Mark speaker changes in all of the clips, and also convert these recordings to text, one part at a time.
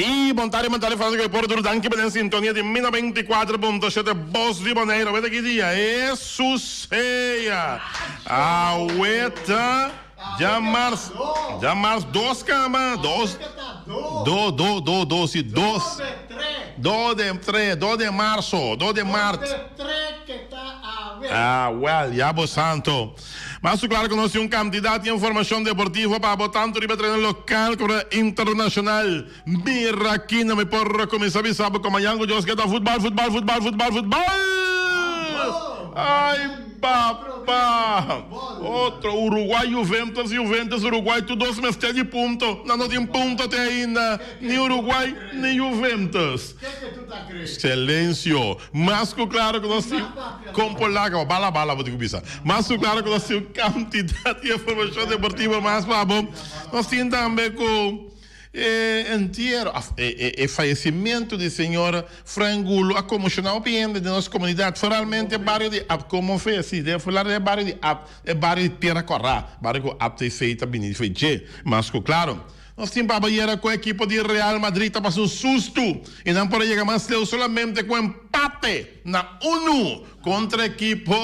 Speaker 1: I bon tardi, bon tardi Francisco e por tur danki pa den sintonia di mi 94.7 Bos di Bonaire. Aweta ki dia? Hesus sea! Aweta djamars, djamars dos kaba, dos, do, do, do, do, si, dos, do de tre, do de marso, do de mart. Ah, well, ya bo santo. Mas ku klaro ku nos tin un kantidat di informashon deportivo pa bo tantu riba tereno lokal komo internashonal. Mira aki no mi por kuminsá bisa bo ku mañan ku Dios ke ta futbal, futbal, futbal, futbal, futbal! Ay papa! Otro Uruguay, Juventus, Juventus, Uruguay tur dos mester di punto. Nan no tin punto te ainda, ni Uruguay ni Juventus. Silencio! Mas ku klaro ku nos tin kon por laga bo bala bala bo tin ku bisa. Mas ku klaro ku nos tin un kantidat di informashon deportivo mas pa bo. Nos tin tambe ku e entiero of e fayesimentu di señor Frank Gulo a konmoshoná hopi hende den nos komunidat, foralmente e bario di Ab Konmové, si, den e bario di Ab, e bario di Tera Kòrá, bario ku AbTC ta bini di fe dje. Mas ku klaro. Nos tin pa bayera ku ekipo di Real Madrid ta pasa un sustu i nan por a yega mas leu solamente ku empate na unu kontra ekipo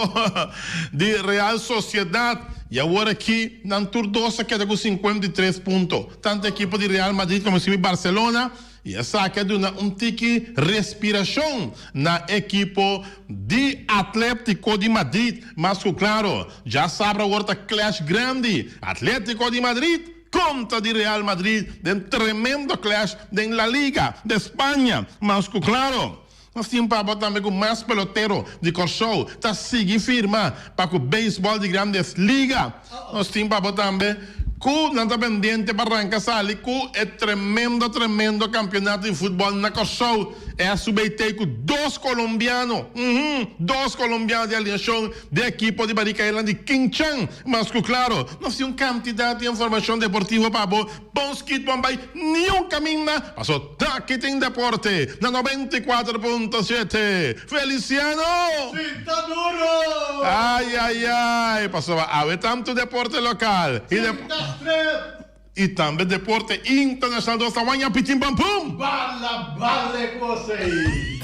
Speaker 1: di Real Sociedad i awor aki nan tur dos a keda ku 53 punto, tantu ekipo di Real Madrid komo ekipo di Barcelona i esaki a duna un tiki respirashon na ekipo di Atletico di Madrid. Mas ku klaro djasabra awor ta clash grandi Atletico di Madrid Kontra di Real Madrid den tremendo clash den La Liga de Spaña. Mas ku klaro, nos tin papia tambe ku mas pelotero di Kòrsou ta sigui firma pa ku beisbòl di Grandes Liga. Nos tin papia tambe ku nan ta pendiente pa ranka sali ku e tremendo tremendo kampionato di futbòl na Kòrsou, e SUBT ku dos kolombiano, uhum, dos kolombiano di aliashon di ekipo di Barika Island di King Chan. Mas ku klaro, nos tin un kantidat di informashon deportivo pa bo. Bon skit bon bai niun kaminda, paso taki tin deporte na 94.7. Feliciano!
Speaker 2: Sinta duro!
Speaker 1: Ay ay ay, pasobra awe tantu deporte lokal i
Speaker 2: Sinta strep!
Speaker 1: I tambe deporte internashonal nos ta waña pitin pam pum!
Speaker 2: Bala bale kos ei!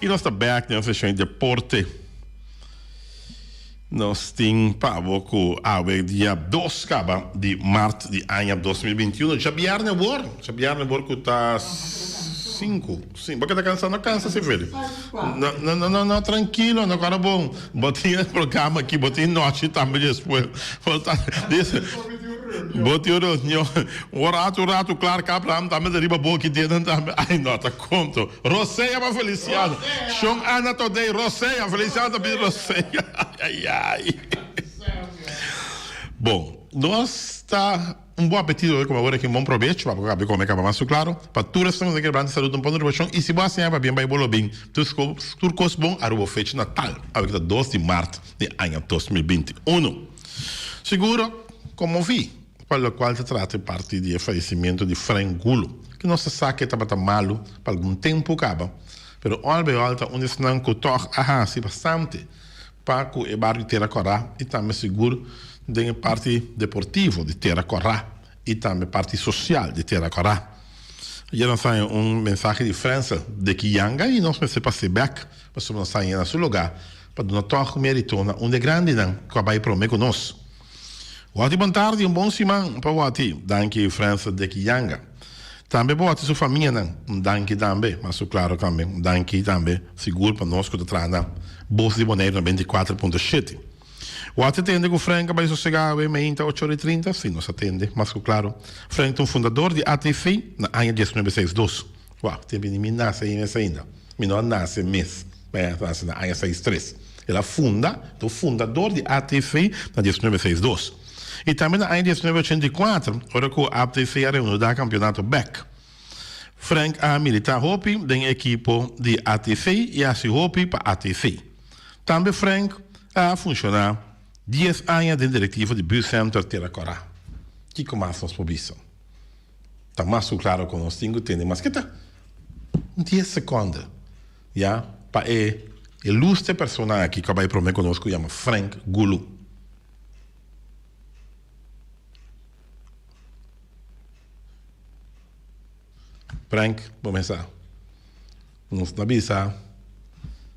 Speaker 1: I nos ta bek den seshon di deporte. Nos tin pa bo ku awe dia dos kaba di mart di aña 2021, djabièrnè awor, djabièrnè awor ku ta sinku. Sí, bo keda kansa, no kansa si Feli. No, no, no, no, no, trankilo, no kòrda bon. Bo tin e programa aki, bo tin nochi tambe despues. Bo ta, dice, bo tin un reunion. Un ratu, un ratu, Clark Abraham tambe ta riba bo aki denen tambe. Ay, no, ta konto. Rosea pa Feliciano. Shon Ana Todey, Rosea, Feliciano ta pidi Rosea. Ay, ay, ay. Bon, nos ta. Un bon apetito ta come awor aki un bon probecho pa bo cabe come caba mas su claro pa tur esnan cu ta kere branta salud un pon ribashon y si bo a siña pa bien bay bo lo bin tur cos bon aruba bo fecha natal awe ki ta dos di mart di aña 2021 siguro conmovi pa locual ta trata e parti di e fallecimiento di Frank Gulo ki nos ta sa ke tabata malo pa algun tempo caba pero al bay al ta un di esnan cu tog a haci bastante Pa ku e bario di Tera Kòrá i tambe sigur den e parti deportivo di Tera Kòrá i tambe parti sosial di Tera Kòrá. Ayer nos haña un mensahe di Frensel de ki yanga i nos mester pas'é bèk pasobra nos haña na su lugá pa duna tòg mérito na un di e grandinan ku a bai promé ku nos. Wòti bon tardi, un bon siman pa wòti. Danki Frensel de ki yanga. Tambe pa wòti su famianan, un danki tambe, mas su klaro tambe, un danki tambe sigur pa nos ku ta traha na Bos di Boneiru na 24.7. Wòti tende ku Frank a bai sosegá awe meinta ocho ora i trinta? Si, nos a tende, mas ku klaro. Frank ta un fundador di ATV na aña diesnuebe seis dos. Wou, tempu ni mi nase ei mes ainda. Mi no a nase mes, mi a nase na aña seis tres. El a funda, ta un fundador di ATV na diesnuebe seis dos. I tambe na aña 1984, ora ku ATV a reanudá kampionato bèk. Frank a militá hopi den e ekipo di ATV i a hasi hopi pa ATV. Tambe Frank a funshoná dies aña den direktiva di Buurtcenter Tera Kòrá. Kiko mas nos por bisa? Ta mas ku klaro ku nos tin ku tende maske ta un dies sekonde ya pa e ilustre persona aki ku a bai promé ku nos ku yama Frank Gulu. Frank, bo mesa. Nos ta bisa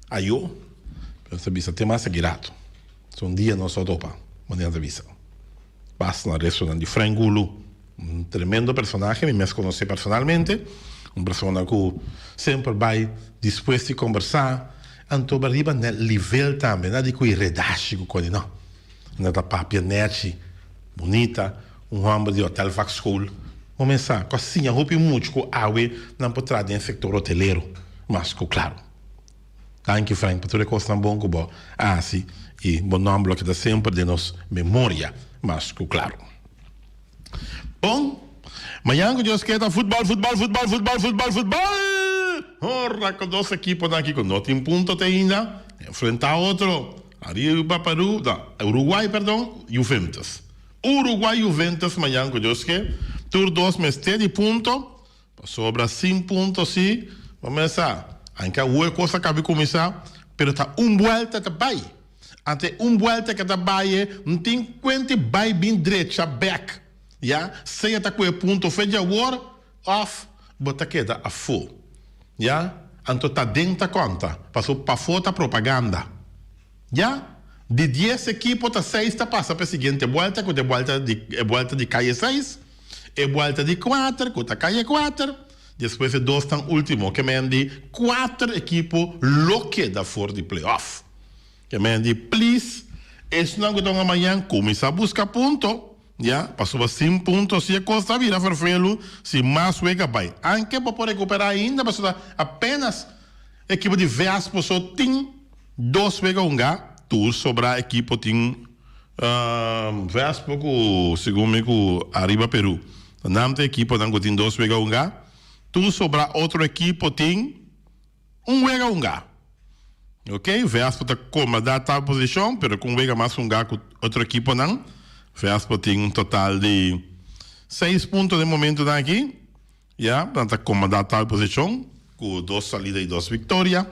Speaker 1: ayo, pero nos ta bisa te mas aki rato. So un dia nos lo topa, manera ta bisa. Pas na restonan di Frank Gulu, un tremendo personahe, mi mes conoce personalmente, un persona cu semper bay dispuesto di combersa, anto bay riba net livel tambe, na di cu e redashi cu coni, no. Na ta papia nechi, bunita, un homber di Hotel Vakschool. Bo mes sa cu a siña hopi mucho cu awe nan por traha den sector hotelero, mas cu claro. Danki Frank pa tur e kosnan bon ku bo a hasi i bo nòmber lo keda semper den nos memoria mas ku klaru. Bon, mañan ku Dios ke ta futbòl, futbòl, futbòl, futbòl, futbòl, futbòl! Ora ku dos ekiponan aki ku no tin punto te ainda enfrentá otro, Ariba Peru, no, Uruguay perdon, Juventus. Uruguay Juventus mañan ku Dios ke, tur dos mester di punto Pasobra sin punto si, bo mester sa, anke awor e kos a kabi kuminsá, pero ta un buelta ta bai. Ante e un buelta ke ta bai e, no tin kuenti bai bin drecha bèk, ya, sea ta ku e punto fe di awor òf bo ta keda afó, ya. Anto ta den ta konta, pasobra pafó ta propaganda, ya. Di dies ekipo ta seis ta pasa pa e siguiente buelta ku ta e buelta di e buelta di kaye seis. E buelta di kuater ku ta kai e kuater, despues e dosnan ultimo ke men di kuater ekipo lo keda for di playoff. Ke men di please esnan ku ta hunga mañan kuminsá buska punto ya pasobra sin punto si e kos ta bira ferfelu si mas wega bai. Anke bo por rekuperá ainda pasobra apenas ekipo di Vespo so tin dos wega hunga tur sobrá ekipo tin. Vespo ku segun mi ku Ariba Peru. Nan ta ekiponan ku tin dos wega hunga. Tur sobra otro ekipo tin un wega hunga. Ok, Vespo ta komandá tal posishon, pero ku un wega mas hunga ku otro ekiponan. Vespo tin un total di seis punto den momentonan aki. Ya, nan ta komandá tal posishon ku dos salida i dos viktoria.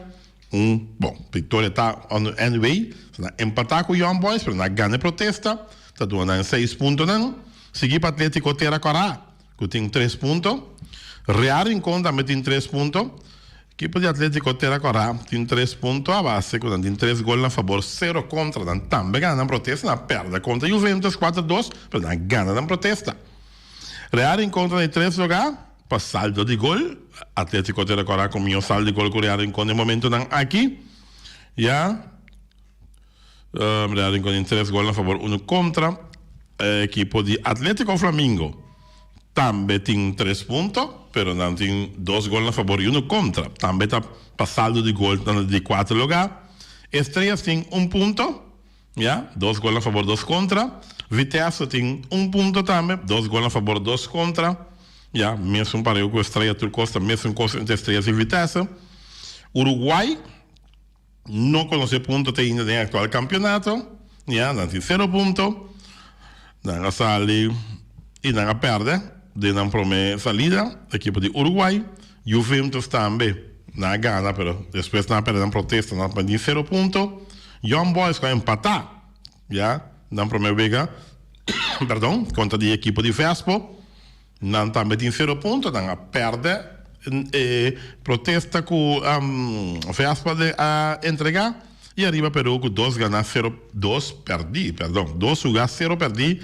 Speaker 1: Un, bon, viktoria ta on anyway, so nan empatá ku Young Boys, pero nan a gana e protesta, ta duna nan seis puntonan. Sigui pa Atlétiko Tera Kòrá ku tin tres punto. Real Rincon tambe tin tres punto. Ekipo di Atlétiko Tera Kòrá tin tres punto a base ku nan tin tres gol na fabor, sero kontra. Nan tambe gana nan protesta, nan a pèrdè kontra Juventus kuater dos, pero nan a gana nan protesta. Real Rincon ta na e tres lugá pa saldo di gol. Atletico ta recorda cu miho saldo di gol cu Real Rincon den momentonan aki. Ya Real Rincon tin tres gol na fabor uno contra. E ekipo di Atletico Flamingo tambe tin tres punto pero nan tin dos gol na fabor y uno contra. Tambe ta pa saldo di gol ta na di cuatro lugá. Estrellas tin un punto. Ya, dos gol na fabor, dos kontra. Vitesse tin un punto tambe, dos gol na fabor, dos kontra. Ya, mesun pareu ku Estrella, tur kos ta mesun kos entre Estrellas i Vitesse. Uruguay no konosé punto te ainda den e aktual kampionato. Ya, nan tin sero punto. Nan a sali i nan a pèrdè den nan promé salida, ekipo di Uruguay. Juventus tambe nan a gana pero despues nan a pèrdè nan protesta, nan a tin sero punto. Young Boys ku a empatá ya nan promé wega perdon kontra di ekipo di Vespo nan tambe tin sero punto nan a pèrdè e protesta ku Vespo a entregá i ariba Peru ku dos ganá sero dos pèrdí perdon dos hugá sero pèrdí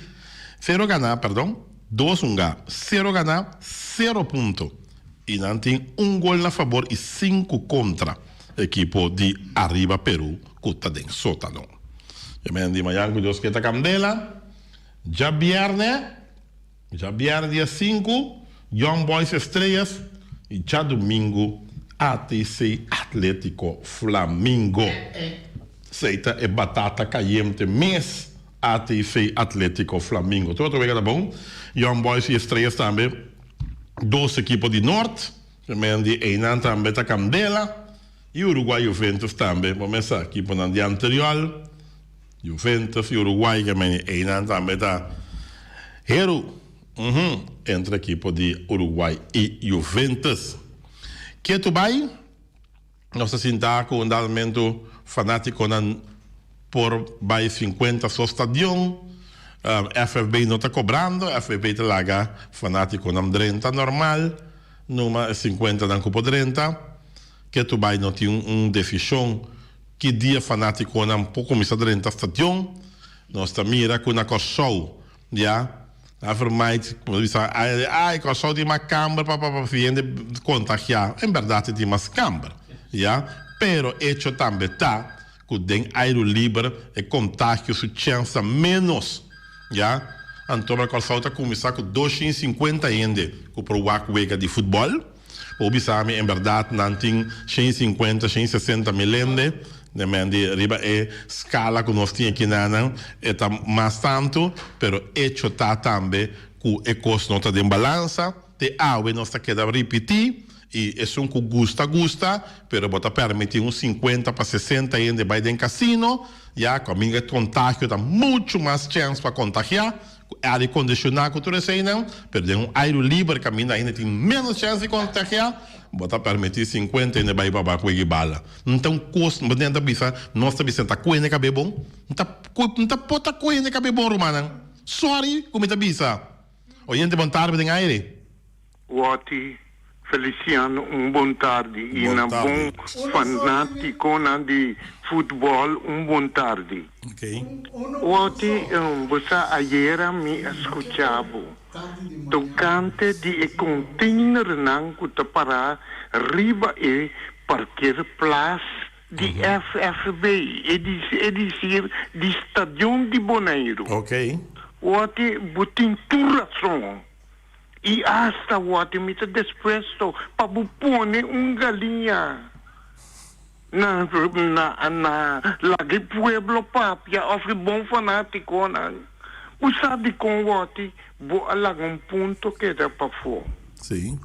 Speaker 1: sero ganá perdon dos hungá sero ganá sero punto i nan tin un gol na fabor i sinku kontra. Ekipo di Arriba Peru ku ta den sótano. E men di mañan ku Dios ke ta kandela. Djabièrnè, djabièrnè dia sinku, Young Boys Estrellas i djadumingu ATC Atlético Flamingo. Esei ta e batata kayente mes, ATC Atlético Flamingo. Tur otro wega ta bon. Young Boys i Estrellas tambe, dos ekipo di Nort. Primer di einan tambe ta Candela y Uruguay Juventus tambe bo mesa ekiponan di anterior Juventus y Uruguay ke meni einan tambe ta heru uhum entre ekipo di Uruguay y Juventus. Ketu bai nos ta sinta ku un dado momento fanatikonan por bai 50 so stadion FFB no ta kobrando FFB ta laga fanatikonan drenta normal. numa e 50 nan ku por drenta. Ketu bai no tin un desishon ki dia fanátikonan por kuminsá drenta stadion. Nos ta mira ku na Kòrsou ya a vermijd, ku bisa ai Kòrsou tin mas kamber pa pa si hende kontagiá. En bèrdat e tin mas kamber ya, pero echo tambe ta ku den airu liber e kontagio su chèns ta ménos ya. Anto na Kòrsou ta kuminsá ku 250 hende ku por wak wega di futbòl. Bo bisa mi en berdad nan tin 150, 160 mil hende, de men di riba e scala cu nos tin aki nanan e ta mas tanto, pero hecho ta tambe cu e cos no ta den balansa, te awe nos ta keda ripiti y esun cu gusta gusta, pero bo ta permiti un 50 pa 60 hende bay den casino, ya cu amiga e contagio ta mucho mas chens pa contagia. Ku aire kondishoná ku tur eseinan, pero den un airu liber kaminda hende tin ménos chèns di kontagiá, bo ta permití 50 hende bai pa wega bala. No ta un kos, bo ta bisa, nos ta bisa, ta ku hende kab'é bon? No ta no ta por ta ku hende kab'é bon, rumannan. Sòri ku mi ta bisa. Oyente bon tardi den aire.
Speaker 3: Watty Feliciano un bon tardi y na bon fanaticonan di futbol un bon tardi. Watty bo sa ayera mi a scucha bo tocante di e containernan cu ta para riba e parkeerplaats di FFB e dicir di stadion di Boneiru. Watty bo tin tur razon. I asta wòrdu mi ta despuesto pa bo pone un galiña na na na laga e pueblo papia òf e bon fanátikonan. Bo sa dikon wòrdu bo a laga un punto keda pafó?
Speaker 1: Sí.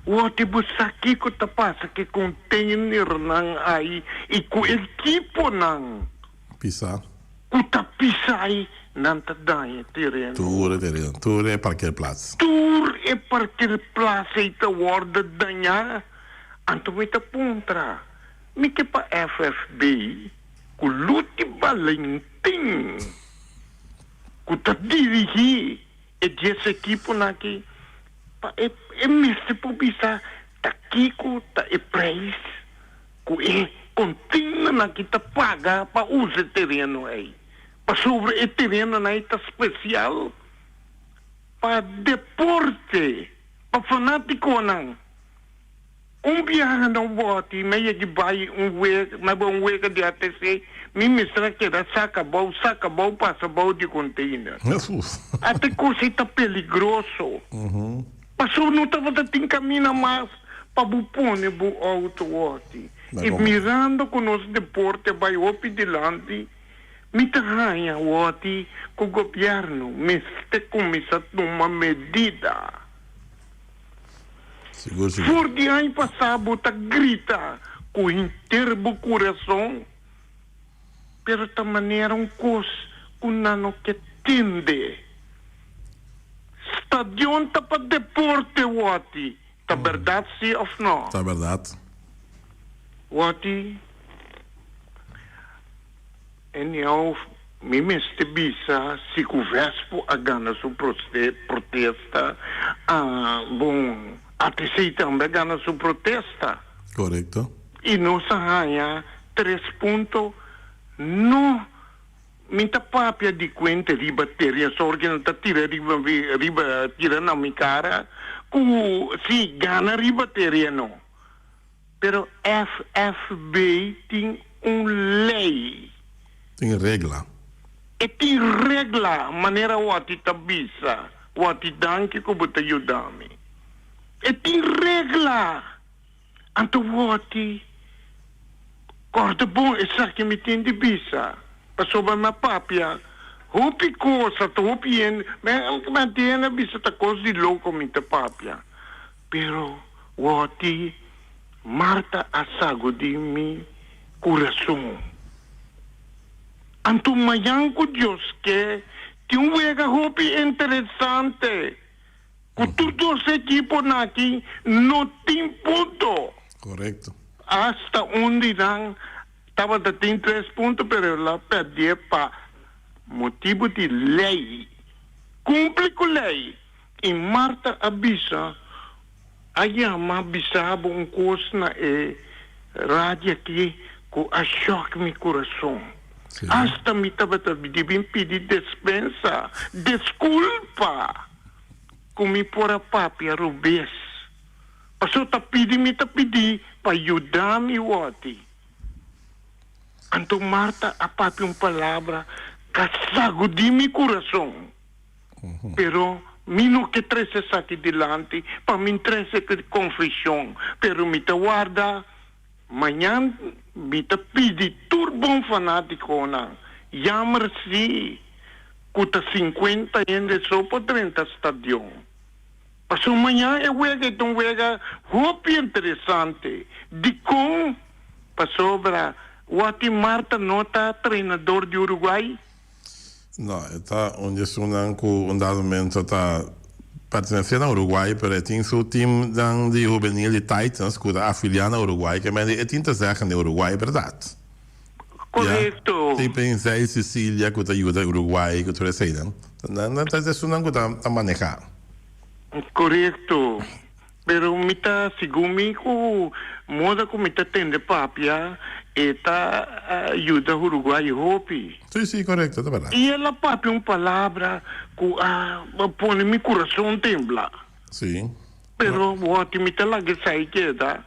Speaker 3: Wòrdu bo sa kiko ta pasa ku e konteinernan ai i ku ekiponan?
Speaker 1: Pisa.
Speaker 3: Ku ta pisai nan ta daña e tereno.
Speaker 1: Tur e tereno, tur e parkeerplaats.
Speaker 3: Tur e parkeerplaats ei ta wòrdu dañá. Anto mi ta puntra, mi ke pa FFB ku Luti Balentin ku ta dirigí e dies ekiponan aki pa e e mester por bisa ta kiko ta e prijs Ku e kontinernan ki ta paga pa usa e tereno ei, pasobra e terenonan ei ta spesial pa deporte, pa fanátikonan. Un biaha na un bòti mi a yega bai un wega, mi a bai un wega di ATC, mi mester a keda saka abou, saka abou, pasa abou di konteiner. Ata e kos ei ta peligroso. Pasobra no tabata tin camina mas pa bo pone bo auto wòrdi. I mirando cu nos deporte a bai hopi dilanti, mi ta haña wòrdi cu gobierno mester cuminsa tuma medida.
Speaker 1: Sigur, sigur.
Speaker 3: For di aña pasa bo ta grita cu henter bo curason, pero ta manera un cos cu nan no ke tende. Stadion ta pa deporte Watty, ta berdad si of no?
Speaker 1: Ta berdad.
Speaker 3: Watty, anyhow mi mester bisa si cu Vespo a gana su protesta, ah bon ATC tambe a gana su protesta.
Speaker 1: Corecto.
Speaker 3: Y nos a haya tres punto, no. Mi ta papia di cuenta riba teria sorgi nan ta tira riba riba tira na mi cara cu si gana riba teria no pero FFB tin un ley.
Speaker 1: Tin regla.
Speaker 3: E tin regla manera wati ta bisa wati danki cu bo ta yuda mi e tin regla. Anto wòrdi kòrda bon esaki mi tin di bisa, pasobra mi a papia hopi kos, ta hopi hende, mi a tin hende a bisa ta kos di loko mi ta papia, pero wòrdi Marta a sagudí mi kurason. Anto mañan ku Dios ke tin un wega hopi interesante. Ku tur dos ekiponan aki no tin punto.
Speaker 1: Korekto.
Speaker 3: Asta un di nan tabata tin tres punto pero el a pèrdè pa motibu di lei. Kumpli ku lei. I Marta a bisa. A yama bisa bo un kos na e radio aki ku a shòk mi kurason. Asta mi tabata dibin pidi despensa, deskulpa, ku mi por a papia robes. Pasobra ta pidi mi ta pidi pa yuda mi wòti. Anto Marta a papia un palabra k'a sagudí mi kurason. Pero mi no ke trese esaki dilanti pa mi trese konflishon, pero mi ta warda mañan mi ta pidi tur bon fanatikonan, jammer si ku ta sinkuenta hende so por drenta stadion. Pasobra mañan e wega e ta un wega hopi interesante. Dikon? Pasobra Wati Marta no ta trenador di Uruguay?
Speaker 1: No, e ta un di esunnan ku un dado momento ta pertenesé na Uruguay, pero e tin su teamnan di hubenil di Titans ku ta afiliá na Uruguay, ke mende e tin te zeggen den Uruguay, bèrdat?
Speaker 3: Korekto.
Speaker 1: Ya, tin Prinsei Cecilia ku ta yuda Uruguay ku tur eseinan. Nan ta esunnan ku ta manehá.
Speaker 3: Korekto. Pero mi ta sigur mi ku moda ku mi ta tende papia e ta yuda Uruguay hopi.
Speaker 1: Si, si, korekto, ta bèrdat.
Speaker 3: I el a papia un palabra ku a pone mi kurason tembla.
Speaker 1: Si.
Speaker 3: Pero wòti mi ta laga esei keda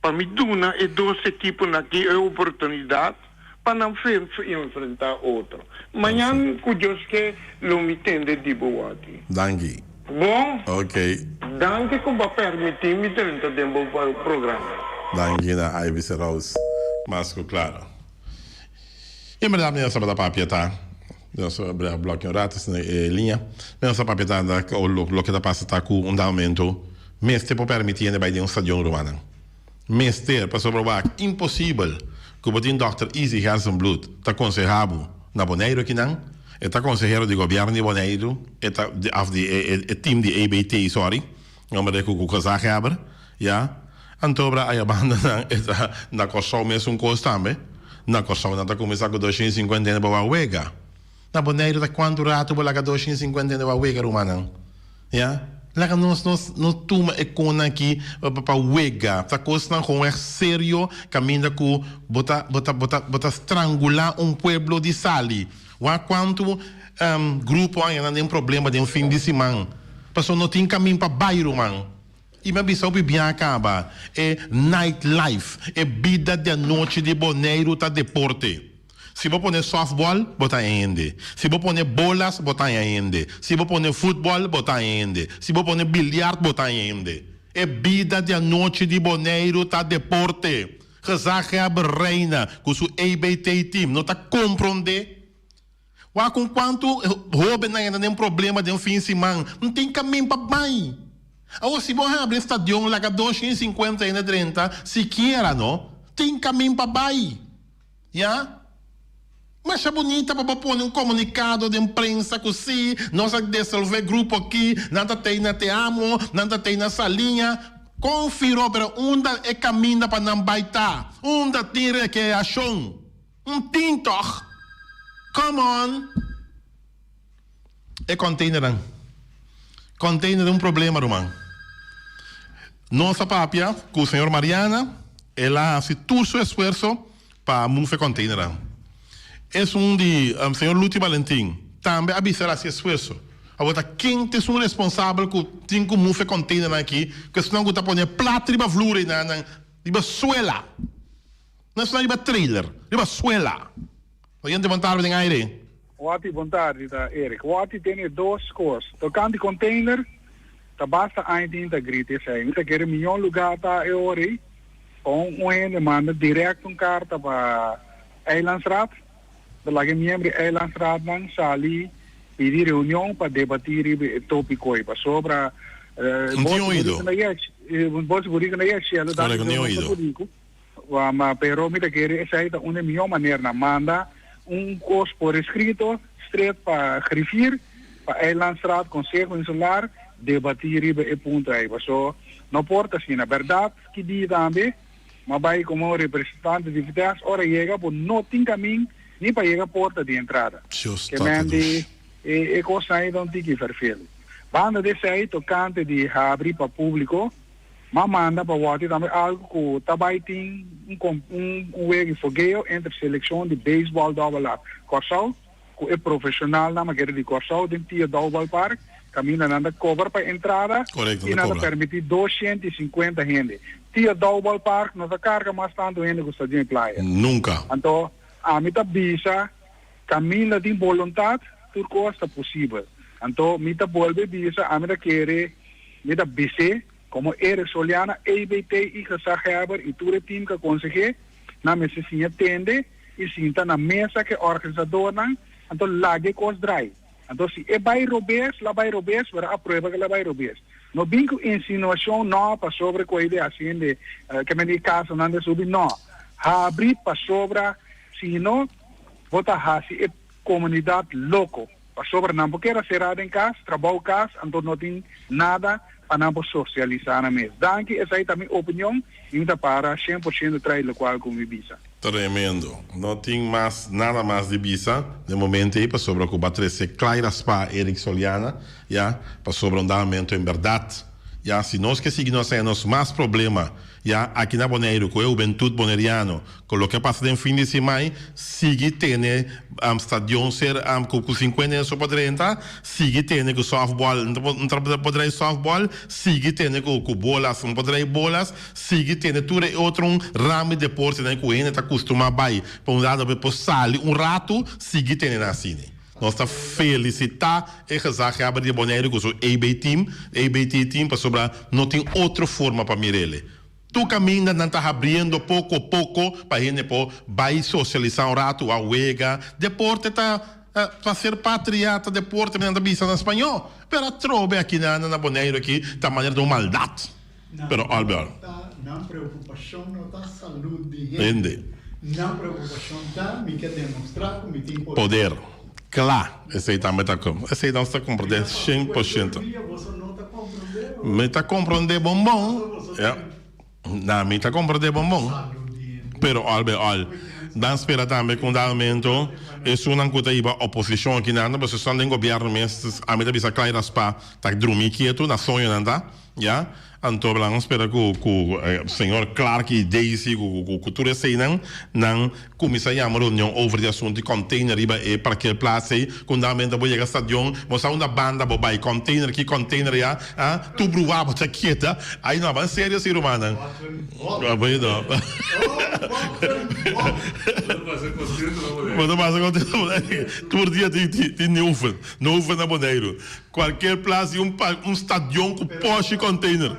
Speaker 3: pa mi duna e dos ekiponan aki e oportunidat pa nan enfrentá otro. Mañan ku Dios ke lo mi tende di bo wòti.
Speaker 1: Danki.
Speaker 3: Bon.
Speaker 1: Ok.
Speaker 3: Danki ku bo a permití mi drenta den bo programa.
Speaker 1: Danki na Ivy Serous. Mas ku klaro. I en bèrdat mi no tabata papia ta, nos a blòkia un rato asina e liña, mi no sa papia ta loke ta pasa ta ku un dado momento mester por permití hende bai den un stadion rumannan. Mester, pasobra wak imposibel ku bo tin dòkter Izzy Gerstenbluth ta konsehá bo na Boneiru akinan, e ta konsehero di gobièrnu di Boneiru, e ta òf di e tim di EBT sòri, nomber de ku ku gezaghebber, ya, antobra aya banda nan e ta na Kòrsou mesun kos tambe, na Kòrsou nan ta kuminsá ku 250 hende pa wak wega. Na Boneiru ta kuantu ratu bo laga 250 hende wak wega rumannan? Ya, laga nos nos no tuma e konan aki pa wega. Ta kosnan gewoon ègt serio kaminda ku bo ta bo ta bo ta bo ta strangulá un pueblo di sali. Wak kuantu grupo a yanda den problema den fin di siman pasobra no tin kamin pa bai ruman. I mi a bisa hopi biaha kaba, e night life, e bida di anochi di Boneiru ta deporte. Si bo pone softball, bo ta haña hende. Si bo pone bolas, bo ta haña hende. Si bo pone futbòl, bo ta haña hende. Si bo pone biliard, bo ta haña hende. E bida di anochi di Boneiru ta deporte. Gezaghebber Reina ku su EBT team no ta komprondé. Wak ku kuantu hóbennan yanda den problema den fin siman. No tin kamin pa bai. Awor si bo habri e stadion laga 250 hende drenta, sikiera no tin kamin pa bai. Ya. Masha bunita pa bo pone un comunicado den prensa cu si, nos a desolve grupo aki, nan ta tey na Te Amo, nan ta tey na Saliña. Con firo, pero unda e caminda pa nan bay ta? Unda tin recreacion? Un tin toch? Come on! E containernan. Container ta un problema ruman. Nos a papia cu señor Mariana, el a haci tur su esfuerzo pa move e containernan. Esun di señor Luti Valentin tambe a bisa el haci esfuerzo. Awor ta ken ta esun responsabel cu tin cu move e containernan aki, cu esunnan cu ta pone plat riba vloer eynan, riba suela. No esunnan riba trailer, riba suela. Oyente bon tarde den aire.
Speaker 4: Wati bon tardi ta Eric. Wati tene dos kos. Tokante container ta basta aña tin ta grita esei. Mi ta kere miyon lugar ta e ora ei pa un un hende manda direct un karta pa Eilandsraad ta laga e miembro di Eilandsraad nan sali pidi reunion pa debati riba e topiko ei pasobra
Speaker 1: No tin oido.
Speaker 4: Bo si buriku na yek shelu
Speaker 1: Correcto, no tin oido.
Speaker 4: Ma pero mi ta kere esei ta un di mihó manernan. Manda un kos por eskrito stret pa Griffier, pa Eilandsraad, Konseho Insular, debatí riba e punto ei. Paso no por ta asina. Bèrdat ki di tambe, m'a bai komo representante di Vitesse, ora yega bo no tin kamin ni pa yega porta di entrada.
Speaker 1: Dios
Speaker 4: Ke
Speaker 1: Tata
Speaker 4: men di
Speaker 1: Dios.
Speaker 4: e kosnan ei ta un tiki vervelend. Banda di esei tokante di habri pa públiko. M'a manda pa wòrdu tambe algu ku ta bai tin un un wega di fogeo entre selekshon di beisbòl dòbel A Kòrsou ku e profeshonalnan makera di Kòrsou den Tia Dou Ballpark kaminda nan ta kobra pa entrada i nan ta permití 250 hende. Tia Dou Ballpark no ta karga mas tantu hende ku Stadion Playa.
Speaker 1: Nunka.
Speaker 4: Anto ami ta bisa kaminda tin boluntat tur kos ta posibel. Anto mi ta bolbe bisa ami ta kere mi ta bis'é Komo Eric Soliana, EBT i gezaghebber i tur e tim ku a konseh'é, nan mester siña tende i sinta na mesa ku e organisadornan, anto laga e kos drai. Anto si e bai robes, la bai robes, pero a prueba ku la bai robes. No bin ku insinuashon, no, pasobra ku e hasi hende ke men di kasonan ta subi, no. Habri pasobra si no bo ta hasi e komunidat loko. Pasobra nan por keda será den kas, trabou kas, anto no tin nada pa nan por sosialisá nan mes. Danki, esei ta mi opinion i mi ta para 100% tras di lokual ku mi bisa.
Speaker 1: Tremendo. No tin mas nada mas di bisa den momento ei pasobra ku bo a trese Claira Spa Eric Soliana ya pasobra un dado momento en berdad ya si nos ke sigui nos haña nos mas problema Ya, aki na Boneiru ku e hubentut boneriano ku loke a pasa den fin di simai sigui tene stadion ser ku 50 hende so por drenta, sigui tene ku softball no ta por drai softball, sigui tene ku bolas no por drai bolas, sigui tene tur e otro ramo di deportenan ku hende ta kustumá bai pa un lado por sali un ratu, sigui tene nan asina. Nos ta felicita e gezaghebber di Boneiru cu su AB team, ABT team, pasobra no tin otro forma pa mirele. Tur caminda nan ta habriendo poco poco pa hende por bay socialisa un rato, a wega. Deporte ta pa ser patria, ta deporte nan ta bisa na spañó. Pero atrobe aki nan na Boneiru aki ta manera di un maldad. Pero al be al.
Speaker 2: Nan preocupacion no ta salud di hende. Nan preocupacion ta mi ke demostra cu mi tin poder.
Speaker 1: Poder. Cla. Esey tambe ta esey nos ta comprende 100%. Mi ta comprende bon bon. Ya. Na mi ta comprende bon bon. Pero al be al. Dan spera tambe cu un dado momento esunnan cu ta hiba oposicion aki nan, pasobra esnan den gobierno mes, ami ta bisa cla y raspa, ta drumi kieto, na soño nan ta. Ya, anto nan a spera ku ku señor Clark i Daisy ku ku ku tur eseinan nan kuminsá yama reunion over di asuntu di container riba e parkeerplaats ei ku un momento bo yega stadion bo sa unda banda bo bai container ki container ya ah tur bruá bo ta keda ai no aba serio si rumannan bueno bo ta pasa contento tur dia tin tin oefen oefen na Boneiru. Cualkier plaats di un un stadion cu poshi container.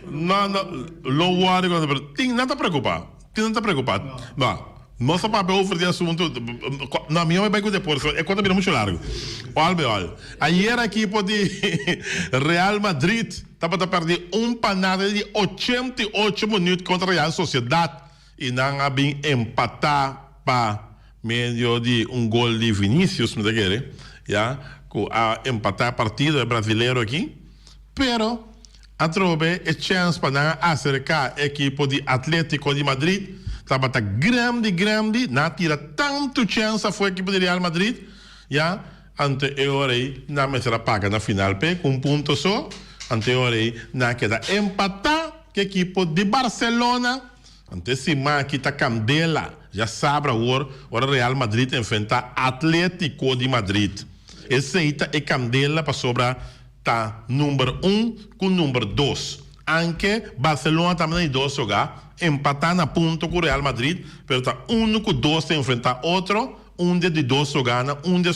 Speaker 1: No, no, lo worry cu pero tin nan ta preocupa, tin nan ta preocupa. No, nos ta papia over di asunto, no, mi no bai cu deporte, e cos ta bira mucho largo. Al bij al, ayer ekipo di Real Madrid tabata perdi un pa nada di 88 minuut contra Real Sociedad y nan a bin empata pa Medio di un gol di Vinicius mi ta kere, ya, ku a empatá e partido e brasilero aki, pero atrobe e chèns pa nan a aserká e ekipo di Atlético di Madrid tabata grandi grandi, nan a tira tantu chèns afó e ekipo di Real Madrid, ya, anto e ora ei nan mester a paga na final p'e ku un punto so, anto e ora ei nan a keda empatá ku e ekipo di Barcelona. Anto e siman aki ta candela, ya sabra awor ora Real Madrid enfrenta Atletico di Madrid. Esey ta e candela pasobra ta number un cu number dos. Anke Barcelona tambe na di dos hoga, empata na punto cu Real Madrid, pero ta uno cu dos ta enfrenta otro, un di e di dos lo gana, un di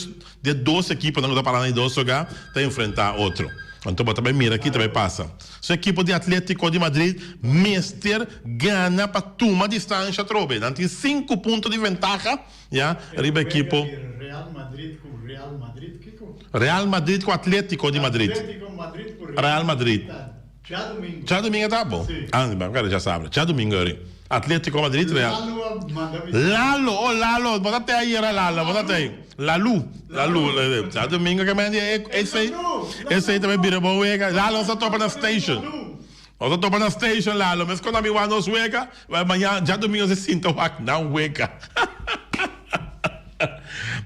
Speaker 1: e dos ekiponan ku ta para na di dos lugá ta enfrentá otro. Anto bo ta bai mira ki ta bai pasa. Su ekipo di Atlético di Madrid mester gana pa tuma distansha atrobe. Nan tin sinku punto di ventaha ya riba ekipo.
Speaker 2: Real Madrid ku Real Madrid kiko?
Speaker 1: Real Madrid ku Atlético di Madrid.
Speaker 2: Atlético Madrid ku
Speaker 1: Real Madrid.
Speaker 2: Djadumingu.
Speaker 1: Djadumingu ta bo?
Speaker 2: Si.
Speaker 1: Ah, mi kere djasabra. Djadumingu ori. Atletico Madrid, Real.
Speaker 2: Lalo a manda mi.
Speaker 1: Lalo, oh Lalo, bo ta te ayera Lalo, bo ta te ay. Lalu, Lalu, djadumingu ke men di esei, esei ta bai bira bo wega. Lalo nos ta topa na station. Nos ta topa na station Lalo, mes kon ami wak nos wega, mañana djadumingu nos a sinta wak nan wega.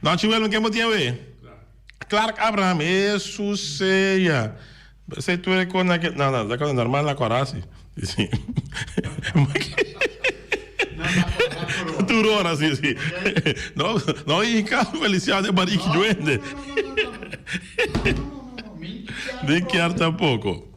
Speaker 1: No Chiwel, ken bo tin awe? Clark Abraham, Hesus sea. Esei tur e kosnan ke no no ta kos normal na kora si si tur ora si si no no hinka Feliciano e bariki duende ni kier tampoko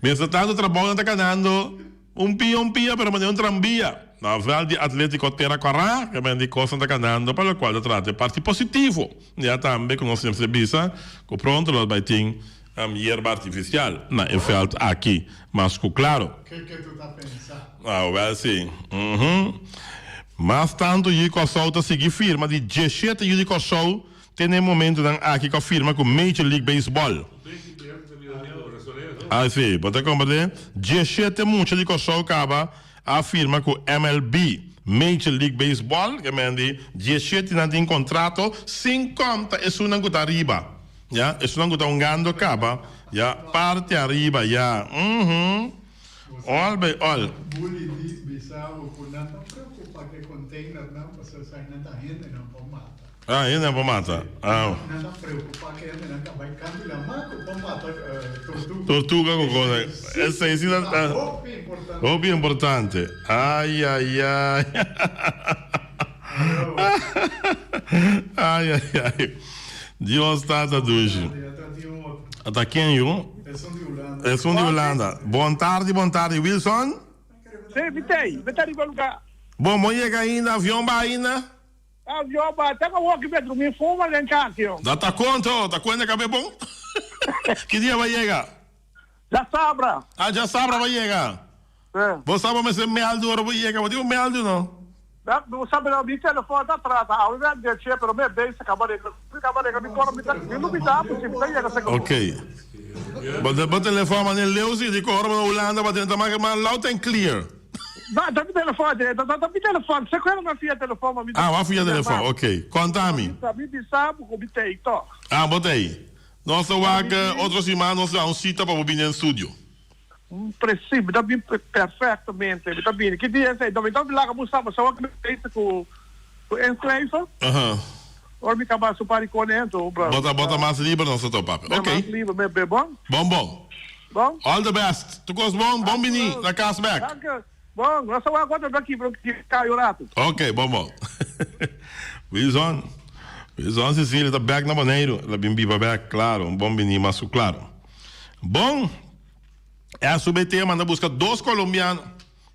Speaker 1: mientras tanto trabounan ta kanando. Un pia un pia pero manera un tranvia. Na veld di Atletico Tera Kora ke men di kosnan ta kanando pa lokual ta trata e parti positivo. Ya tambe ku nos mester bisa ku pronto lo bai tin yerba artifisial na e veld aki mas ku klaro.
Speaker 2: Ke ke tu ta pensa?
Speaker 1: Ah wel si. Uhum. Mas tantu yu di Kòrsou ta sigui firma di diesshete yu di Kòrsou te na e momentunan aki ku a firma ku Major League Baseball. Ah si, bo ta komprendé? Diesshete mucha di Kòrsou kaba a firma ku MLB, Major League Baseball, ke men di diesshete nan tin kontrato sin konta esunnan ku ta ariba, ya, esunnan ku ta hungando kaba, ya, parti ariba, ya, uhum, all by all.
Speaker 2: Bully di bisa bo ku nan ta preokupa ku e containernan pasobra esaki nan ta hendenan pa mata.
Speaker 1: Ah, hende pa mata. Ah.
Speaker 2: Nan ta preocupa cu hendenan ta bay canto la maco pa mata tortuga.
Speaker 1: Tortuga cu cosa. Esey si ta
Speaker 2: hopi importante.
Speaker 1: Hopi importante. Ay ay ay. Ay ay ay. Dios tata dushi. Ata ken yu?
Speaker 2: Esun di Hulanda.
Speaker 1: Esun di Hulanda. Bon tardi, bon tardi Wilson.
Speaker 5: Si, mi t'ey. Mi ta riba lugar.
Speaker 1: Bon, bon yega ainda. Avion ba ainda?
Speaker 5: Avion ba ta awor ki Pedro mi fuma den kakio.
Speaker 1: Da ta konto, ta kuenta kabe bon? Ki dia ba yega?
Speaker 5: Djasabra.
Speaker 1: Ah, djasabra ba yega.
Speaker 5: Sí.
Speaker 1: Bo sa bo mester mèldu ora bo yega, bo tin un mèldu no?
Speaker 5: Da, bo sa pero mi telefòn ta trata, awe mi a deche pero mi a bezig kaba regla, mi kaba regla mi kòrda mi ta mi lubida bo si mi ta yega segun.
Speaker 1: Ok. Bo bo telefòn manera leu si di kòrda bo na Hulanda bo ta mas loud and clear.
Speaker 5: No, ta mi telefon, ta ta mi telefon. Se kuera mi fia telefon, ma mi
Speaker 1: Ah, wa fia telefon, ok. Konta mi.
Speaker 5: Mi bisa bo ku mi tei tòg.
Speaker 1: Ah, bo tei. Nos ta wak otro siman nos ta un sita pa bo bini den studio.
Speaker 5: Precies, mi ta bin perfectamente. Mi ta bini. Ki dia esei? Mi ta laga bo sa, pasobra mi ta ku ku inschrijven.
Speaker 1: Aha.
Speaker 5: Ora mi kaba su par di kone anto.
Speaker 1: Bo ta bo ta mas liber nos ta topa. Ok.
Speaker 5: Mas liber, mi be bon.
Speaker 1: Bon bon.
Speaker 5: Bon.
Speaker 1: All the best. Tur kos bon, bon bini na kas bek.
Speaker 5: Dank je. Bon, nos ta wak otro daki pero ki kai un rato.
Speaker 1: Ok, bon bon. Wilson, Wilson Cecilia ta bek na Boneiru. El a bin biba bek, klaro. Un bon bini mas ku klaro. Bon, SUBT a manda buska dos kolombiano.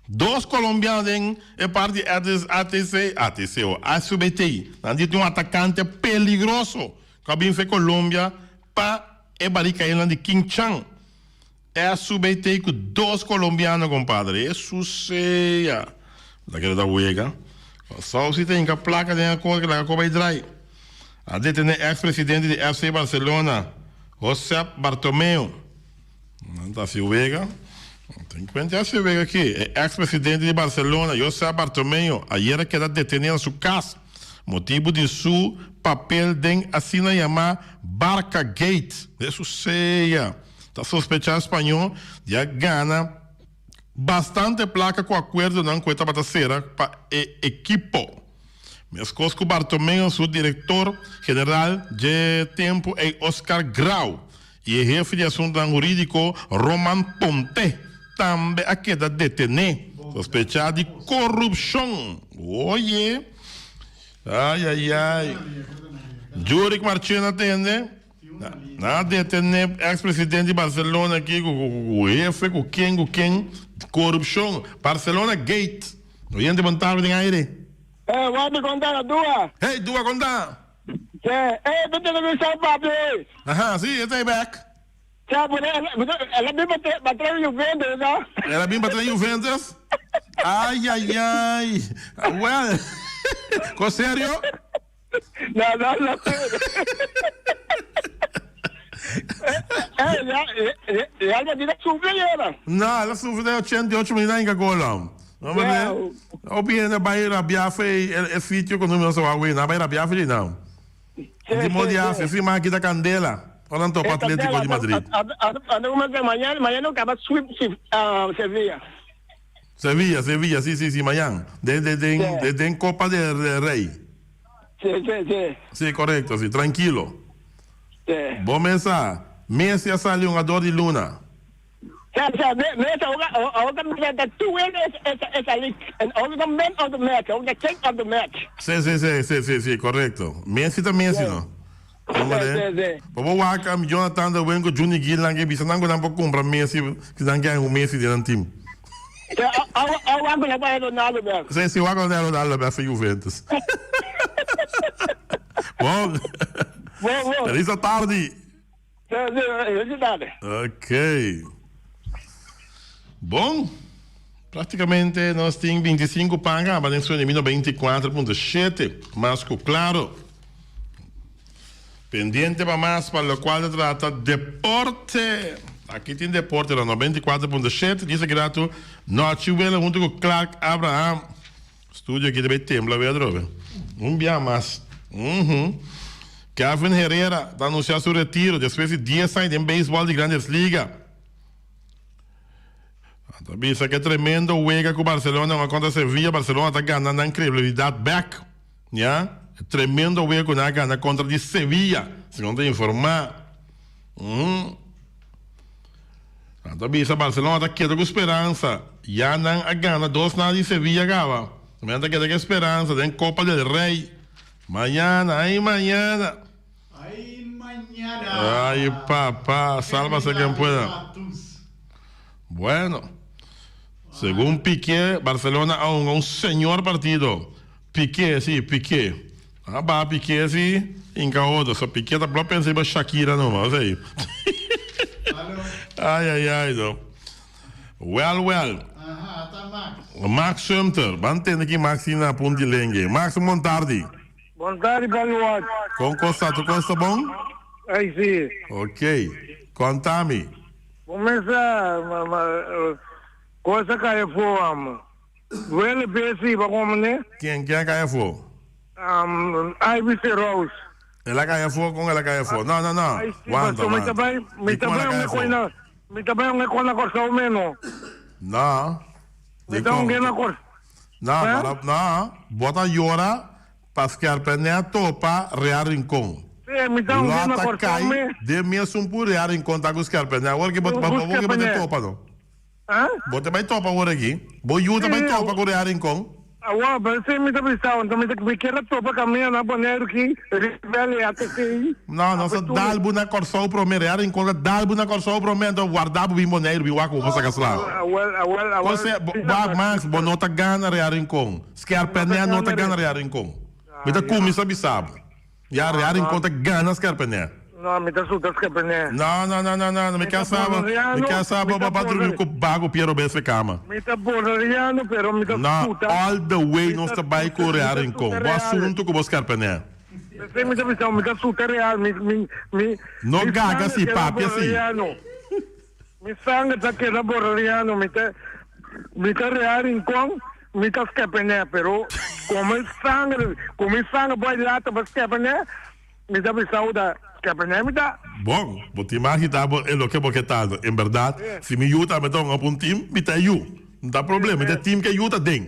Speaker 1: Dos kolombiano den e parti ATC, ATC o SUBT. Nan di tin un atakante peligroso ku a bin fe Colombia pa E barikaelnan di King Chan SUBT ku dos kolombiano kompadre. Hesus sea! Ta kere ta wega. Kòrsou si ta hinka plaka den e kos ke laga koba i drai. A detené eks presidente di FC Barcelona, Josep Bartomeu. Nan ta hasi wega. Tin kuenta e hasi wega aki. E eks presidente di Barcelona, Josep Bartomeu, ayer a keda detené na su kas. Motibu di su papel den asina yamá Barcagate. De su sea, ta sospechá spañó di a gana bastante plaka ku akuerdonan ku e tabata sera pa e ekipo. Meskos ku Bartomeu, su direktor general dje tempu ei Oscar Grau i e hefe di asuntunan hurídiko Roman Ponte tambe a keda detené, sospechá di korupshon. Oye! Ai ai ai! Jurick Marchena tende? Nan a detené ex presidente di Barcelona aki ku hefe, ku ken, ku ken, korupshon. Barcelona Gate. Oyente bon tarde den aire.
Speaker 5: Eh, wami konta Dua.
Speaker 1: Hey Dua konta.
Speaker 5: Che, eh, bo tene mi sa papia hoy.
Speaker 1: Aha, si, e ta back.
Speaker 5: Che, bo el a bin pa trae Juventus, no?
Speaker 1: El a bin pa trae Juventus? Ay, ay, ay. Well, ko serio?
Speaker 5: No, no, no. Eh, ya, Real Madrid a sufri ayera.
Speaker 1: No, el a sufri den 88 minuut ainda gol. No, maar Hopi hende bai rabia fe e sitio ku nos a wak wei, nan bai rabia fe di nan. Di modi hasi, e siman aki ta kandela ora nan topa Atletico di Madrid.
Speaker 5: Mañana no kaba sweep Sevilla.
Speaker 1: Sevilla, Sevilla, si, si, si, mañan. Den, den, den, den Copa del Rey.
Speaker 5: Si, si, si.
Speaker 1: Si, korekto, si, trankilo. Bo mesa. Messi a sali hungador di luna.
Speaker 6: Sa, sa, Messi awor ta mira ta tur hende e sali en awor ta man of the match, awor ta king of the match.
Speaker 1: Si, si, si, si, si, si, korekto. Messi ta Messi no.
Speaker 6: Si, si, si.
Speaker 1: Pa bo wak Jonathan de Wen ku Juni Gil nan ke bisa nan ku nan por kumpra Messi si nan ke haña Messi den nan team.
Speaker 6: Si, awor wak ku nan por haña Ronaldo bek.
Speaker 1: Si, si, wak ku nan haña Ronaldo bek for Juventus. Bon.
Speaker 6: Bon, bon.
Speaker 1: Feliz atardi.
Speaker 6: Feliz tardi.
Speaker 1: Ok. Bon. Prácticamente nos tin 25 paga, maar den sueño 94.7. Mas ku claro. Pendiente pa mas pa locual ta trata deporte. Aki tin deporte na 94.7. Dice grato Nochi Wela hunto ku Clark Abraham. Studio aki ta bay tembla bay atrobe. Un bia mas. Uhum. Kevin Herrera ta anuncia su retiro despues di dies aña den beisbol di Grandes Liga. Ta bisa ke tremendo wega ku Barcelona hunga kontra Sevilla. Barcelona ta gana nan credibilidad bek. Ya. Tremendo wega ku nan a gana kontra di Sevilla, segun ta informa. Uhum. Nan ta bisa Barcelona ta keda ku speransa. Ya nan a gana dos na di Sevilla kaba. Nan ta keda ku e speransa den Copa del Rey. Mañana, ay mañana.
Speaker 2: Ay mañana.
Speaker 1: Ay papá, sálvase quien pueda. Bueno, segun Piqué, Barcelona a hunga un señor partido. Piqué, si, Piqué. A baha Piqué si, hinca otro. So Piqué ta plo pensa riba Shakira numa, osei. Ay, ay, ay, no. Well, well.
Speaker 2: Aha, ata Max.
Speaker 1: Max Sumter. Ban tende ki Max tin na punt di lengue. Max, bon tardi.
Speaker 7: Bon tardi, Baluard.
Speaker 1: Kon kos ta? Tur kos ta bon?
Speaker 7: Ay, si.
Speaker 1: Ok. Kontami.
Speaker 7: Bo mester kos a kai afó, amo. Duele besi ba como ne?
Speaker 1: Ken ken a kai afó?
Speaker 7: Ivy Serous.
Speaker 1: El a kai afó? Kon el a kai afó? No, no, no. Wanta,
Speaker 7: Mi
Speaker 1: wanta.
Speaker 7: ta bai, mi
Speaker 1: Di
Speaker 7: ta
Speaker 1: kon el
Speaker 7: bai
Speaker 1: a kai
Speaker 7: un
Speaker 1: afó?
Speaker 7: koi na, mi ta bai un koi na Kòrsou meno.
Speaker 1: No.
Speaker 7: Mi
Speaker 1: Di
Speaker 7: ta un
Speaker 1: kon?
Speaker 7: ke na Kòrsou.
Speaker 1: No,
Speaker 7: Hè?
Speaker 1: no, no. Bo ta yora paske Arpenè a topa Real Rincon.
Speaker 7: Sí, mi ta un ke na
Speaker 1: Lòt a
Speaker 7: Kòrsou
Speaker 1: kai
Speaker 7: me.
Speaker 1: den mesun pur Real Rincon ta ku Skerpenè. Awor ke bo,
Speaker 7: Ku
Speaker 1: bo, bo ke bo te
Speaker 7: Skerpenè.
Speaker 1: topa no.
Speaker 7: Hã?
Speaker 1: Bo ta bai topa awor aki? Bo yu ta bai
Speaker 7: Sí,
Speaker 1: topa ku Real Rincon?
Speaker 7: Awor, pero si mi ta bisa, anto mi ta mi kier a topa kaminda na Boneiru ki Ribel i ATC i
Speaker 1: No, nos a
Speaker 7: apertura.
Speaker 1: dal bo na Kòrsou promé. Real Rincon ta dal bo na Kòrsou promé, anto warda bo bin Boneiru bin wak ku bo por saka sla.
Speaker 7: Awel, awel, awel,
Speaker 1: Kose, bo,
Speaker 7: bisa
Speaker 1: wak
Speaker 7: mas.
Speaker 1: Max, bo no ta gana Real Rincon.
Speaker 7: No ta
Speaker 1: Skerpenè no ta
Speaker 7: gana
Speaker 1: gana
Speaker 7: Re.
Speaker 1: Real Rincon. Mi
Speaker 7: Ah,
Speaker 1: ta
Speaker 7: ya.
Speaker 1: kuminsá bisa bo. Ya
Speaker 7: No,
Speaker 1: Real
Speaker 7: no.
Speaker 1: Rincon ta gana Skerpenè.
Speaker 7: No, mi ta suta Skerpenè.
Speaker 1: No, no, no, no, no, mi
Speaker 7: Mi
Speaker 1: ke
Speaker 7: ta
Speaker 1: sa bo, mi
Speaker 7: boneriano,
Speaker 1: ke sa
Speaker 7: mi
Speaker 1: bo
Speaker 7: ta
Speaker 1: pa drumi
Speaker 7: boner,
Speaker 1: ku bago Piero Bes fe kama.
Speaker 7: mi ta boneriano, pero mi ta
Speaker 1: No,
Speaker 7: suta,
Speaker 1: all the way
Speaker 7: mi
Speaker 1: nos
Speaker 7: ta
Speaker 1: ta bai
Speaker 7: suta,
Speaker 1: ku
Speaker 7: mi
Speaker 1: Real
Speaker 7: ta
Speaker 1: Rincon.
Speaker 7: suta
Speaker 1: Bo
Speaker 7: Real.
Speaker 1: asuntu ku bo Skerpenè.
Speaker 7: P'esei mi ta bisa, mi ta suta Real, mi, mi, mi,
Speaker 1: No
Speaker 7: mi
Speaker 1: gaga
Speaker 7: sangre
Speaker 1: si,
Speaker 7: keda
Speaker 1: papia si.
Speaker 7: boneriano. Mi sangre ta keda boneriano, mi ta, mi ta Real Rincon, mi ta Skerpenè, pero komo e sangre, komo e sangre bai lata pa Skerpenè, Mi ta bisa bo ta Capernaum mi ta.
Speaker 1: Bon, bo tin mas kita bo e loke bo ke ta. En berdad, si mi yu tambe ta hunga pa un team, mi ta e yu. No ta problem, mi ta e team ke yu ta den.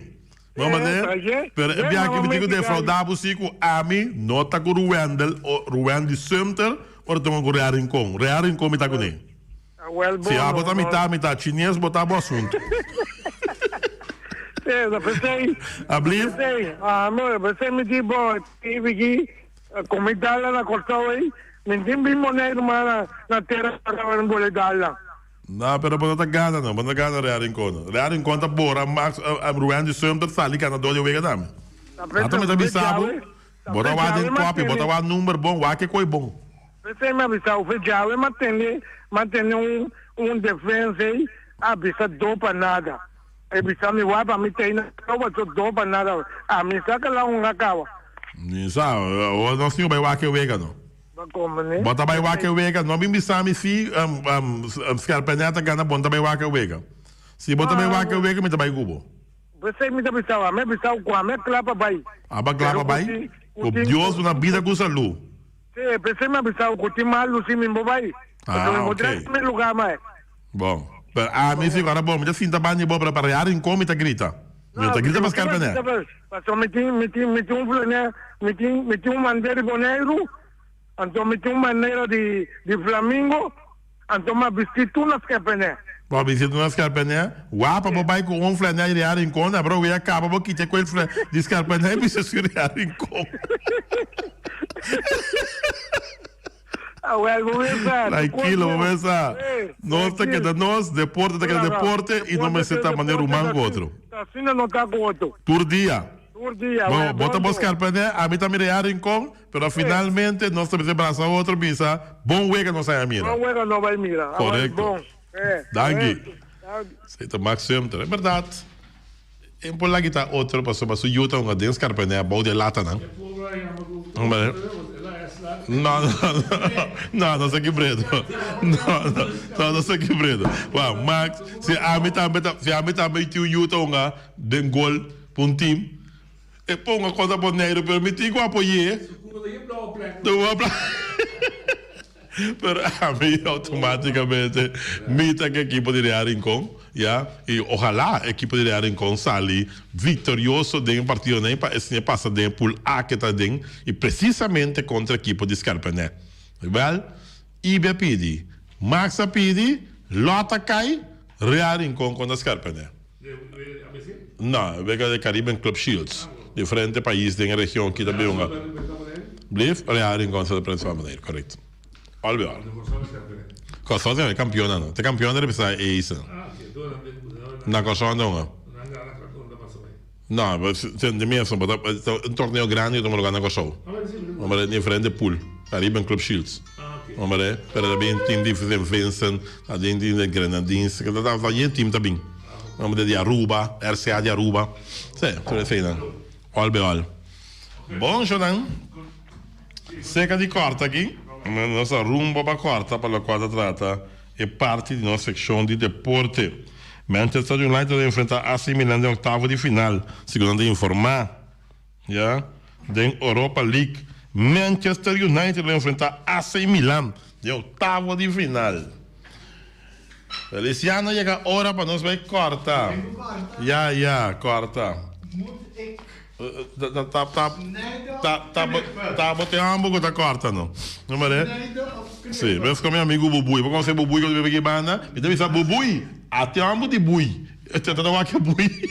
Speaker 1: Bo mane? Pero e biaha ki mi tin ku defrauda bo si ku ami no ta ku Ruwendel o Ruwendy Sumter ora ta hunga ku Real Rincon. Real Rincon mi ta kuné. Si abo ta mitá mitá, chines bo ta bo asuntu. Ablief?
Speaker 7: Come dala na Kòrsou ei, mi tin bin Boneiru mas na na tera pa mi bole dala.
Speaker 1: No, pero bo no ta gana no, bo no ta gana Real Rincon no. Real Rincon ta bora Max Ruwendy Sumter sali ganador di wega tambe. Anto mi ta bisa bo, bo ta wak den copy, bo ta wak number bon, wak e koe bon.
Speaker 7: P'esei mi a bisa bo, djawe m'a tende, m'a tende un un defensa ei a bisa do pa nada. E bisa mi wak pa mi tei na proba so do pa nada. Ami sa kala un a kaba.
Speaker 1: Mi sa, awor nos tin ku bai wak e wega no.
Speaker 7: Ba komo ne?
Speaker 1: Bo ta bai wak e wega, no bin bisa mi si Skerpenè ta gana, bo no ta bai wak e wega. Si bo ta bai wak e wega, mi ta bai ku bo.
Speaker 7: P'esei mi ta bisa bo, ami a bisa bo ku ami a kla pa bai.
Speaker 1: Aba kla pa bai? Ku Dios duna bida ku salu.
Speaker 7: Sí, p'esei mi a bisa bo ku tin malu si mi bo bai. Pasobra mi bo drenta mi lugá mai.
Speaker 1: Bon, pero ami si ora bon, mi ta sinta banda di bo, pero pa Real Rincon mi ta grita. Mi no ta grita pa Skerpenè.
Speaker 7: Pasobra mi tin, mi tin, mi tin un flanè, mi tin, mi tin un bandera di Boneiru, anto mi tin un bandera di, di Flamingo. Anto m'a bisti tur na skerpenè.
Speaker 1: Bo a bisti tur na skerpenè? Wapa bo bai ku un flanel di Real Rincon, abro wea kaba bo kita ku e flanel di skerpenè i bisti su Real Rincon.
Speaker 7: Awel bo mesa.
Speaker 1: Trankilo bo mesa. Nos ta keda nos, deporte ta keda deporte i no mester ta manera ruman ku otro.
Speaker 7: Asina no ta ku otro.
Speaker 1: Tur dia.
Speaker 7: Tur dia.
Speaker 1: Bo bo ta bo skerpenè, ami ta mi Real Rincon, pero finalmente nos ta mester brasa otro bisa bon wega nos a mira.
Speaker 7: Bon wega no bai mira.
Speaker 1: Korekto. Danki. Esei ta Max Sumter. E bèrdat. E por laga ta otro pasobra su yu ta hunga den scarpenè abou di e latanan. No, no, no, no sa kibredo. No, no, no, no sa kibredo. Wou, Max, si ami tambe ta, si ami tambe tin un yu ta hunga den gol pa un team, e por hunga kontra Boneiru, pero mi tin ku apoy'é. Pero ami automaticamente mi ta ku ekipo di Real Rincon, ya, y ojalá ekipo di Real Rincon sali victorioso den e partidonan pa esne pasa den e pool A ke ta den y precisamente contra ekipo di Scarpenet. Wel, Ibi a pidi, Max a pidi, Lot a kai, Real Rincon contra Scarpenet. No, e wega di Caribbean Club Shields. Diferente pais den e region aki ta bin hunga. Blief, Real Rincon ta representa Bonaire, correcto. Al bij al. Kòrsou ta e kampionnan no. Ta e kampionnan ta representa e isla. Na Kòrsou nan ta hunga. No, di mes no, ta un torneo grandi ku ta tuma lugar na Kòrsou. Hombre, diferente pool. Caribbean Club Shields. Hombre, pero ta bin team di Saint Vincent, ta bin team di Grenadines, ta yen team ta bin. Hombre di Aruba, RCA di Aruba. Sí, tur eseinan. All be all. Bon shownan. Seca di corta aki. Nos a rumbo pa corta pa locual ta trata e parti di nos seccion di deporte. Manchester United ta enfrenta AC Milan den octavo di final, segun nan ta informa. Ya, den Europa League, Manchester United lo enfrenta AC Milan den octavo di final. Feliciano yega ora pa nos bay corta. Ya, ya, corta. Ta, ta, ta, ta, ta bo te hambo cu ta corta no. No mare? Si, bes con mi amigo Bubuy. Bo conoce Bubuy cu ta biba aki banda? Mi ta bisa Bubuy, a te hambo di bui. Ta ta wak e bui.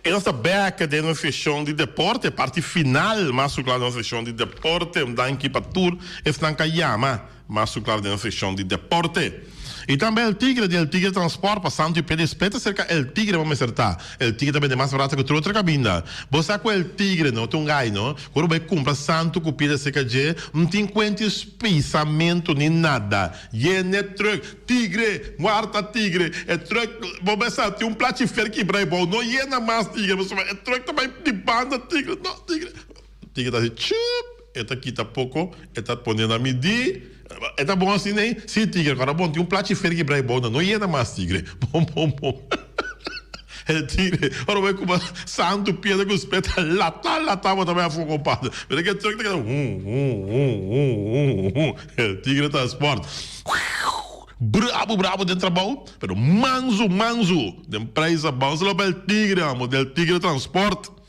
Speaker 1: E nos ta bek den nos seshon di deporte, parti final mas su kla den nos seshon di deporte. Un danki pa tur esnan ka yama mas su kla den nos seshon di deporte. Y tambe El Tigre di El Tigre Transport pa Santo y Pedi Speta cerca El Tigre bo mester ta. El Tigre ta bende mas barato cu tur otro caminda. Bo sa cu El Tigre no ta un gai no. Cu ora bo bay cumpra Santo cu Pedi cerca dje, no tin cuenti spisamento ni nada. Yene truck. Tigre! Warda Tigre! E truck bo bay sa tin un plachi fer kibra ebou. No yena mas Tigre pasobra e truck ta bay di banda Tigre. No Tigre. Tigre ta haci chup. E ta kita poko, e ta pone na midí. E ta bon asina ei? Sí, tigre. Kòrda bon, tin un plachi fer kibrá e bou nan. No yena mas, tigre. Bon, bon, bon. E tigre, ora bo e kuma santu piedra ku speta, latá, latá bo ta bai afó, kompadre. Mira ke truck ta keda hum, hum, hum, hum, hum, hum. E tigre ta sport. Brabo, brabo den trabou, pero mansu, mansu den prijs abou. Solo pa el tigre, amo, del tigre transport.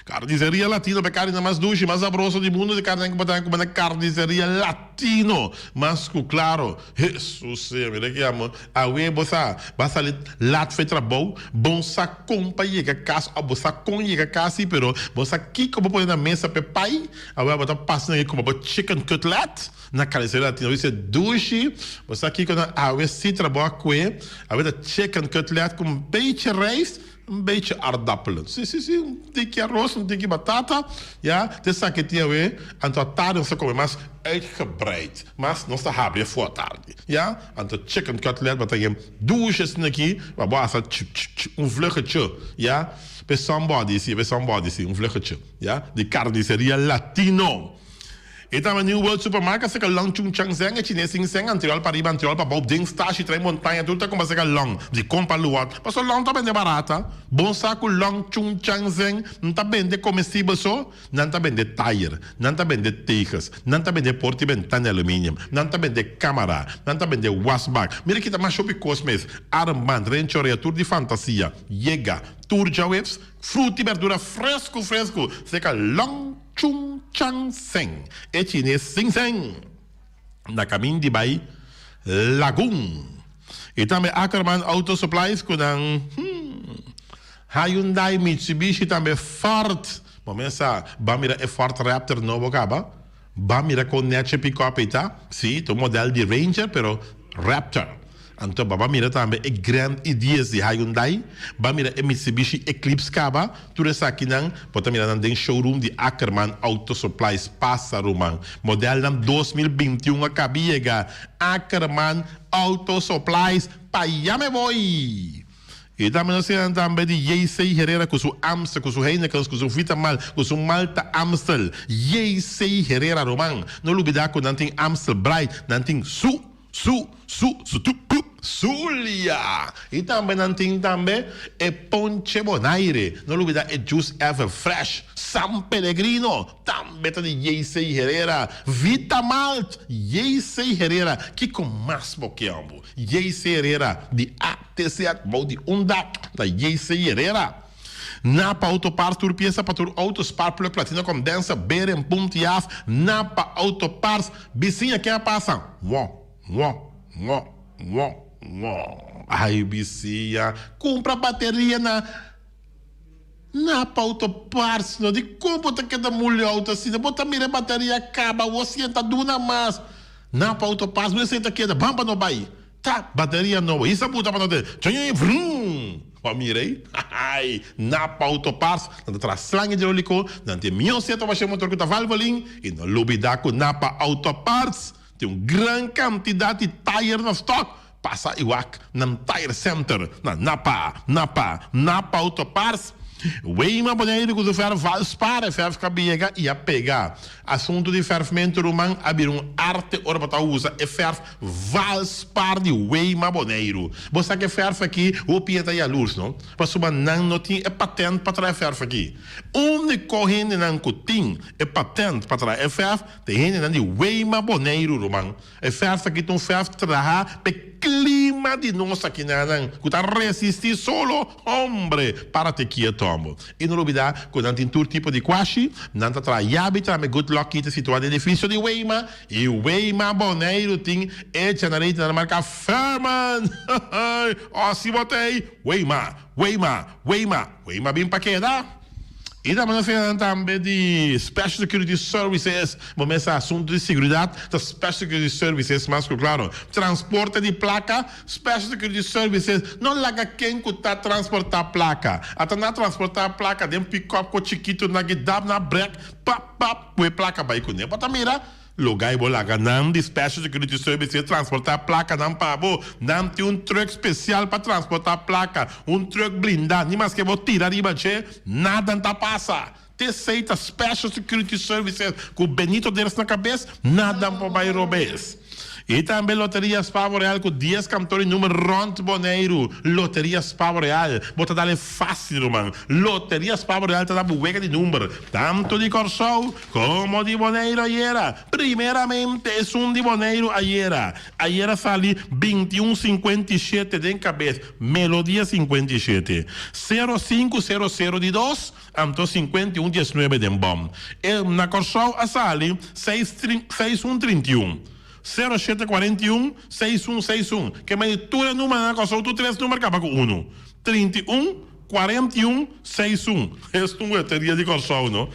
Speaker 1: Carniceria Latino pa e carninan mas dushi, mas sabroso di mundo, di carninan cu bo ta cume na Carniceria Latino. Mas cu claro, Hesus sea, mira ki amo, awe bo sa, ba sali lat for e trabou, bon sa con pa yega cas, of bo sa con yega cas si, pero bo sa kico bo pone na mesa pa e pai, awe bo ta pasa na cume bo chicken cutlet na Carniceria Latino, bo dice dushi, bo sa kico nan awe si trabou a cue, awe ta chicken cutlet cu un beetje rijst, Un beetje aardappelen. Si, si, si, un tiki aros, un tiki batata, ya, te esaki tin awe, anto atardi nos ta come mas uitgebreid, mas nos ta habri afo atardi, ya. Anto chicken cutlet bo ta yen dushi asina aki, pa bo hasa chu, chu, chu, un vluggetje, ya, p'e somebody, si, p'e somebody, si, un vluggetje, ya, di carniceria latino. E tambe New World Supermarket seka Long Chung Chang Zeng e chines sin seng antriol pa riba antriol pa bou den stashi train montaña tur ta kumba seka Long di kompa luat paso Long ta bende barata bon sa ku Long Chung Chang Zeng nta bende komestibel so nan ta bende tayer nan ta bende teges nan ta bende porta i bentana di aluminium nan ta bende kamara nan ta bende wasbak mira kita mas hopi kos mes armband renchorea tur di fantasia yega tur djaweps fruta i berdura fresku fresku seka Long Chung Chang Seng, e chines Sing Seng, na kamin di bai Lagun. I tambe Ackerman Auto Supplies ku nan Hyundai, Mitsubishi tambe Ford. Bo mes sa, bo a mira e Ford Raptor nobo kaba? Bo a mira kon nèchi e pikòp ei ta? Sí, ta un modèl di Ranger pero Raptor. Anto bo a mira tambe e Grand i-dies di Hyundai, bo a mira e Mitsubishi Eclipse kaba, tur esakinan bo ta mira nan den showroom di Ackerman Auto Supplies pasa ruman. Modelnan 2021 a kabi yega Ackerman Auto Supplies pa ya me boy! I tambe nos tin nan tambe di JC Herrera ku su Amstel, ku su Heinekens, ku su Vitamal, ku su Malta Amstel. JC Herrera ruman, no lubida ku nan tin Amstel Bright, nan tin su. Su, su, su tu, pu, Zulia! I tambe nan tin tambe e Ponche Bonaire. No lubida e Juice Ever Fresh, San Pellegrino, tambe ta di JC Herrera. Vita Malt, JC Herrera. Kiko mas bo ke ambo? JC Herrera di A te Z bou di un dak ta JC Herrera. Napa Auto Parts tur piesa pa tur auto, spark plug, platina condenser, beren, pump, tiaf, Napa Auto Parts, bisiña ken a pasa? Wo, wo, wo, wo, wo. Ay bisiña, cumpra bateria na Napa Auto Parts no, di con bo ta keda muli auto asina? Bo ta mira e bateria caba, wo sienta duna mas. Napa Auto Parts, bo sienta keda, bam pa no bay. Ta bateria nobo hisa buta pa no te chonyoy vroom bo a mira ei hahay Napa Auto Parts nan ta traha slang hidroliko nan tin mihó seta pa she motor ku ta Valvoline i no lubida ku Napa Auto Parts tin un gran kantidat di tayer na stock pasa i wak nan tire center na Napa Napa Napa Auto Parts Weima Boneiru ku su verf Valspar e verf ka biega i a pega Asuntu di fèrfmentu ruman a bira un arte ora bo ta usa e fèrf Valspar di Weima Boneiru. Bo sa ku e fèrf aki hopi hende ta yalurs no, pasobra nan no tin e patènt pa traha e fèrf aki. Úniko hendenan ku tin e patènt pa traha e fèrf ta e hendenan di Weima Boneiru ruman. E fèrf aki ta un fèrf trahá pa e klima di nos akinanan ku ta resistí solo. Hombre, párate kieto amo. I no lubidá ku nan tin tur tipo di kuashi. Nan ta traha yabi tambe. Good Lucky ta situá den edifisio di Weima. I Weima Boneiru tin e generator nan marka Firman. Osi bo ta ei, Weima, Weima, Weima, Weima bin pa keda. I tambe nos tin tambe di Special Security Services. Bo mes sa asuntu di seguridat ta Special Security Services mas ku klaro. Transporte di plaka, Special Security Services no laga ken ku ta transportá plaka. Ata nan a transportá plaka den pikòp ku chikitu nan ki dap nan brek pap pap ku e plaka bai kuné. Bo ta mira? Loga i bo laga nan di Special Security Services transportá plakanan pa bo. Nan tin un truck spesial pa transportá plaka, un truck blindá. Ni maske bo tira riba dje, nada n'ta pasa. T'esei ta Special Security Services ku Benito Ders na kabes, nada n'po bai robes. I tambe Loteria Spavo Real ku dies kantor i numer rònt Boneiru. Loteria Spavo Real, bo ta dal e fásil ruman. Loteria Spavo Real ta da bo wega di number, tantu di Kòrsou komo di Boneiru ayera. Primeramente esun di Boneiru ayera. Ayera sali 21 57 den kabes, melodia 57. Sero sinku sero sero di dos, anto 51 19 den bòm. E na Kòrsou a sali seis seis un trinta i un. Sero shete kuarenta i un, seis un seis un. Ke mei tur e numernan na Kòrsou tur tres numer kaba ku unu. 31, 41, seis un. Es un loteria di Kòrsou no.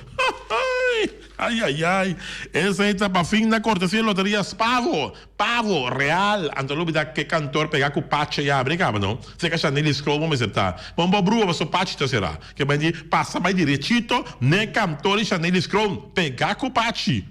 Speaker 1: Ai ai ai. Esei ta pa fin na kortesia loteria Spavo. Pavo real anto lo bida ke kantor pega ku pachi yabri kaba no seka Shanelis Kroon bo mester ta bon bo brua paso pachi ta sera ke bai di pasa bai direchito ne kantor di Shanelis Kroon pega ku pachi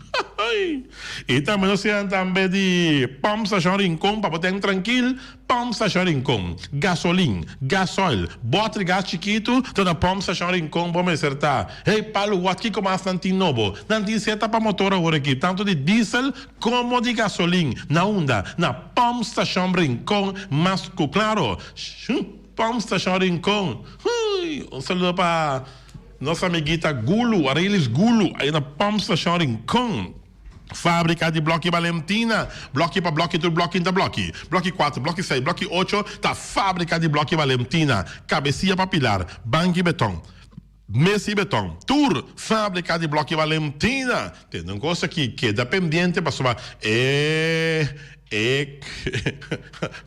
Speaker 1: i tambe nos siña tambe di pump station Rincon pa bo ten trankil pump station Rincon gasolin gasoil botri gas chikitu ta na pump station Rincon bo mester ta hey palu wat kiko mas nan tin nobo nan tin seta pa motor awor aki tanto di diesel Como di gasolin na unda? Na Pump Station Rincon mas cu claro. Pump Station Rincon. Huy! Un saludo pa nos amiguita Gulu, Arelis Gulu, ahí na Pump Station Rincon. Fabrica di bloki Valentina. Bloki pa bloki tur bloki ta bloki. Bloki cuatro, bloki seis, bloki ocho ta Fabrica di bloki Valentina. Cabecilla pa pilar, banki beton. Mes i beton. Tur fabrika di bloki Valentina tende un kos aki, keda pendiente pasobra e e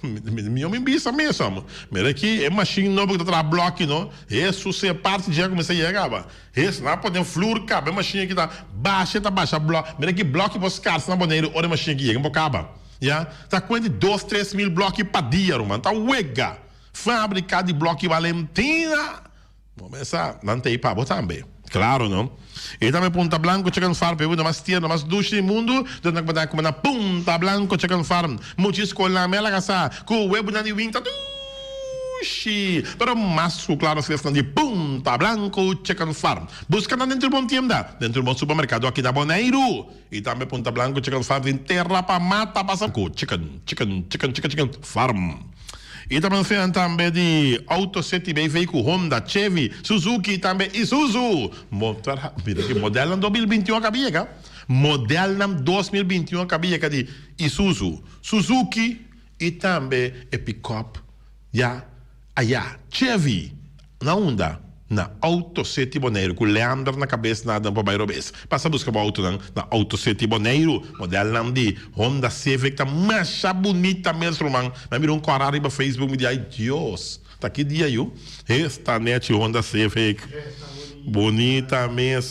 Speaker 1: mi mi bisa mes amo. Mira aki e mashin nobo ku ta traha bloki no, Hesus e parti dje a kuminsá yega kaba. Hes nan a pone flur kaba e mashin aki ta basha ta basha bloki. Mira ki bloki por skarsa na Boneiru ora e mashin aki yega por kaba. Ya, ta kuenta di dos tres mil bloki pa dia ruman, ta wega. Fabrika di bloki Valentina. Bo mesa, nan ta ei pa bo tambe. Claro, no? E tambe Punta Blanco Chicken Farm, pe bunda mas tierno, mas dushi di mundu, dor nan ku na Punta Blanco Chicken Farm. Muchi skol nan mela kasa, ku webunan di winta dushi. Pero mas ku claro si esnan di Punta Blanco Chicken Farm. Buska nan den tur bon tienda, den tur bon supermerkado aki na Boneiru. I tambe Punta Blanco Chicken Farm tin tera pa mata pasa ku chicken, chicken, chicken, chicken, chicken farm. I ta mencionan tambe di Auto City BV ku Honda, Chevy, Suzuki i tambe Isuzu. Motor, mira ki modelnan 2021 a kaba yega. Modelnan 2021 a kaba yega di Isuzu, Suzuki i tambe e pick-up ya aya Chevy. Na unda? Na Auto City Boneiru ku Leander na kabes nada no por bai robes. Pasa buska bo autonan na Auto City Boneiru. Modelnan di Honda Civic ta masha bunita mes ruman. Mi a mira un kòrá riba Facebook mi di ay Dios ta ki dia yu esta nechi Honda Civic. Bunita mes.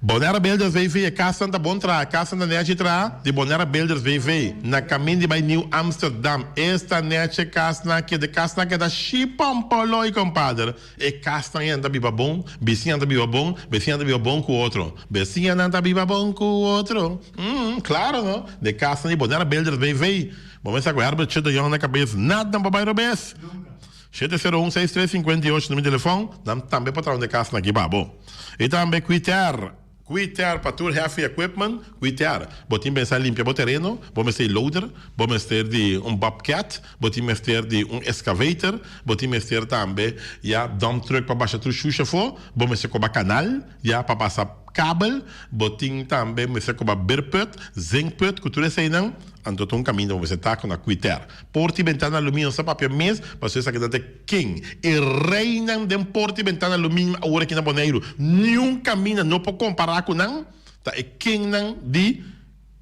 Speaker 1: Bonaire Builders BV, e kasnan ta bon traha, kasnan ta nechi traha, di Bonaire Builders BV, na kamin di bai Nieuw Amsterdam. Esta nechi kasnan aki, de kasnan aki ta shipompoloi kompader. E kasnan ei nan ta biba bon, bisiñanan ta biba bon, bisiñanan ta biba bon ku otro. Bisiñanan ta biba bon ku otro. Umm, klaro no? De kasnan di Bonaire Builders BV. Bo mester ku Herbert Chito Young na kabes, nada no por bai robes. 701 63 58 na mi telefòn, nan tambe por traha un de kasnan aki pa bo. I tambe Quiter, Quiter pa tur heavy equipment, Quiter. Bo tin pensa limpia bo tereno, bo mester di loader, bo mester di un bobcat, bo tin mester di un excavator, bo tin mester tambe ya dump truck pa basha tur shusha afó, bo mester koba kanal ya pa pasa kabel, bo tin tambe mester koba beerput, zinkput, ku tur eseinan. Anto ta un kaminda bo mester ta ku na Quiter. Porta i bentana aluminio sa papia mes, pasobra esaki nan ta ken e reinan den porta i bentana aluminio awor aki na Boneiru. Niun kaminda no por kompará ku nan, ta e kennan di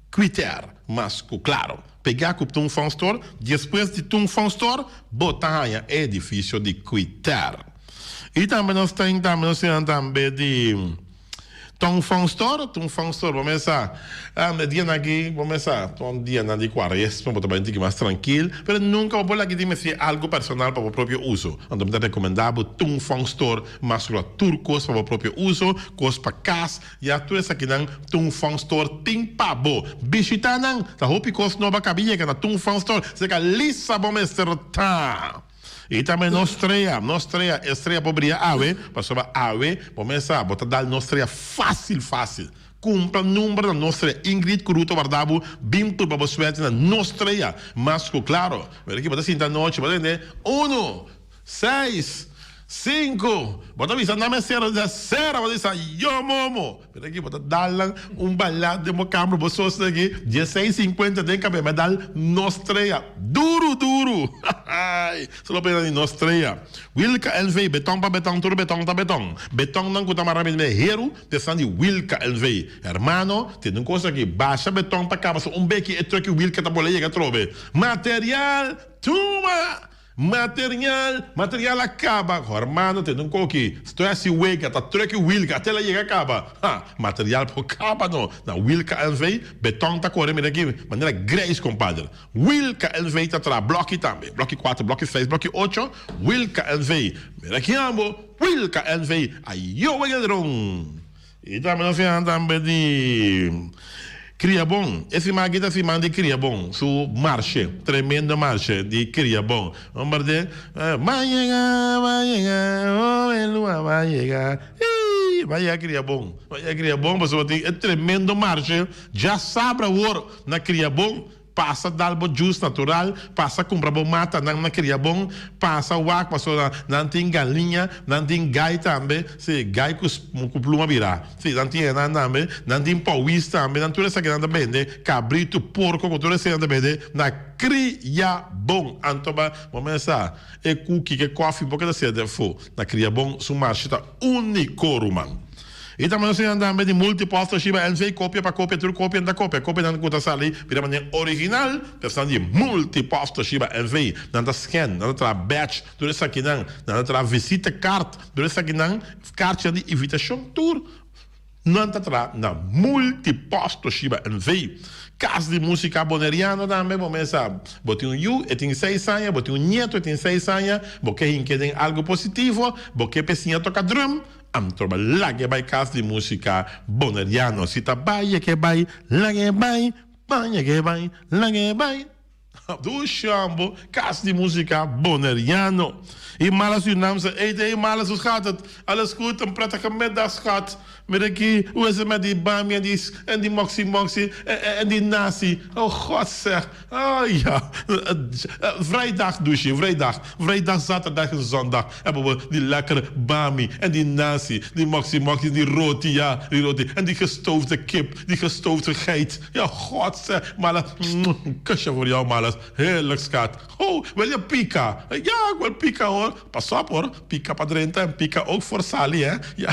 Speaker 1: Quiter. Mas ku klaro, pegá ku Tung Fong Store, despues di Tung Fong Store bo ta haña e edifisio di Quiter. I tambe nos tin tambe nos tin tambe di. Tong Fong Store, Tung Fong Store, bo mesa e dianan aki, bo mesa ta un dianan di cuaresma, bo ta bai un tiki mas trankil, pero nunca bo por laga di mester algo personal pa bo propio uso. Anto mi ta recomenda bo Tung Fong Store mas cu tur cos pa bo propio uso, cos pa cas, ya tur esakinan Tung Fong Store tin pa bo. Bishita nan, ta hopi cos nobo a caba yega na Tung Fong Store, cerca Lisa bo mester ta. I tambe nos strea, nos strea, e strea por bria awe, pasobra awe bo mes sa, bo ta dal nos strea fácil fácil. Cumpra number na nos strea. Ingrid cu Ruth ta warda bo, bin purba bo suerte na nos strea. Mas cu claro, mira aki bo ta sinta anochi, bo ta tende, uno, seis, Sinku, bo ta bisa nan mester a sera, bo ta bisa yo momo. Mira aki bo ta dal nan un bala den bo kamber, bo sos aki dieseis sinkuenta den kabe, mi a dal nos trea duru duru. Hahaai, solo pena di nos trea. Wilka NV, beton pa beton, tur beton ta beton. Betonnan ku ta mara mi heru ta esnan di Wilka NV. Hermano, tende un kos aki, basha beton ta kaba, so un beki e truck di Wilka ta bola yega atrobe. Material, tuma! Material, material a caba. Hermano, tende un koki. Stress y wega, ta truck y wilga, te la yega caba. Ha, material por caba no. Na Wilka NV, beton ta core mira aki, manera grijs compadre. Wilka NV ta traha bloki tambe. Bloki cuatro, bloki seis, bloki ocho, Wilka NV. Mira aki ambo, Wilka NV. Ayo wega dron. Y tambe nos siña tambe di Kriabon. E siman aki ta siman di Kriabon. Su marshe, tremendo marshe di Kriabon. Homber de, Va yega, va yega, oh e lua va yega, ii, va yega Kriabon. Va yega Kriabon pasobra tin e tremendo marshe djasabra awor na Kriabon. Pasa dal bo juice natural, pasa cumpra bo matanan na Kriabon, pasa wak pasobra nan tin galiña, nan tin gai tambe, si, gai cu cu pluma bira, si, nan tin enan tambe, nan tin pauwis tambe, nan tur esakinan ta bende, cabrito, porco cu tur esei nan ta bende na Kriabon. Anto ba bo mesa e cuki cu e koffie bo keda sede afo na Kriabon, su marshe ta unico ruman. I tambe nos siña tambe di multiposto shiba NV kopia pa kopia tur kopia ta kopia kopianan ku ta sali bira manera original ta esnan di multiposto shiba NV nan ta scan nan ta traha batch tur esakinan nan ta traha visita kart tur esakinan karchinan di invitashon tur nan ta traha na multiposto shiba NV kas di musika boneriano tambe bo mesa bo tin un yu e tin seis aña bo tin un nieto e tin seis aña bo ke hink'e den algu positivo bo ke p'e siña toka drum Anto ba lag'e bai kas di músika boneriano. Si ta bai e ke bai, lag'e bai, bai e ke bai, lag'e bai. Dushi ambo, kas di músika boneriano. I mala Surinaamse eten, ey mala hoe gaat het? Alles goed? Een prettige middag schat. Mira aki, hoe is het met die bami en die en die moxie moxie en die nasi? Oh God zeg. Oh ja, vrijdag douche, vrijdag, vrijdag, zaterdag en zondag hebben we die lekkere bami en die nasi, die moxie moxie, die roti, ja, die roti en die gestoofde kip, die gestoofde geit. Ja, god zeg, Malas, een kusje voor jou Malas, heerlijk schat. Oh, wil je pika? Ja, ik wil pika hoor. Pas op hoor, pika pa drenta en pika ook voor Sally hè. Ja,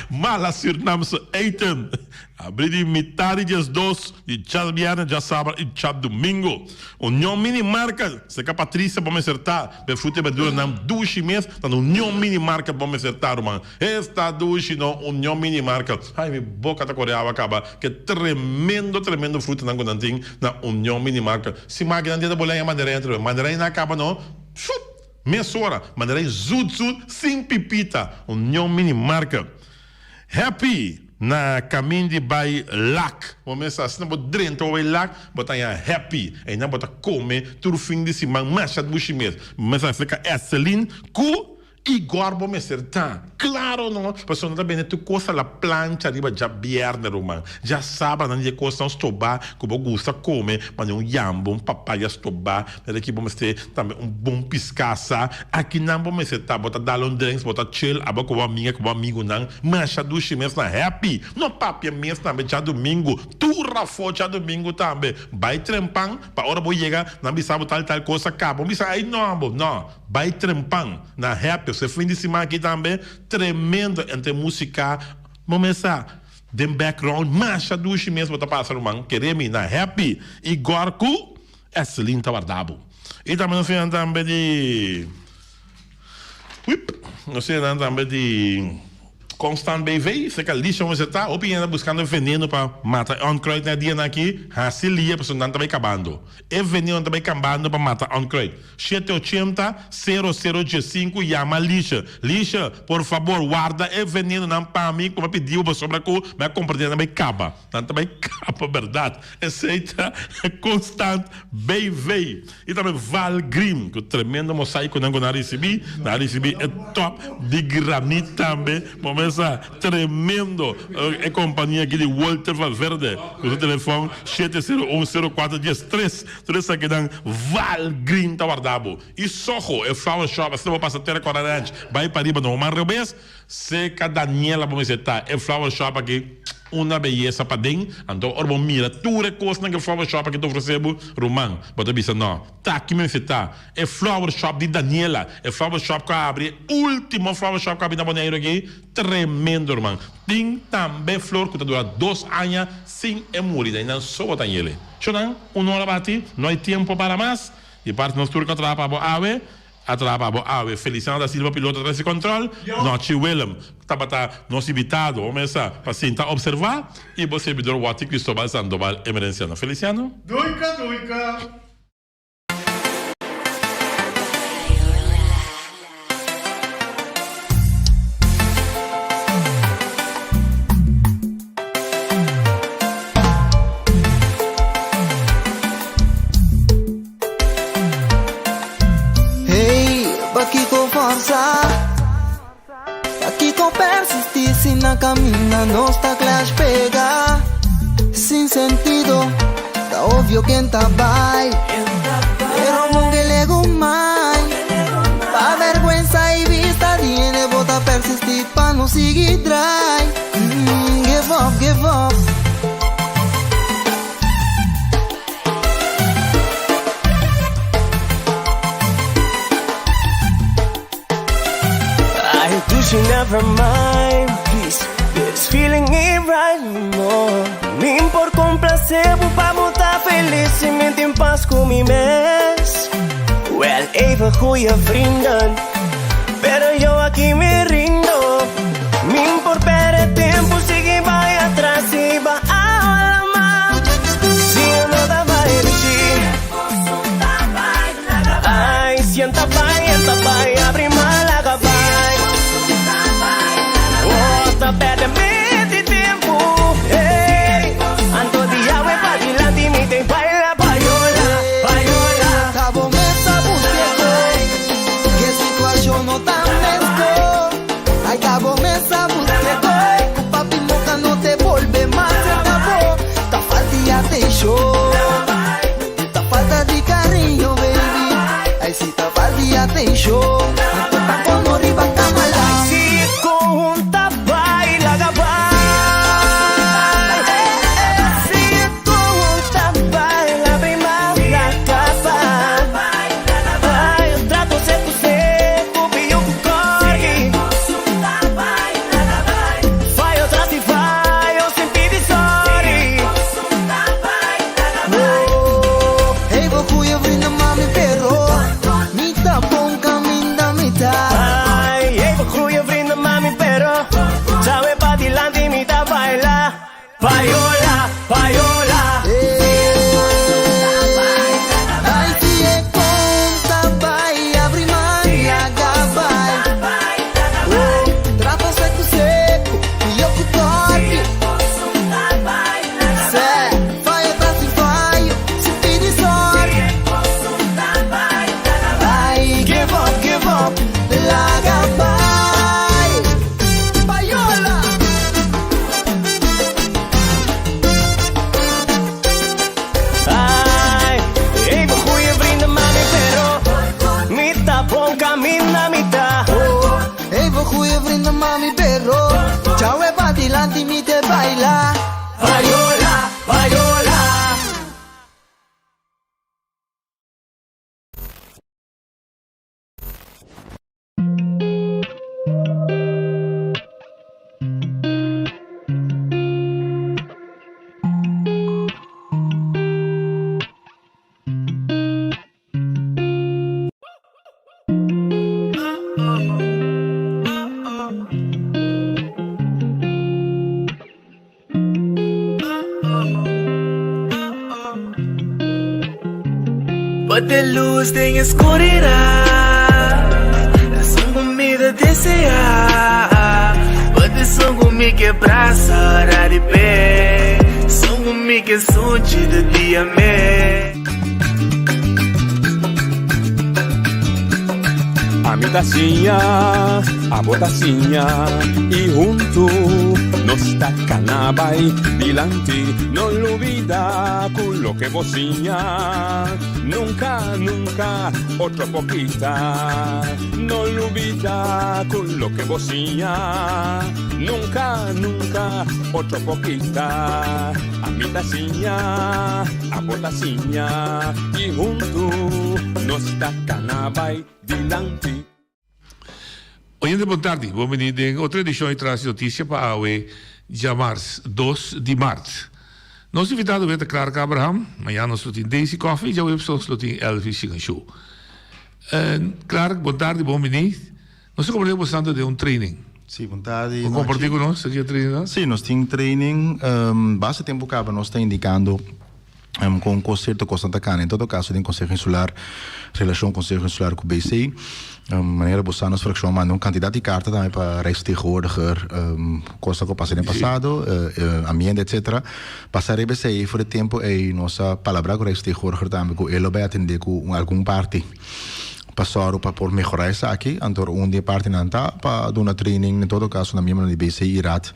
Speaker 1: Malas Surinaamse eten. Abri di mitad di diesdos di djabièrnè, djasabra i djadumingu. Union Mini Market, Seka Patricia bo mester ta, be fruta i berduranan dushi mes ta na Union Mini Market bo mester ta ruman. Esta dushi no Union Mini Market. Ai mi boka ta kore awa kaba ke tremendo tremendo frutanan ku nan tin na Union Mini Market. Si makinan tin ta bo leña mandarin atrobe. Mandarin na kaba no, shup! Mesora, mandarin zoet zoet sin pipita. Union Mini Market. Happy na kamin di bai lak. Bo mester asina bo drenta bo bai lak, bo ta haña happy. Einan bo ta kome tur fin di siman masha dushi mes. Bo mester aserka Esselin ku Igor bo mester ta. Klaro no, pasobra nan ta bende tur kos a la plancha riba djabièrnè ruman. Djasabra nan di e kosnan stobá ku bo gusta kome, manera un yambo, un papaya stobá. Mira aki bo mester tambe un bon piskasa. Akinan bo mester ta, bo ta dal un drinks, bo ta chill, abo ku bo amiga, ku bo amigunan. Masha dushi mes na happy. No papia mes tambe djadumingu. Tur afó djadumingu tambe. Bai trempan pa ora bo yega nan bisa bo tal tal kos a kaba. Bo bisa ay no abo. No. Bai trempan na happy. Osea fin di siman aki tambe tremendo entre musika. Bo mester den background masha dushi mes bo ta pasa ruman. Kere mi na happy. Igor ku. Esselin ta warda bo. I tambe nos siña tambe di Wip. Nos siña tambe di Constant BV. Cerca Lisha mester ta. Hopi hende ta buscando veneno pa mata e onkruid na e dianan aki. Haci lia pasobra nan ta bay cabando. E veneno ta bay cambando pa mata onkruid. Shete ochenta, sero sero diesinku yama Lisha. Lisha, por fabor warda e venenonan pa mi ku mi a pidi bo pasobra ku mi a comprende nan ta bay caba. Nan ta bay caba berdad. Esey ta Constant BV. Y tambe Val Green cu tremendo mosaiconan cu nan a ricibi. Nan a ricibi e top di granit tambe. Bo mesa tremendo e compania aki di Walter Valverde cu su telefon shete sero un sero cuatro dies tres. Tur esakinan Val Green ta warda bo. Y Soho e flower shop asina bo pasa Terra Cora Ranch bay pariba no man robes. Seca Daniela bo mester ta e flower shop aki una beyesa paden anto ora bo mira tur e cosnan cu e flower shop aki ta ofrece bo ruman bo ta bisa no ta aki mi mester ta e flower shop di Daniela e flower shop cu a abri e ultimo flower shop cu a abri na Boneiru aki tremendo ruman tin tambe flor cu ta dura dos aña sin e muri nan so bo ta yele. Shonan un ora bati no hay tiempo para mas. Di parti nos tur ku a traha pa bo awe, a traha pa bo awe. Feliciano da Silva piloto tras di control, Nochi Willem tabata nos invitado, bo mesa pa sinta observa y bo servidor Watty Cristobal Sandoval Emerenciano. Feliciano.
Speaker 2: Duika duika.
Speaker 8: Hey, pakiko forsa? Pakiko persisti si na kaminda nos ta clash pega? Sin sentido, ta obvio ken ta bai. Pero bon ke legumai. Pa vergüenza y vista di hende bo ta persisti pa no sigui drai. Mm, give up, give up.
Speaker 9: I do she never mind, please. This feeling ain't right no more. Mi por complacer bo pa bo ta feliz y mi tin pas cu mi mes. Wel, even goeie vrienden, pero yo aki mi rindo. Mi por perde tempo, sigui bai atras y ba alama. Si yo no ta bai rishi. Ay, sienta bai, enta bai, abri malaga bai. Oh, ta perde mi di tempo. Hey, anto di awe pa dilanti mi te baila payola, payola.
Speaker 8: Ta bo mesa busqueco, que situacion no ta mesco. Ay, ta bo mesa busqueco, cu papi moca no te bolbe mas cerca bo. Ta falta di atencion, ta falta di cariño, baby. Ay, si ta falta di atencion, anto ta como riba camala.
Speaker 9: Si conjunta baila gabay. Si conjunta baila prima la casa. Ay, trato seco seco, pillo cu corgi. Fallo tras di fallo, sin pidi sorry.
Speaker 8: Oh, hey, bo goeie vrienden, mami, pero mi ta bon caminda mi ta.
Speaker 9: Ay, even goeie vrienden, mami, pero Sabe pa dilanti mi ta baila. Payola, payola.
Speaker 8: Ay, si e conta bai, abri man, laga bai. Oh, trato seco seco, pio cu corpi. Se, fallo tras di fallo, sin pidi sorry. Ay, give up, give up, laga bai. Payola.
Speaker 9: Ay, even goeie vrienden, mami, pero Mi ta bon camina mi ta.
Speaker 8: Oh, even goeie vrienden, mami, pero Chao e pa dilanti mi te baila.
Speaker 9: Payola, payola.
Speaker 10: Bate luz den escuridad Esun cu mi ta desea Bate esun cu mi ke brasa ora di be Esun cu mi ke sunchi di dia me.
Speaker 11: Ami ta siña, abo ta siña, i huntu nos ta kana bai dilanti. No lubida ku loke bo siña nunka, nunka otro por kita. No lubida ku loke bo siña nunka, nunka otro por kita. Ami ta siña, abo ta siña, i huntu nos ta kana bai dilanti.
Speaker 12: Oyente bon tardi, bon bini den otro edicion di Tras di Noticia pa awe djamars dos di mart. Nos invitado awe ta Clark Abraham, mañana nos lo tin Daisy Coffee, djaweps nos lo tin Elvis Shiganshu. Clark, bon tardi, bon bini. Nos ta kompartí ku bosnan den un training.
Speaker 13: Sí, bon tardi.
Speaker 12: Bo kompartí ku nos aki e training ta?
Speaker 13: Sí, nos tin training. Basta tempu kaba nos ta indikando kon kos sierto kosnan ta kana. En todo kaso den Konseho Insular, relashon Konseho Insular ku BC. Manera bo sa nos frakshon a manda un kantidat di karta tambe pa Rijksvertegenwoordiger, kosnan ku a pasa den pasado, amienda etcetera. Pasa riba esei for e tempu ei nos a palabrá ku Rijksvertegenwoordiger tambe ku e lo bai atendé ku algun parti. Pa sòru pa por mehorá esaki, anto un di e partinan ta pa duna training en todo kaso na miembronan di BC i Raad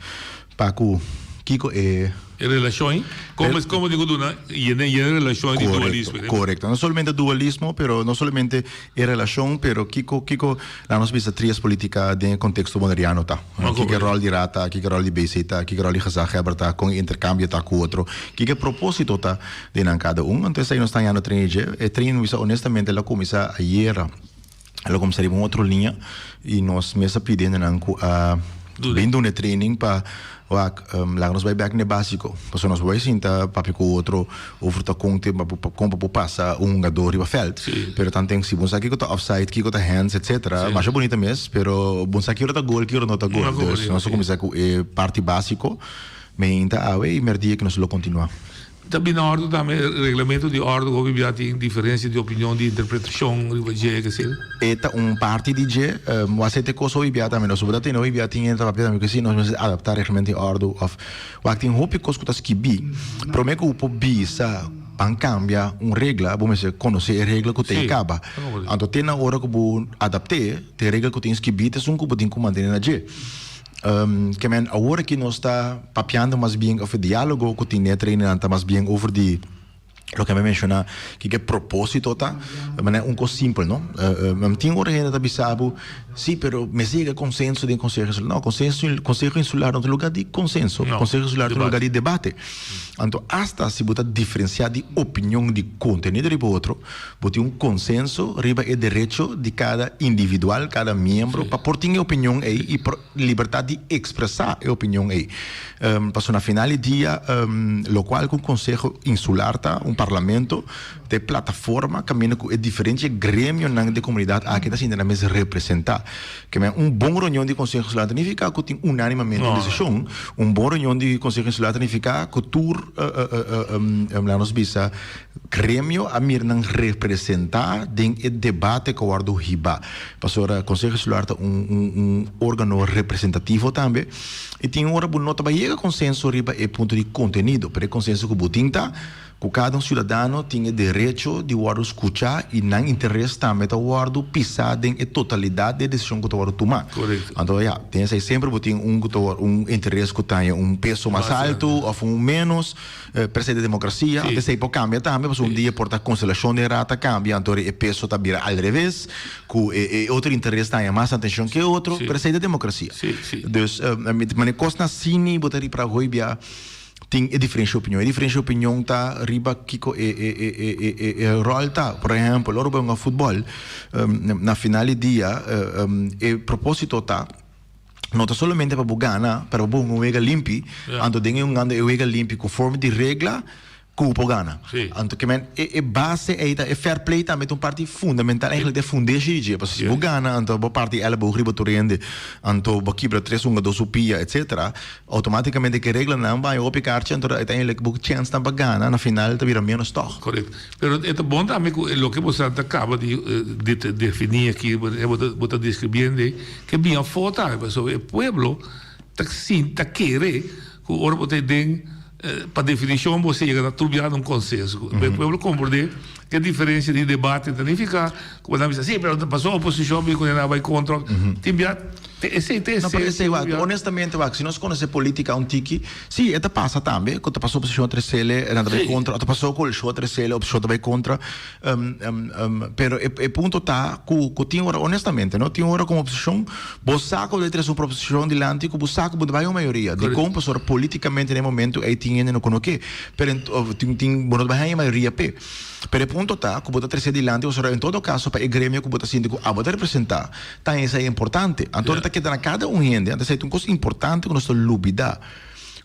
Speaker 13: pa ku kiko e.
Speaker 12: E relashon ei? Komo komo tin ku duna yena yena e relashon ei di dualismo?
Speaker 13: Korekto, korekto. No solamente dualismo, pero no solamente e relashon, pero kiko kiko laat nos bisa trias politica den e konteksto boneriano ta. Kiko e ròl di Raad ta, kiko e ròl di BC ta, kiko e ròl di gezaghebber ta, kon e interkambio ta ku otro, kiko e propósito ta. Den nan kada un. Anto esei nos ta hañando training dje. E training bisa honestamente el a kuminsá ayera. El a kuminsá riba un otro liña i nos mes a pidi hendenan ku a bin duna e training pa wak laga nos bai bèk na e básiko. Pasobra nos por bai sinta papia ku otro over ta kon te pa kon pa por pasa un hungadó riba vèlt. Pero tanten si bo sa kiko ta offside, kiko ta hands etcetera masha bunita mes pero bo sa ki ora ta gol ki ora no ta gol. Dus nos a kuminsá ku e parti básiko meinta awe i mèrdia ku nos lo kontinuá.
Speaker 12: Ta bini na ordu tambe reglamento di ordu hopi bia tin diferencia di opinion di interpretacion riba dje kesel.
Speaker 13: E ta un parti di dje. Wak sete cos hopi bia tambe nos ta tene hopi bia tin hende ta papia tambe cu si nos mester adapta reglamento di ordu of wak tin hopi cos cu ta skibi prome cu bo por bisa ban cambia un regla bo mester conoce e regla cu ta caba anto te na ora cu bo adapte te regla cu tin skibi ta esun cu bo tin cu mantene na dje. Ke men awor aki nos ta papiando mas bien of e dialogo ku tin den e trainingnan ta mas bien over di loke mi a menshoná kiko e propósito ta. Manera un kos simpel no. Tin ora hende ta bisa bo, si pero mester yega konsenso den Konseho Insular. No, konsenso Konseho Insular no ta lugar di konsenso. Konseho Insular ta un lugar di debate. Anto asta si bo ta diferensiá di opinion di kontenido riba otro, Bo tin un konsenso riba e derecho di kada individual, kada miembro, pa por tin e opinion ei i por libertat di ekspresá e opinion ei. Pasobra na final di dia, lokual ku un konseho insular ta, un parlamento, ta e plataforma kaminda ku e diferente gremionan di e komunidat aki ta sinti nan mes representá. Ke men un bon reunion di konseho insular ta nifiká ku tin unánimamente un desishon. Un bon reunion di konseho insular ta nifiká ku tur, laga nos bisa, Gremio a mira nan representá den e debate ku a wòrdu hibá. Pasobra Konseho Insular ta un un órgano representativo tambe i tin ora bo no ta bai yega konsenso riba e punto di kontenido, pero e konsenso ku bo tin ta ku kada un siudadano tin e derecho di wòrdu skuchá i nan interes tambe ta wòrdu pisá den e totalidat di e desishon ku ta wòrdu tumá. Anto ya, den esei semper bo tin un ku ta wòrdu un interes ku ta haña un peso mas altu òf un ménos. Presidente di democracia, anto esey por cambia tambe, pasobra un dia por ta constelacion den raad ta cambia, anto e peso ta bira al reves, cu e otro interes ta haña mas atencion ke otro, pero esey ta democracia. Dus, manera cosnan asini bo ta ripara hoy bia tin e diferencia opinion. E diferencia opinion ta riba kico e rol ta. Por ehempel, ora bo hunga futbol, na final di dia e proposito ta, No ta solamente pa bo gana, pero pa bo hunga un wega limpi. Anto den e hungando e wega limpi conforme di regla cu bo por gana. Anto ke men e e base ey ta e fair play tambe ta un parti fundamental, eigenlijk ta e fundeshi di dje. Pasobra si bo gana anto bo parti elleboog riba tur hende, anto bo kibra tres hungador su pia etcetera, automaticamente ke reglanan bo haña hopi karchi anto uiteindelijk bo chensnan pa gana na final ta bira menos tog.
Speaker 12: Correcto. Pero e ta bon tambe cu loke bo sa ta caba di defini aki, bo ta describiendo ey, Ke bin afó tambe pasobra e pueblo ta sinti, ta kere ku ora bo ta den pa definishon bo yega na tur bia na un konsenso. E pueblo komprendé ke diferensia di debate ta nifiká ku bo ta bisa si pero pasobra oposishon bin kuné nan a bai kontra tin bia esei ta
Speaker 13: No pero esei wak honestamente wak si nos konosé politika un tiki si e ta pasa tambe ku ta pasa oposishon a tresele nan ta bai kontra o ta pasa koalishon a tresele oposishon ta bai kontra. Pero e punto ta cu cu tin ora, honestamente no, tin ora como oposicion bo sa cu bo trece un proposicion dilanti cu bo sa cu bo ta bay un mayoria. Dicon? Pasobra politicamente na e momento ey tin hende no cu no ke, pero tin tin bo no ta bay haya mayoria p'e. Pero e punto ta cu bo ta trece dilanti pasobra en todo caso pa e gremio cu bo ta sinti cu abo ta representa ta esey importante. Anto ta keda na cada un hende, anto esey ta un cos importante cu nos ta lubida.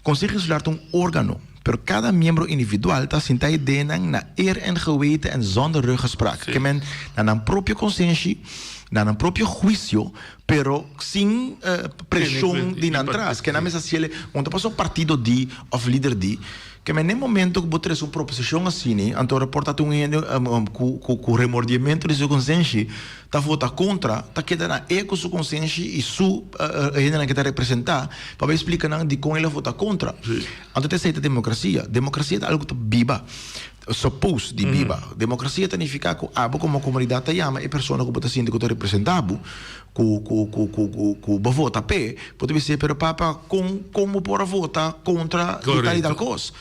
Speaker 13: Conseho Insular ta un organo. Pero kada miembro individual ta sinta ideanan na eer en geweten en zonder ruggespraak. Ke men na nan propio konsenshi, na nan propio huisio, pero sin preshon di nan tras. Ke nan mester hasiel un ta paso partido di of lider di. Ke men n'e momento ku bo trese un proposishon asini, anto por ta tin un hende ku ku remordiemento di su konsenshi ta vota kontra, ta keda na e ku su konsenshi i su hendenan ke ta representá pa bai splika nan dikon el a vota kontra. Anto ta esei ta demokrasia. Demokrasia ta algu ku ta biba, suppose di biba. Demokrasia ta nifiká ku abo komo komunidat ta yama e persona ku bo ta sinti ku ta representá bo, ku ku ku ku ku ku bo vota p'e, bo ta bis'é, pero papa kon kon bo por a vota kontra di tal i tal kos?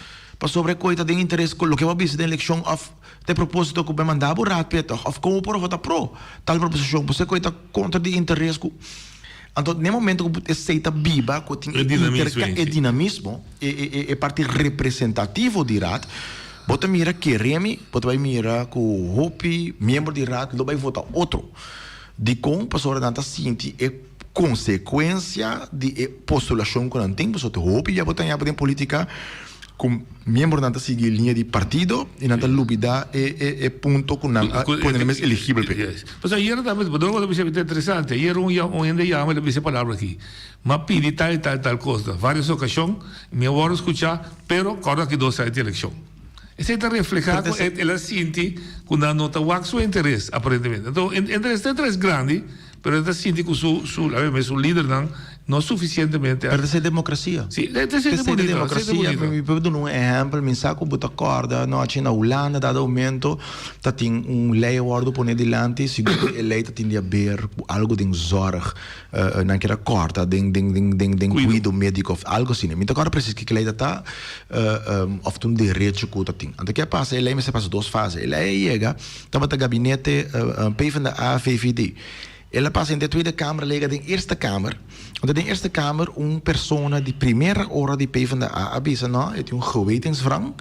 Speaker 13: Pasobra e koi ta den interes ku loke bo a bisa den elekshon òf ta e propósito ku bo a manda bo raad p'e tòg? Òf kon bo por a vota pro tal proposishon pasobra e koi ta kontra di interes ku Anto den e momento ku esei ta biba ku tin e interka e dinamismo e e e parti representativo di raad, bo ta mira keremi bo ta bai mira ku hopi miembro di raad lo bai vota otro. Dikon? Pasobra nan ta sinti e konsekuensia di e postulashon ku nan tin. Pasobra hopi ya bo ta haña den politika ku miembronan ta sigui liña di partido i nan ta lubida e e e punto ku nan a pone nan mes eligibel p'e.
Speaker 12: Yes. Pasobra ayer tambe, bo ta bisa mi ta interesante, ayer un un hende yama i ta bisa e palabra aki, Mi a pidi tal i tal i tal kos na varios okashon, mi a wòrdu skuchá, pero kòrda aki dos aña di elekshon. Esei ta reflehá ku el a sinti ku nan no ta wak su interes aparentemente. Anto interes ta interes grandi, pero el ta sinti ku su su su lidernan no sufisientemente a.
Speaker 13: Pero ta esei demokrasia.
Speaker 12: Si, ta esei ta bonito,
Speaker 13: Ta esei ta demokrasia. Mi por duna un ehèmpel, mi sa ku bo ta kòrda anochi na Hulanda dado momento ta tin un lei a wòrdu pone dilanti, sigur e lei ta tin di haber ku algu den zòrg. Nan kier a kòrta den den den den den kuido médiko òf algu asina. Mi ta kòrda presis kiko lei ta ta òf ta un derecho ku ta tin. Anto ke a pasa e lei mester pasa dos fase. E lei a yega tabata gabinete PvdA VVD. El a pasa henter Tweede Kamer a yega den Eerste Kamer. Anto den Eerste Kamer un persona di primera ora di PvdA a bisa no e tin un gewetenswrang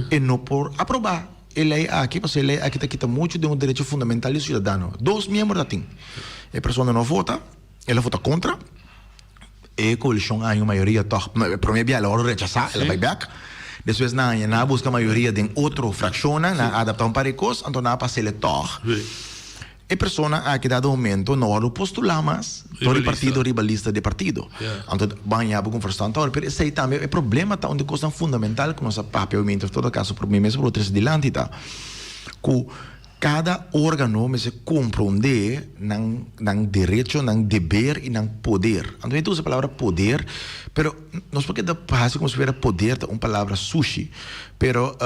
Speaker 13: e no por aprobá e lei aki pasobra e lei aki ta kita muchu den un derecho fundamental di ciudadano. Dos miembro ta tin. E persona no vota, el a vota contra. E coalicion a haña un mayoria toch. E prome bia el a wòrdu rechasá, el a bai bèk. Despues nan a haña, nan a buska mayoria den otro fraccionnan, nan a adaptá un par di kos, anto nan a pas'el tòg. E persona aki dado momento no wòrdu postulá mas dor di partido riba lista di partido. Anto bo haña bo ku un verstand awor. Pero esei tambe e problema ta un di kosnan fundamental ku nos a papia hopi mientras todo kaso por mi mes por trese dilanti ta ku kada órgano mester komprondé nan nan derecho, nan deber i nan poder. Anto mi ta usa e palabra poder pero nos por keda hasi komo si fuera poder ta un palabra sushi. Pero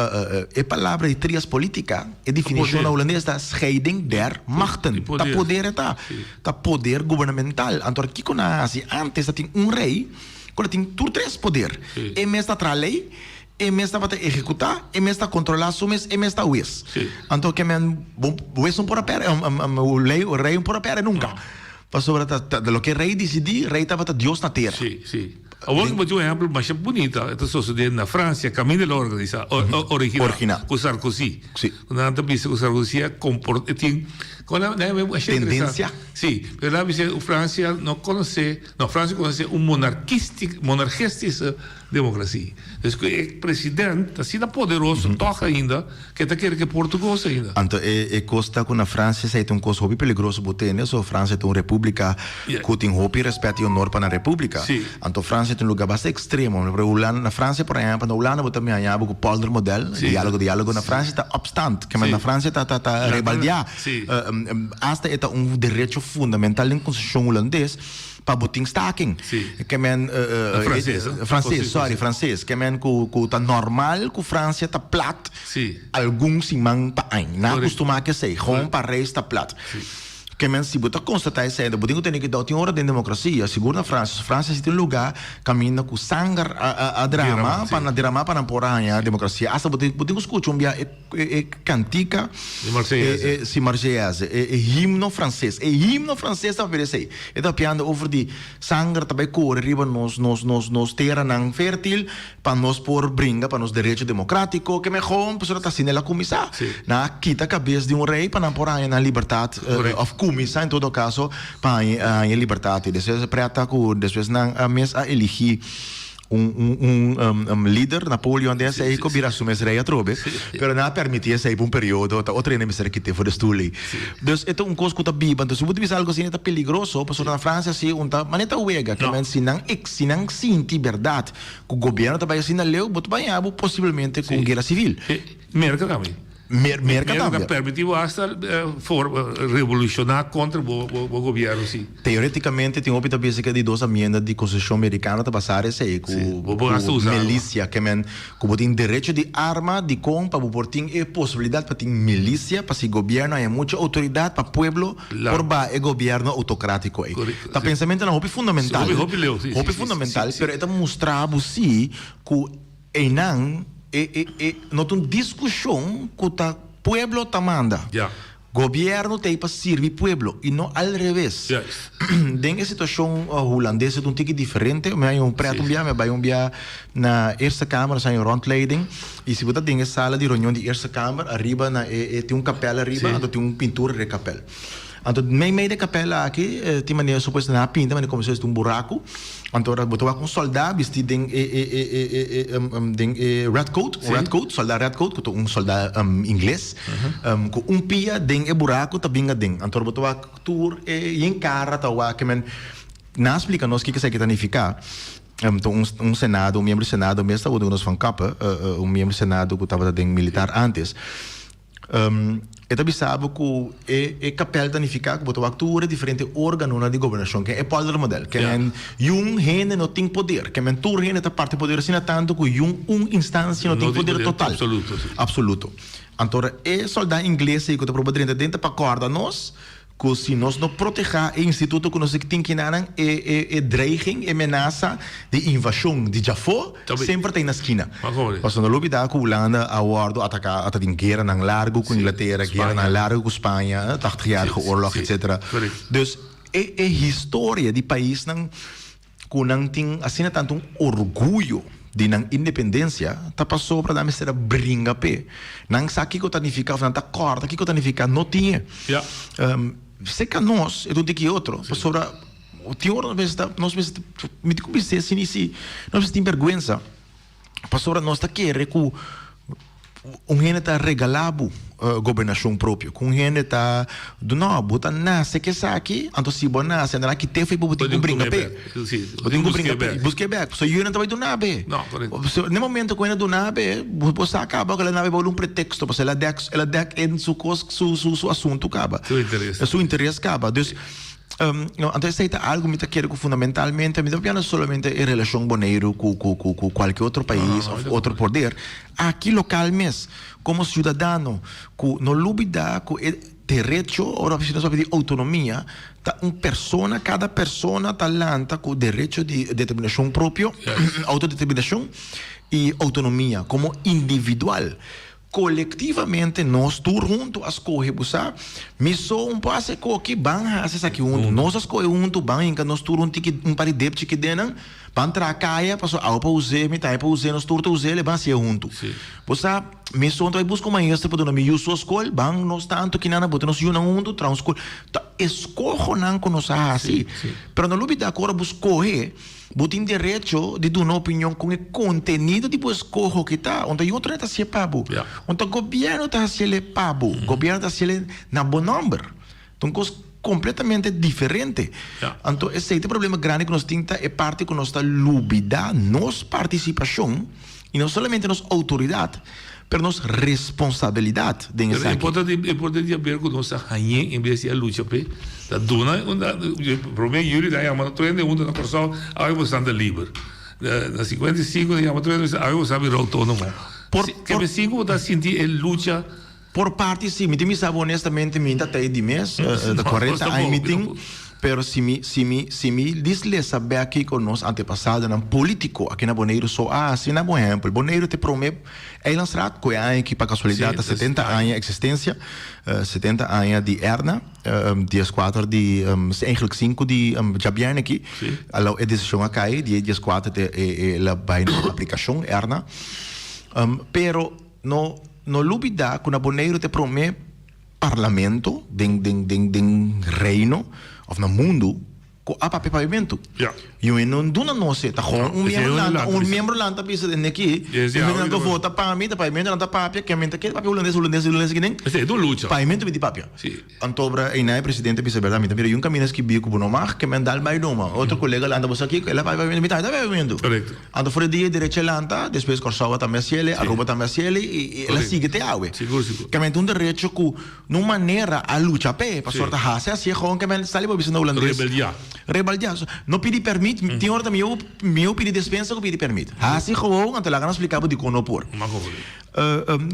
Speaker 13: e palabra di trias politica, e definicion na hulandes ta scheiding der machten. Ta poder e ta. Ta poder gubernamental. Anto kiko nan a hasi? Antes ta tin un rey ku ta tin tur tres poder. E mes ta traha ley, e mes tabata ehecuta, e mes ta controla su mes, e mes ta hues. Anto ke men hues no por a perde, ley rey no por a perde nunca. Pasobra ta loke rey dicidi, rey tabata Dios na tera.
Speaker 12: Awor ki bo tin un ehempel masha bunita, e ta sosode na Francia, caminda el a organisa, origina, cu Sarkozy. Cu nan ta bisa cu Sarkozy a compor, e tin,
Speaker 13: Tendencia.
Speaker 12: Si, pero nan a bisa cu Francia no conoce, no, Francia conoce un monarquistic, monargestische democratie. Dus cu e president ta asina poderoso toch ainda, cu e ta kere cu e por tur cos ainda.
Speaker 13: Anto e e cos ta cu na Francia esey ta un cos hopi peligroso bo tende, so Francia ta un republica cu tin hopi respet y honor pa nan republica. Anto Francia ta un lugar basta extremo, pero Hulanda, na Francia por ehempel, na Hulanda bo ta miaña bo cu polder model, dialogo dialogo, na Francia ta opstand, ke men na Francia ta ta ta rebaldia, hasta e ta un derecho fundamental den constitucion Hulandes, pa bo tin staking. Ke men
Speaker 12: Frances,
Speaker 13: Frances, sorry, Frances. Ke men ku ku ta normal ku Francia ta plat algun siman pa añ. Nan a kustumá ku esei. Gewoon Parijs ta plat. Ke men si bo ta konstatá esei, bo tin ku tene kuidou. Tin ora den demokrasia, sigur na Francia, Francia si tin un lugá kaminda ku sanger a drama pa nan derama pa nan por a haña demokrasia. Asta bo tin bo tin ku skucha un bia e E kantika, e si Marseillaise, e himno franses. E himno franses ta papia esei. E ta papiando over di sanger ta bai kore riba nos nos nos nos teranan fertil pa nos por bringa pa nos derecho demokratiko. Ke mehor pasobra ta asina el a kuminsá. Nan a kita kabes di un rei pa nan por haña nan libertat òf kuminsá en todo kaso pa haña libertat. I despues prèt ta ku despues nan mes a eligí. Un un un um, lider, Napoleon den esei, ku bira su mes rei atrobe, pero nan a permití esei pa un periodo, ta otro hende mester a kit'é for di stoel ei. Dus e ta un kos ku ta biba. Entonces si bo ta bisa algu asina e ta peligroso, pasobra na Francia si un ta manera ta wega, ke men si nan ex si nan sinti bèrdat ku gobièrnu ta bai asina leu, bo ta baña bo posiblemente ku un guera sivil.
Speaker 12: Merka tambe.
Speaker 13: Merka
Speaker 12: Merka
Speaker 13: tambe.
Speaker 12: ta permití bo hasta for revolucioná kontra bo bo gobièrnu si.
Speaker 13: Teoreticamente tin hopi ta bisa ke di dos amienda di konstitushon merikano ta basá esei ku
Speaker 12: Si, bo por hasta
Speaker 13: ku
Speaker 12: usa arma.
Speaker 13: milisia ke men ku bo tin derecho di arma dikon pa bo por tin e posibilidat pa tin milisia pa si gobièrnu haña muchu outoridat pa pueblo
Speaker 12: La.
Speaker 13: por baha e gobièrnu outokratiko ei.
Speaker 12: Korekto,
Speaker 13: Ta
Speaker 12: si.
Speaker 13: pensamentonan hopi fundamental,
Speaker 12: Hopi hopi leu, si, si,
Speaker 13: hopi
Speaker 12: si, si,
Speaker 13: fundamental
Speaker 12: si.
Speaker 13: pero e ta mustra bo si ku Einan e e e no ta un diskushon ku ta pueblo ta manda.
Speaker 12: Ja.
Speaker 13: Gobièrnu ta ei pa sirbi pueblo i no al reves.
Speaker 12: Juist.
Speaker 13: Den e situashon hulandes e ta un tiki diferente. Mi haña un prèt un bia, mi a bai un bia na Eerste Kamer, nos haña un rondleiding i si bo ta den e sala di reunion di Eerste Kamer ariba na e e tin un kapèl ariba anto tin un pintura den e kapèl. Anto mei mei di e kapèl aki tin manera supuesto nan a pinta manera komo si un buraku. Anto ora bo ta wak un soldá bistí den e e e e e e den e red coat, un red coat, soldá red coat ku ta un soldá ingles, ku un pia den e buraku ta bin aden. Anto ora bo ta wak tur e yen kara ta wak ke men nan a splika nos kiko esaki ta nifiká. Ta un un senado, un miembro di senado mes tabata nos van Kappe, un miembro di senado ku tabata den militar ántes. E ta bisa bo ku e e kapèl ta nifiká ku bo ta wak tur e diferente órganonan di gobernashon ken e poldermodel ken men yun hende no tin poder ken men tur hende ta parti poder asina tantu ku yun un instansia no tin poder total apsoluto. Anto ora e sòldá ingles ei ku ta proba drenta den ta pa kòrda nos Ku si nos no protehá e instituto ku nos tin kinanan, e e e dreiging, e menasa di invashon di djafó semper ta ei na skina. Pasobra no lo bida ku Hulanda a wòrdu ataká, a ta tin gueranan largu ku Inglatera, gueranan largu ku Spaña, Tachtigjarige Oorlog, etcetera. Dus e e historia di paisnan Ku nan tin asina tantu un orguyo di nan independensia, ta pasobra nan mester a bringa p'e. Nan sa kiko ta nifiká òf nan ta kòrda kiko ta nifiká no tin e. Seka nos e ta un tiki otro, pasobra tin ora nos mester ta, nos mester, mi tin ku bis'é asina i si, nos mester tin bèrgwensa. Pasobra nos ta kere ku un hende ta regalá bo gobernashon propio, ku un hende ta duna bo, bo ta nase ku esaki, anto si bo nase anto nan kit'é fo'i bo, bo tin ku bringa p'e. Bo tin ku bringa p'e, busk'é bèk. Pasobra yu nan ta bai duna bo. Ne momento ku hende duna bo, bo sa kaba ku el a duna bo un preteksto, pasobra el a dèk, el a dèk en su kos, su su asuntu kaba. Su interes kaba. Dus. Anto esei ta algu mi ta kere ku fundamentalmente mi ta papia no solamente e relashon Boneiru ku ku ku ku kualke otro pais òf otro poder, aki lokal mes komo siudadano ku no lubida ku e derecho ora si nos papia di outonomia ta un persona kada persona ta lanta ku derecho di determinashon propio outodeterminashon i outonomia komo individual. Kolektivamente nos tur huntu a skohe bo sa, mi so un por hasi koki, ban hasi esaki huntu. Nos a skohe huntu, ban hinka nos tur un tiki un par di dep chiki den nan, ban traha kaya pasobra awe pa us'é, mi tambe pa us'é, nos tur ta us'é, le ban hasié huntu. Bo sa, mi so ta bai buska un maestro pa duna mi yu su skol, ban nos tantu kinan a bota nos yunan huntu traha un skol. Ta eskohonan ku nos a hasi. Pero no lubida ku ora bo skohe. Bo tin derecho di duna opinion kon e kontenido di bo eskoho ki ta. Unda e otro ta hasié pa bo. Unda gobièrnu ta hasiel pa bo. Gobièrnu ta hasiel na bo nòmber. Ta un kos kompletamente diferente. Anto esei ta e problema grandi ku nos tin ta e parti ku nos ta lubidá nos partisipashon i no solamente nos outoridat pero nos responsabilidat den
Speaker 12: Pero
Speaker 13: esaki.
Speaker 12: e por ta di haber ku nos a hañ'é en bes di a lucha p'e. Ta duna un promé yüli nan a yama tur hende huntu na Kòrsou, awe bo esnan ta liber. Na 55 nan yama tur hende awe bo sa bira outónomo.
Speaker 13: Por
Speaker 12: Ke
Speaker 13: por
Speaker 12: bes ku bo ta sinti e lucha.
Speaker 13: Por parti si, mi tin bisa bo honestamente mi ta tei di mes, ta 40 aña mi tin, pero si mi si mi si mi dis lesa bek kiko nos antepasadonan politico aki na Boneiru so a hasi, na bo ehempel, Boneiru ta e prome eilandsraad ku e aña aki pa kasualidat ta 70 aña eksistensia, 70 aña di Erna, dieskuater di, eigenlijk sinku di djabièrnè aki, alou e desishon a kai, di e dieskuater te el a bai na aplikashon Erna, pero No no lubida ku na Boneiru ta e prome parlamento den den den den reino of na mundu ku a papia papiamentu. Yu no duna nos e, ta gewoon un miembro lanta, un miembro lanta bisa den aki, un miembro lanta vota pa mi, ta pa e miembro lanta papia, ke men ta kere papia hulandes, hulandes, hulandes aki den, pa e men ta bini papia. Anto obra einan e presidente bisa berdad, mi ta mira yu un kaminda skibí ku bo no mag, ke men dal bai doma. Otro kolega lanta bo sa kiko, el a papia mi ta papia papiamentu. Anto for e dia e derecho a lanta, despues Kòrsou a tambe a siele, Aruba tambe a siele i el a sigui te awe. Ke men ta un derecho ku Nun manera a lucha p'e, pasobra ta hasi asi e gewoon ke men sali bo bisa na hulandes.
Speaker 12: Rebeldiá.
Speaker 13: Rebeldiá. No pidi permit, tin ora ta mihó mihó pidi despensa ku pidi permit. Hasi gewoon, anto laga nan splika bo dikon no por.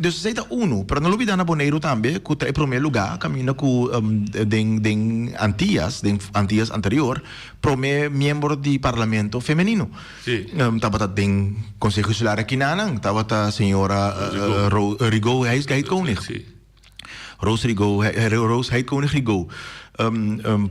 Speaker 13: Dus esei ta unu, pero no lubidá na Boneiru tambe ku ta e promé lugá kaminda ku den den Antias, den Antias anterior, promé miembro di parlamento femenino. Tabata den Konseho Insular akinanan, tabata señora Rigaud Heitkonig. Rose Rigaud, Rose Heitkonig Rigaud,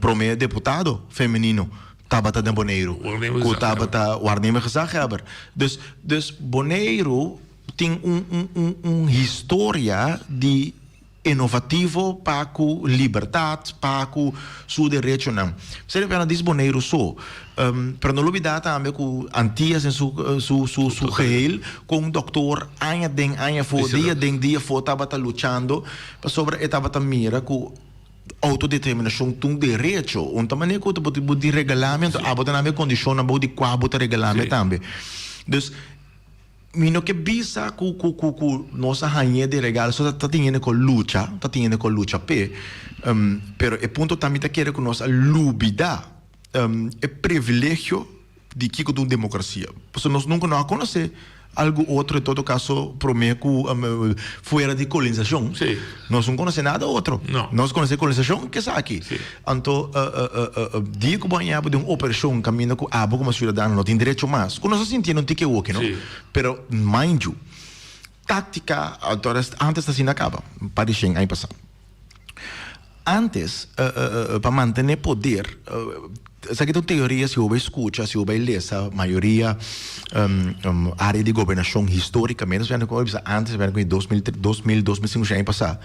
Speaker 13: prome deputado femenino tabata den Boneiru, ku tabata waarnemend gezaghebber. Dus, dus Boneiru tin un, un, un, un historia di inovativo pa ku libertat, pa ku su derechonan. Serio pena dis Boneiru so. Pero no lubida tambe ku Antias den su su su su geheel kon un doktor aña den aña afó, dia den dia afó tabata luchando pasobra e tabata mira ku outodeterminashon ta un derecho. Un ta manera ku bo bo di regalá mi anto abo ta nami e kondishonnan bou di kua bo ta regalá mi tambe. Dus mi no ke bisa ku ku ku ku nos a hañ'é di regalo so ta tin hende ku a lucha, ta tin hende ku a lucha p'e pero e punto ta mi ta kere ku nos a lubida. E privilegio di kiko ta un demokrasia. Pasobra nos nunka no a konosé algu otro en todo kaso promé ku fuera di kolonisashon. Nos no konosé nada otro. Nos konosé kolonisashon ke esaki. Anto dia ku bo a yaba den un operashon kaminda ku abo komo siudadano no tin derecho mas, ku nos a sintié un tiki awoki no. Pero mind you, táktika antes ta asina kaba, un par di shen aña pasá. Antes, pa mantené poder, esaki ta un teoria si bo bai skucha, si bo bai lesa, mayoria área di gobernashon histórikamente, nos a bisa antes, 2000, 2000, 2500 aña pasá,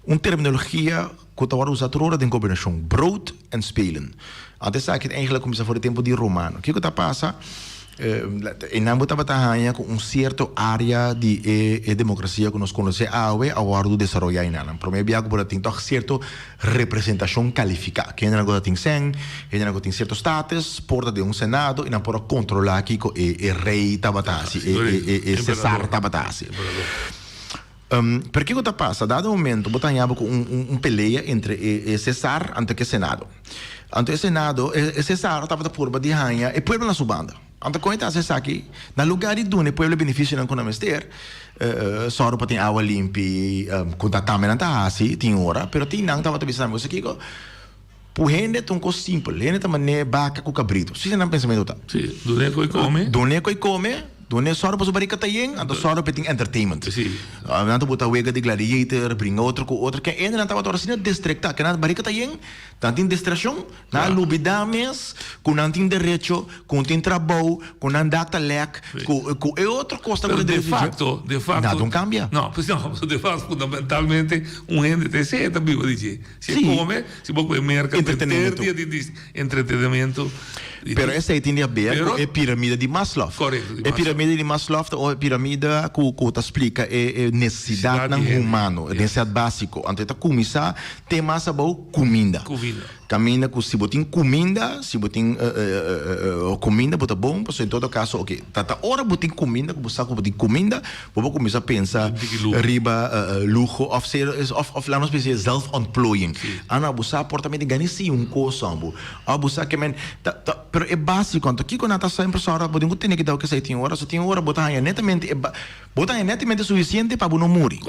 Speaker 13: un terminologia ku ta wòrdu usá tur ora den gobernashon, brood en spelen. Antes esaki ta eigenlijk a kuminsá for di tempu di romano. Kiko ta pasa? Einan bo tabata haña ku un sierto área di e e demokrasia ku nos konosé awe a wòrdu desaroyá einanan. Promé bia ku bo ta tin tòg sierto representashon kalifiká. Kendenan ku ta tin sèn, hendenan ku tin sierto status por ta den un senado i nan por a kontrolá kiko e e rei tabata hasi, e e e sesar tabata hasi. Pero kiko ta pasa? Dado momento bo ta haña bo ku un un pelea entre e e sesar anto ku e senado. Anto e senado, e Cesar tabata purba di haña e pueblo na su banda. Anto kon e ta hasi esaki? Na lugar di duna e pueblo e benefisionan ku nan mester, sòru pa tin awa limpi, ku ta tambe nan ta hasi tin ora, pero tin nan tabata bisa nan, Bo sa kiko? Ku hende ta un kos simpel, hende ta manera baka ku kabritu. Asina nan pensamentu ta.
Speaker 12: Sí, dun'é ku e kome.
Speaker 13: Dun'é ku e kome. Dun'é sòru pa su barika ta yen, anto sòru pa e tin entertainment. Nan ta buta wega di gladiator, bringa otro ku otro. Ke hende nan tabata ora asina distrektá, ke nan barika ta yen, nan tin distrashon, nan a lubidá mes ku nan tin derecho, ku nan tin trabou, ku nan dak ta lèk, ku ku e otro kosnan ku ta
Speaker 12: derecho dje. De facto,
Speaker 13: Nada un kambia.
Speaker 12: No, pues no, de facto fundamentalmente un hende ta esei e ta biba di dje. Si e kome, si bo kue merka,
Speaker 13: Entretenimento.
Speaker 12: dia di entretenimento.
Speaker 13: Pero esei tin di haber ku e piramide di Maslow.
Speaker 12: Korekto, di
Speaker 13: E piramide di Maslow ta un piramide ku ku ta splika e e nesesidatnan humano, e nesesidat básiko. Anto e ta kuminsá te mas abou kuminda.
Speaker 12: Kuminda.
Speaker 13: Kaminda ku si bo tin kuminda, si bo tin kuminda bo ta bon, pasobra en todo kaso oke ta ta ora bo tin kuminda ku bo sa ku bo tin kuminda, Bo por kuminsá pensa riba luho òf ser òf òf laat nos bisa zelfontplooiing. Ano abusá por ta mete gana si un kos òmbu. Abusá ke men ta ta pero e básiko anto kiko nan ta semper sòru bo tin ku tene kidao kesei tin ora so tin ora bo ta haña netamente e ba bo ta haña netamente sufisiente pa bo no muri.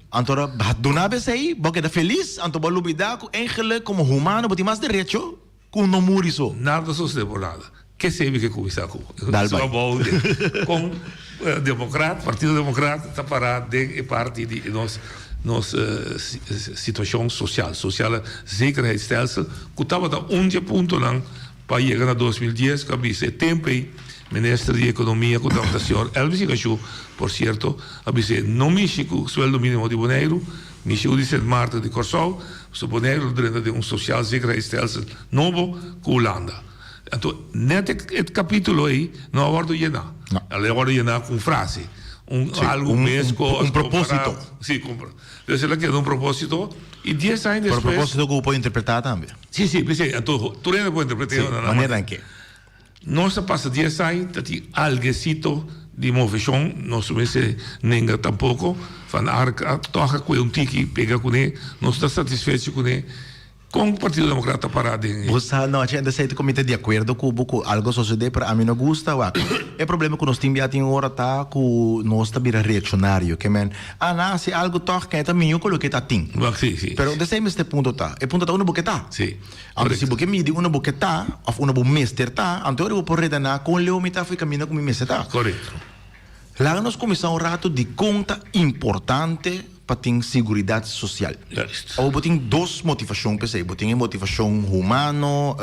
Speaker 13: Anto ora duna bo esei bo keda felis anto bo a lubidá ku eigenlik komo humano bo tin mas derecho ku no muri so.
Speaker 12: Nada sosede por nada. Ke sebe ke kuminsá ku
Speaker 13: Dal
Speaker 12: su
Speaker 13: bai.
Speaker 12: abou den kon Demokrat, Partido Demokrat ta pará den e parti di nos nos situashon sosial, sociale zekerheidsstelsel, ku tabata un di e puntonan pa yega na 2010 ku a bisa e tempu ei Minister di Ekonomia ku tabata señor Elvis Igashu, por sierto, a bisa e no mishi ku sueldo minimo di Boneiru, mishi ku di Sint Maarten di Kòrsou, pasobra Boneiru lo drenta den un sociaal zekerheidsstelsel nobo ku Hulanda. Anto net e capítulo ei no a wordo yená. El a wordo yená cu un frase, un algo mes
Speaker 13: cos. Un propósito.
Speaker 12: Sí, dus el a keda un propósito y dies aña
Speaker 13: Pero
Speaker 12: despues.
Speaker 13: propósito cu bo por interpretá tambe.
Speaker 12: Sí, sí, p'esei. Anto tur hende por interpret'é
Speaker 13: Sí,
Speaker 12: na nan
Speaker 13: manera
Speaker 12: manera.
Speaker 13: en ke.
Speaker 12: Nos a pasa dies aña ta tin alguesito di moveshon, nos no mester nenga tampoco. Van Ark a tòg a kue un tiki pega kuné, nos ta satisfecho kuné. Kon Partido Democrat ta pará den e.
Speaker 13: Bo sa nochi enta esei ta ku mi ta di akuerdo ku bo ku algo sosodé pero ami no gusta wak. E problema ku nos tin bia tin ora ta ku nos ta bira reakshonario ke men a nan hasi algo tòg ken e ta mihó ku loke ta tin.
Speaker 12: Wak si si.
Speaker 13: Pero esei mester punto ta. E punto ta unda bo ke ta.
Speaker 12: Si.
Speaker 13: Anto si bo ke midi unda bo ke ta òf unda bo mester ta anto ora bo por redaná kon leu mi ta for e kaminda ku mi mester ta.
Speaker 12: Korekto.
Speaker 13: Laga nos kuminsá un ratu dikon ta importante pa tin siguridat sosial. Awor bo tin dos motivashon p'esei. Bo tin e motivashon humano,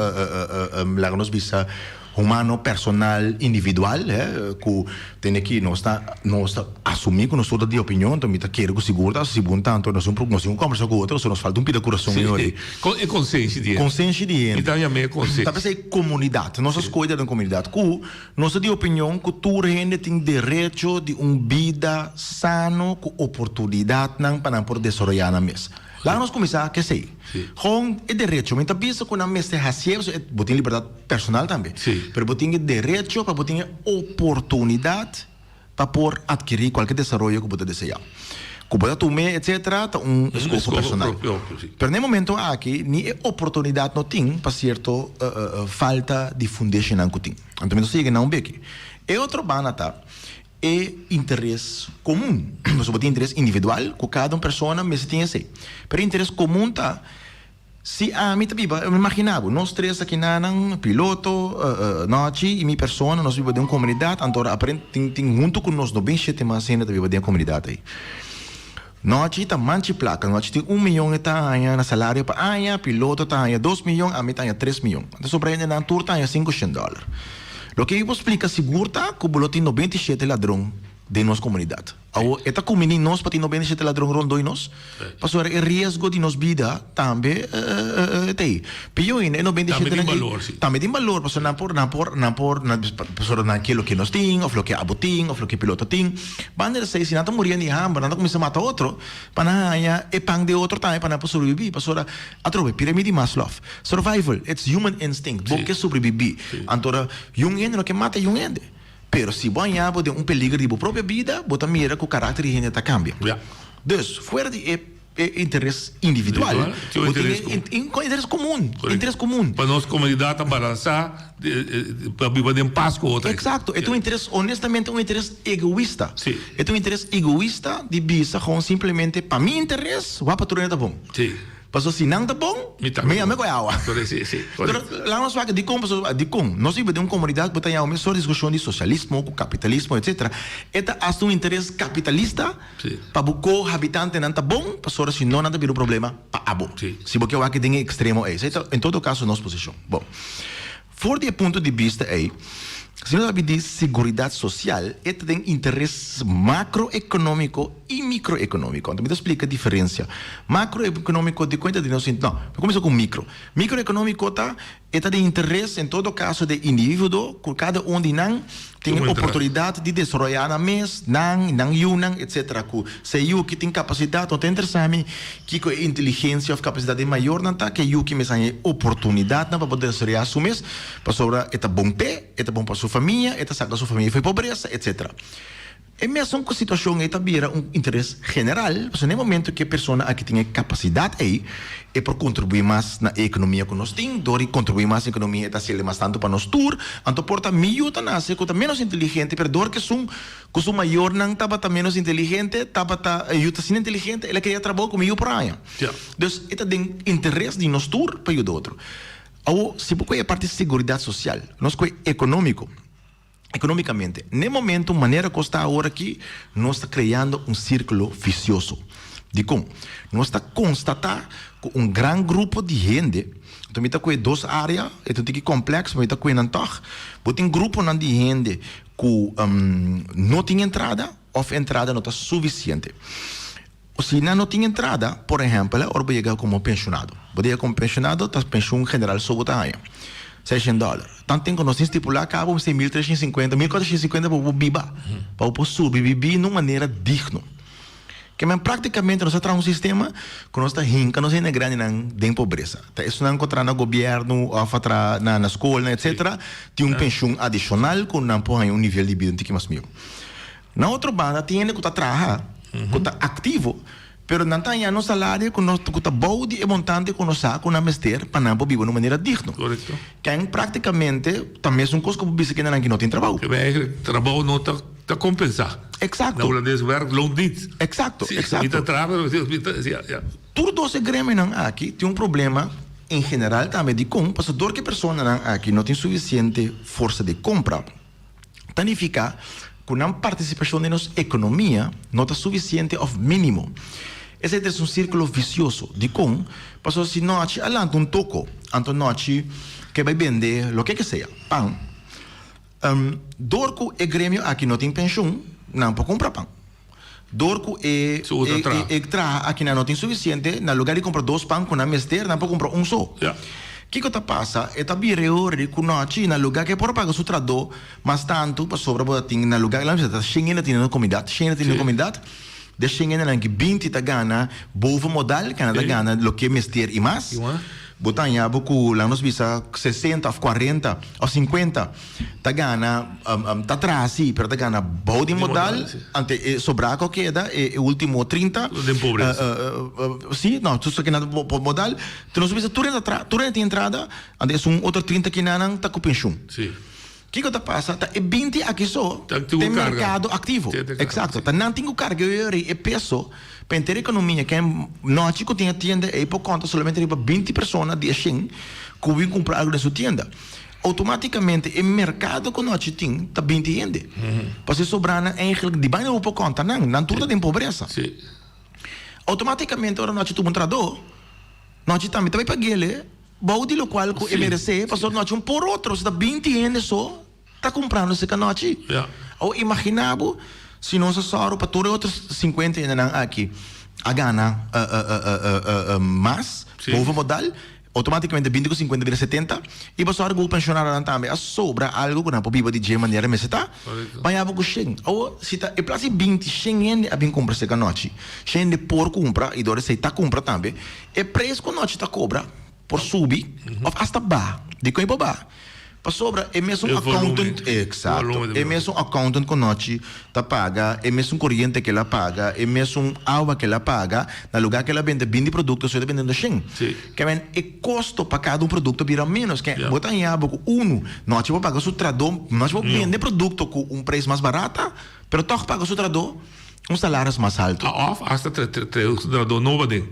Speaker 13: laga nos bisa humano personal individual, ku tene ki nos ta nos ta asumí ku nos tur ta di opinion, anto mi ta kere ku sigur ta si bon tantu nos un nos tin un kòmbersá ku otro, so nos falta un pida kurason e ora ei.
Speaker 12: E konsenshi di hende.
Speaker 13: Konsenshi di hende.
Speaker 12: Mi ta yam'é konsenshi.
Speaker 13: Ta p'esei komunidat. Nos a skohe den komunidat ku Nos ta di opinion ku tur hende tin derecho di un bida sano ku oportunidatnan pa nan por desaroyá nan mes. Laga nos kuminsá ku esei. Gewoon e derecho. Mi ta bisa ku nan mester hasié pasobra bo tin libertat personal tambe. Pero bo tin e derecho pa bo tin e oportunidat pa por atkirí kualke desaroyo ku bo ta deseá. Ku bo ta tum'é etcetera ta un eskoho personal. Pero na e momento aki ni e oportunidat no tin pa sierto falta di fundeshinan ku tin. Anto mi ta sigui na un beki. E otro banda ta e interes komun. Pasobra bo tin interes individual ku kada un persona mester tin esei. Pero e interes komun ta si ami ta biba, imagina bo, nos tres akinanan, piloto, Nochi i mi persona, nos biba den un komunidat, anto ora aparent tin tin huntu ku nos no bin shete mas hende ta biba den e komunidat ei. Nochi ta manchi plaka, Nochi tin un miyon e ta haña na salario pa aña, piloto ta haña dos miyon, ami ta haña tres miyon. Anto sobra hendenan tur ta haña sinku shen dòler. Loke mi por splika sigur ta ku bo lo tin 97 ladron den nos komunidat. Awor e ta kumini nos pa tin 97 ladron rondó nos? Pasobra e riesgo di nos bida tambe ta ei. Pio ainda e 97
Speaker 12: Tambe tin
Speaker 13: nan ei
Speaker 12: balor, si.
Speaker 13: tambe tin balor pasobra nan por nan por nan por pasobra nan ke loke nos tin òf loke abo tin òf loke piloto tin. Banda di esei, si nan ta muriendo di hamber, nan ta kuminsá mata otro pa nan haña e pan di otro tambe pa nan por sobrebibí. Pasobra, atrobe, piramid di Maslow, survival, it's human instinct, bo ke sobrebibí. Anto ora yun hende no ke mata yun hende. Pero si bo haña bo den un peliger di bo propio bida, bo ta mira ku karakter di hende ta kambia. Dus, fuera di e E interes individual,
Speaker 12: bo
Speaker 13: tin e interes komun, interes komun.
Speaker 12: Pa nos komunidat ta balansá, pa biba den pas ku otro.
Speaker 13: Eksakto, e ta un interes, honestamente un interes egoista. E ta un interes egoista di bisa gewoon simplemente pa mi interes, wak pa tur hende ta bon. Pasobra si nan ta bon, mi a me koe awa. Pero laga nos wak dikon, pasobra dikon nos biba den un komunidat ku ta yama mesora diskushon di sosialismo ku kapitalismo etsetera, e ta asta un interes kapitalista. Pa bo ko-habitantenan ta bon, pasobra si no nan ta bira un problema pa abo. Si bo ke wak den e ekstremo ei. Esei ta en todo kaso nos posishon. Bon, for di e punto di bista ei, si nos ta di seguridat sosial, e ta den interes makroekonómiko i mikroekonómiko. Anto mi ta splika diferensia. Makroekonómiko di kuenta di nos, no, mi kuminsá ku mikro. Mikroekonómiko ta E ta di interes en todo caso di individuo cu cada un di nan tin e oportunidad di desaroya nan mes, nan, nan yunan, etc. Cu si e yu ki tin capacidad, no ta interesa mi kico e inteligencia of capacidad di e mayornan ta, cu e yu ki mes haña e oportunidadnan pa por desaroya su mes, pasobra e ta bon p'e, e ta bon pa su famia, e ta saca su famia for e pobresa, etc. E mesun ku situashon ei ta bira un interes general, pasobra na e momento ku e persona aki tin e kapasidat ei, e por kontribuí mas na e ekonomia ku nos tin, dor di kontribuí mas na ekonomia e ta hasiel mas tantu pa nos tur, anto por ta mi yu ta nase ku ta ménos inteligente, pero dor ku esun ku su mayornan tabata ménos inteligente, tabata e yu ta asina inteligente, el a krea trabou ku mi yu por haña. Dus e ta den interes di nos tur pa yuda otro. Awor, si bo kohe e parti seguridat sosial, nos kohe ekonómiko. Economicamente, n'e momento manera cos ta awor aki, nos ta creando un circulo vicioso. Dicon? Nos ta constata cu un gran grupo di hende, anto mi ta cu e dos area, e ta un tiki complex, ma mi ta cu enan tog, bo tin gruponan di hende cu no tin entrada of entrada no ta suficiente. Si nan no tin entrada, por ehempel, ora bo yega como pensionado. Bo ta yega como pensionado, ta pensioen general so bo ta haña. 600 dòler. Tanten ku nos tin stipulá kaba un 6350, 1450 pa bo biba, pa bo por sobrebibí na un manera digno. Ke men práktikamente nos a traha un sistema ku nos ta hinka nos hende grandinan den pobresa. Ta esunnan ku a traha na gobièrnu òf a traha na na skolnan etsetera tin un penshun adishonal ku nan por haña un nivel di bida un tiki mas mihó. Na otro banda tin hende ku ta traha, ku ta aktivo, pero nan ta hañando un salario ku no ku ta bou di e montante ku nos sa ku nan mester pa nan por biba na un manera digno. Ken práktikamente ta mesun kos ku bo bisa kendenan ki no tin trabou.
Speaker 12: Ke men eigenlijk trabou no ta Ta kompensá.
Speaker 13: Eksakto.
Speaker 12: Na hulandes werk loont niet.
Speaker 13: Eksakto,
Speaker 12: Si,
Speaker 13: eksakto.
Speaker 12: mi ta traha pero mi ta, si, ja.
Speaker 13: Tur dos e gremionan aki tin un problema en general tambe dikon pasobra dor ku e personanan aki no tin sufisiente forsa di kompra ta nifiká ku nan partisipashon den nos ekonomia no ta sufisiente òf mínimo. Esei ta un sírkulo visioso. Dikon? Pasobra si nochi a lanta un toko anto nochi ke bai bende loke ke sea, pan. Dor ku e gremio aki no tin penshun, nan por kumpra pan. Dor ku e e traha aki nan no tin sufisiente, na lugar di kumpra dos pan ku nan mester, nan por kumpra un so. Kiko ta pasa? E ta bira e ora di ku nochi, na lugar ku e por a paga su trahadó mas tantu, pasobra bo ta tin na lugar, laat mi bisa, ta shen hende tin na komunidat, shen hende tin na komunidat, de shen hendenan ki binti ta gana boven modal, ku nan ta gana loke mester i mas. Bo ta haña bo ku laat nos bisa sesenta òf kuarenta òf sinkuenta ta gana ta traha sí pero ta gana bou di modal ante e sobrá ku a keda e último trinta
Speaker 12: Den pobresa.
Speaker 13: Sí no tur esaki nan ta modal te nos bisa tur hende ta traha tur hende tin entrada ante esun otro trinta kinanan ta ku penshun. Kiko ta pasa? Ta e binti aki so den merkado aktivo. Eksakto. Ta nan tin ku karga e e peso pa henter ekonomia. Ken nochi ku tin e tienda ei por konta solamente riba binti persona di e shen ku bin kumpra algu den su tienda. Outomatikamente e merkado ku nochi tin ta binti hende. Pasobra e sobranan eigenlik di baina bo por konta nan. Nan tur ta den pobresa. Outomatikamente ora nochi tuma un trahadó, nochi tambe ta bai pag'el. Bou di lokual ku e meresé, pasobra nochi un por otro, si ta binti hende so ta kumprando seka nochi. Awor imaginá bo si nos a sòru pa tur e otro sinkuenta hendenan aki a gana mas boven modal, outomátikamente binti ku sinkuenta bira setenta, i bo sòru ku bo penshonarionan tambe a sobra algu ku nan por biba di dje manera mester ta, baña bo ku shen. Awor si ta e plas di binti shen hende a bin kumpra seka nochi, shen hende por kumpra i dor esei ta kumpra tambe, E prijs ku nochi ta kobra por subi òf asta baha. Dikon e por baha? Pasobra e mesun accountant, eksakto, e mesun accountant ku nochi ta paga, e mesun koriente ku el a paga, e mesun awa ku el a paga, na lugá ku el a bende binti produkto, su e ta bendendo shen. Ke men e kosto pa kada un produkto bira ménos. Ke bo ta haña bo ku unu nochi por paga su trahadó, nochi por bende produkto ku un prijs mas barata, pero tòg paga su trahadó Un salaris mas haltu.
Speaker 12: Òf asta trahadó nobo aden.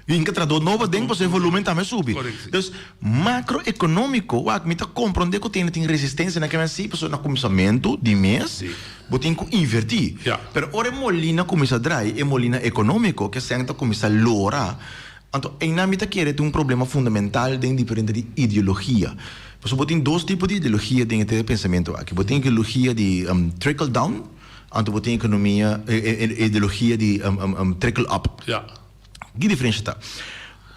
Speaker 13: Hinka trahadó nobo aden pasobra e volumen tambe a subi. Dus makroekonómiko, wak, mi ta komprondé ku tene tin resistensia na kende si pasobra na kuminsamentu di mes bo tin ku invertí. Pero ora e molina kuminsá drai, e molina ekonómiko, ke sèn ta kuminsá lora, anto einan mi ta kere tin un problema fundamental den diferente di ideologia. Pasobra bo tin dos tipo di ideologia den e pensamentu aki. Bo tin ideologia di trickle down. Anto bo tin ekonomia, e ideologia di trickle up. Ki diferensha ta?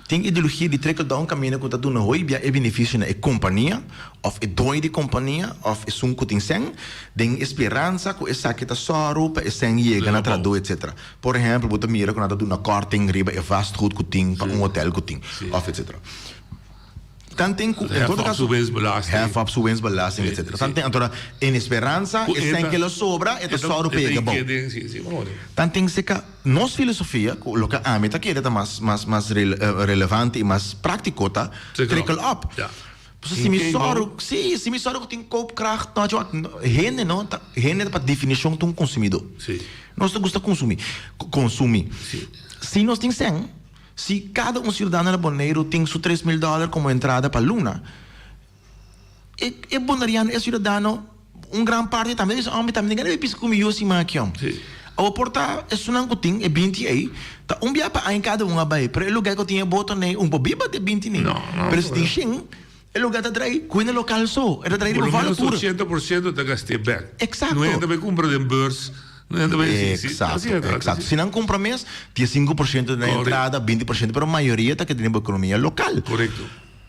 Speaker 13: Tin ideologia di trickle down kaminda ku ta duna hoy bia e benefisio na e kompania òf e doño di kompania òf esun ku tin sèn den e speransa ku esaki ta sòru pa e sèn yega na trahadó etsetera. Por ehèmpel bo ta mira ku nan ta duna kòrting riba e vastgoed ku tin pa un hotèl ku tin òf etsetera. Tanten ku en todo
Speaker 12: caso
Speaker 13: hef op su winstbelasting etcetera. Tanten anto en esperanza e sèn ke lo sobra e ta sòru pa yega bou. Tanten seka nos filosofia ku loke ami ta kere ta mas mas mas relevante i mas práktiko ta trickle up. Pasobra si mi sòru si si mi sòru ku tin koopkracht no hende no ta hende pa definishon ta un konsumidó. Nos ta gusta konsumí konsumí. Si nos tin sèn. Si kada un siudadano na Boneiru tin su 3000 dòler komo entrada pa luna, e e boneriano, e siudadano, un gran parti tambe ta bisa, oh mi tambe tin gana di bisa ku mi yu siman aki om. Awor por ta esunnan ku tin e binti ei, ta un bia pa aña kada un a bai, pero e lugá ku tin e boto nei un por biba di e binti nei. Pero si tin shen, e lugá ta drai ku hende lokal so, e ta drai riba
Speaker 12: Por lo
Speaker 13: vòlta
Speaker 12: menos
Speaker 13: tur.
Speaker 12: 80% ta gast'é bèk.
Speaker 13: Eksakto.
Speaker 12: No hende ta bai kumpra den beurs.
Speaker 13: Exacto, exacto. Si nan cumpra mes, 15% na entrada, 20%, pero mayoria ta keda den bo economia local.
Speaker 12: Correcto.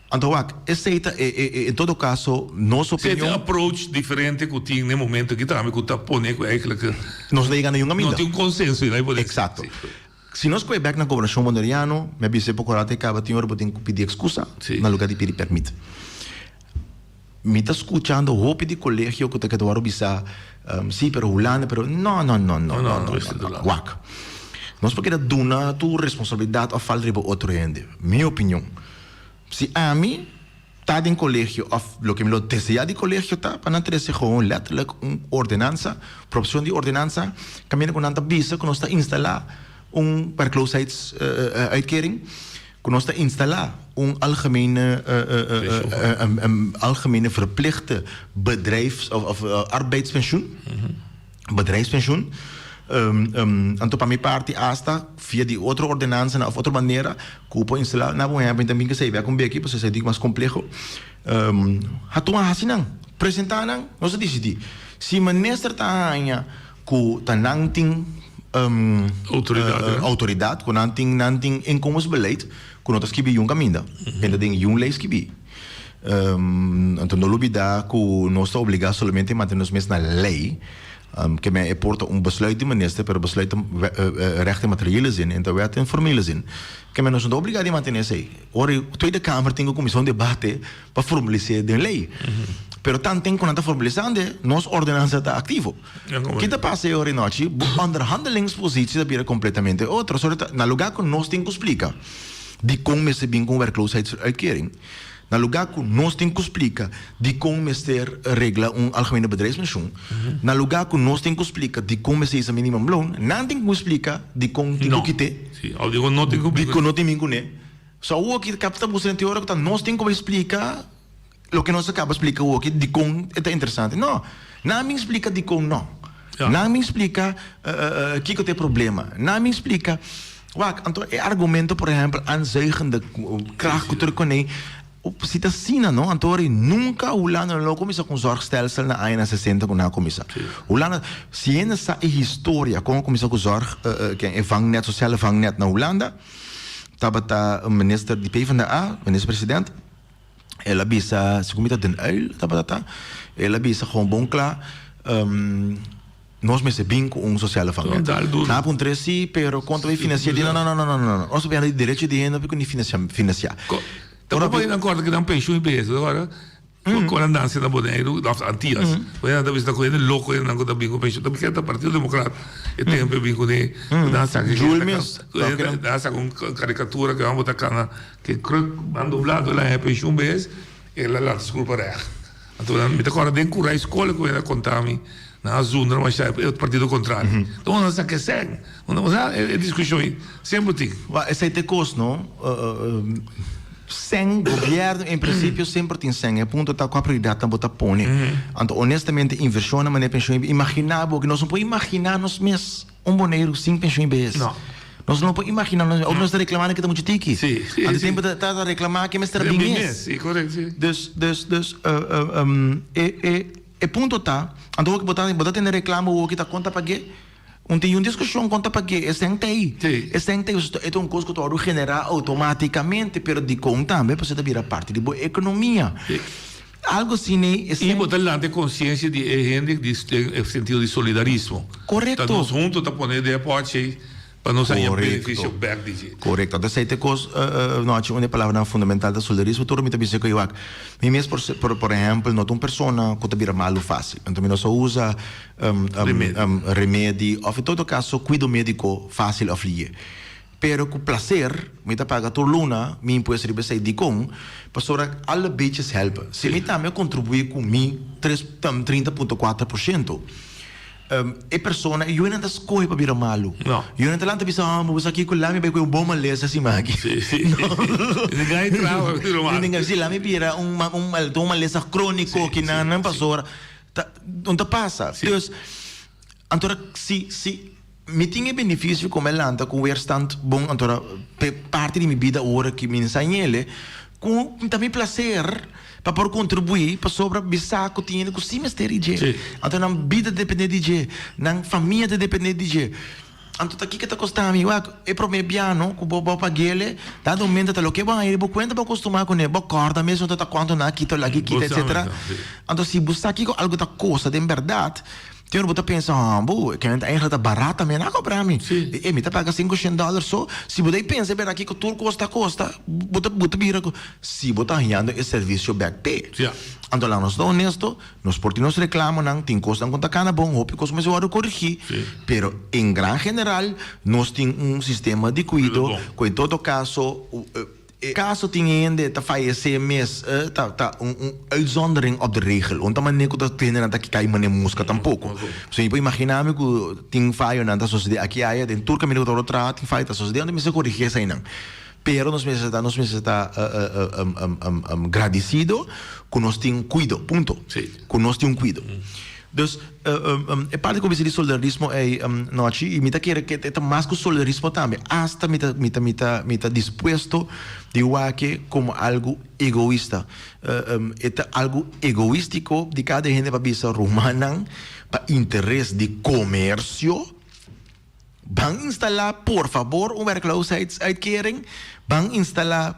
Speaker 13: Anto wak, esei ta e, e, e, en todo caso, nos
Speaker 12: Esei ta
Speaker 13: opinion.
Speaker 12: e approach diferente ku tin n'e momento aki tambe ku ta pone ku eigenlijk
Speaker 13: Nos no ta yega na yun
Speaker 12: no
Speaker 13: kaminda.
Speaker 12: tin un consenso ei, por
Speaker 13: Exacto. Si nos koe bek na gobernacion Boneriano, mi a bisa e poko rato e kaba tin ora bo tin ku pidi excusa na lugar di pidi permit. Mi ta scuchando hopi di colegio cu ta keda worde bisa, si pero Hulanda pero no no no no no no no wak. Nos por keda duna tur responsabilidad of fal riba otro hende. Mi opinion, si ami ta den colegio of loke mi lo desea di colegio ta pa nan trece gewoon letterlijk un ordenansa, proposición di ordenansa caminda cu nan ta bisa cu nos ta instala un werkloosheidsuitkering. Ku nos ta instalá un algemene algemene verplichte bedrijfs of arbeidspensioen, bedrijfspensioen. Anto pa mi parti asta via di otro ordenansanan of otro manera ku por instalá na bo hèmber mi ta bin kesei bèk un beki pasobra esei ta mas kompleho. Hatu a hasi nan, presentá nan, nos a disidí. Si minister ta haña ku ta nan tin outoridat, ku nan tin nan tin inkomensbeleid ku no ta skibi yun kaminda, e ta den yun lei skibi. Anto no lubida ku nos ta obligá solamente mantene nos mes na lei, ke men e por ta un besluit di minister, pero besluit ta recht in materiële zin en ta wet in formele zin. Ke men nos no ta obligá di mantene esei. Ora e Tweede Kamer tin ku kuminsá un debate pa formalis'é den lei. Pero tanten ku nan ta formalisando, nos ordenansa ta aktivo. Ki ta pasa e ora anochi? Bo onderhandelingspositie ta bira kompletamente otro. So ta na lugá ku nos tin ku splika dikon mester bin ku un werkloosheidsuitkering, na lugá ku nos tin ku splika dikon mester regla un algemene bedrijfspensioen, na lugá ku nos tin ku splika dikon mester hisa minimumloon, nan tin ku splika dikon tin ku kit'é, dikon no tin bin kuné. So awor ki kap ta busca den teoria ku ta nos tin ku bai splika loke nos a kaba splika awor ki dikon e ta interesante. No, nan bin splika dikon no. Nan bin splika kiko ta e problema. Nan bin splika, wak, anto e argumento por ehempel aanzuigende kracht ku tur kuné si ta asina no, anto ora nunka Hulanda no lo kuminsá ku un zorgstelsel na añanan sesenta ku nan a kuminsá. Hulanda, si hende sa e historia kon a kuminsá ku zorg, e vangnet, sociale vangnet na Hulanda, Tabata un minister di PvdA, minister president, el a bisa, segun mi ta Den Uyl tabata ta, el a bisa gewoon bon kla, nos mester bin ku un sociale vangnet. Nan a puntra si, pero kon ta bay financia? Di no, no, no, no, no, no, nos ta bay di derecho di hende, no financia.
Speaker 12: Tampoco nan corda cu nan pensioen bezig, ahora. Ku nan nanse na Boneiru, òf Antias. Ku nan ta bisa ku hende loko nan ku ta bin ku penshun. Ta bikende ta Partido Demokrat e tempu e bin kuné. Ku nan saka
Speaker 13: Jul mes.
Speaker 12: Nan saka un karikatura ku nan bo ta kana ke kruk man doblá anto el a haña penshun bes el a lanta su kurpa règt. Anto nan mi ta kòrda den Kurai Skol ku hende a konta mi nan a zundra masha e partido kontrario. Anto nan saka e sèn. E diskushon ei semper tin.
Speaker 13: Wak esei ta e kos no. Sèn, gobièrnu en prinsipio semper tin sèn. E punto ta kua prioridatnan bo ta pone. Anto honestamente invershonnan manera penshon i imaginá bo ke nos no por imaginá nos mes un Boneiru sin penshon i bes. Nos no por imaginá nos mes. Ora nos ta reklamá nan ke ta muchu tiki. Anto tempu ta ta reklamá ke mester a bin mes. Dus dus dus e e e punto ta anto bo ta bo ta tene reklamo awoki ta kon ta pag'é. Un tin un diskushon kon ta pag'é, esei ta ei. Esei ta ei, e ta un kos ku ta wòrdu generá outomátikamente, pero dikon tambe pasobra ta bira parti di bo ekonomia. Algu asina ei,
Speaker 12: esei. I bo ta lanta e konsiensia di e hende di e sentido di solidarismo.
Speaker 13: Korekto.
Speaker 12: Ta nos huntu ta pone den e pòchi ei pa nos haña benefisio bèk di dje.
Speaker 13: Korekto. Anto esei ta e kos, Nochi, un di e palabranan fundamental ta solidarismo. Tur mi ta bisa ku wak, mi mes por por ehèmpel no ta un persona ku ta bira malu fásil. Anto mi no sa usa remedi of en todo caso cuido medico facil of liye. Pero cu placer mi ta paga tur luna mi impuesto riba esey. Dicon? Pasobra alle beetjes helpen. Si mi tambe a contribui cu mi tres 30.4%, e persona, e yunan ta scoge pa bira malu. Yunan ta lanta bisa, oh, bo sa kico, lami bay cu un bon malesa asina aki. Si, lami bira un malesa cronico kinan pasobra. Ta no ta pasa. Dus, antora si si mi tin e benefisio ku mi a lanta ku un weerstand bon, antora pe parti di mi bida ora ki mi nsañele ku ta mi plaser pa por kontribuí pasobra mi sa ku tin hende ku si mester di dje. Anto nan bida ta depende di dje, nan famia ta depende di dje. Anto ta kiko ta kosta mi? Wak, e promé biano ku bo bo pag'ele, dado momento ta loke bo haña riba bo kuenta bo kostumá kuné, bo kòrda mes no ta kuantu nan a kita o laki kita etsetera. Anto si bo sa kiko algu ta kosta den bèrdat, tin ora bo ta pensa, hòmbu, e kende eigenlijk ta barat tambe, nan a kobra mi. E mi ta paga sinku shen dòler so. Si bo ta pensa e bèrdat kiko tur kos ta kosta, bo ta bo ta bira ku si bo ta hañando e servisio bèk p'e. Anto laga nos ta honesto. Nos por tin nos reclamonan, tin cosnan cu ta cana bon, hopi cos mester wordo corrigi, pero en gran general nos tin un sistema di cuido cu en todo caso, e caso tin hende ta fayece mes ta ta un un uitzondering op de regel, un ta mane cu ta hendenan ta cay mane musca tampoco. So mi por imagina mi cu tin fayonan ta sucede aki aya, den tur caminda cu ta wordo traha tin fayo ta sucede, anto mester corrigi esainan. Pero nos mester ta, nos mester ta gradisido ku nos tin kuido, punto. Ku nos tin un kuido. Dus e parti ku bisa di solidarismo ei Nochi, i mi ta kere ke ta mas ku solidarismo tambe, asta mi ta mi ta mi ta mi ta dispuesto di wak e komo algu egoista. E ta algu egoístiko di kada hende pa bisa rumannan pa interes di komersio. Ban instalá por fabor un werkloosheidsuitkering, ban instalá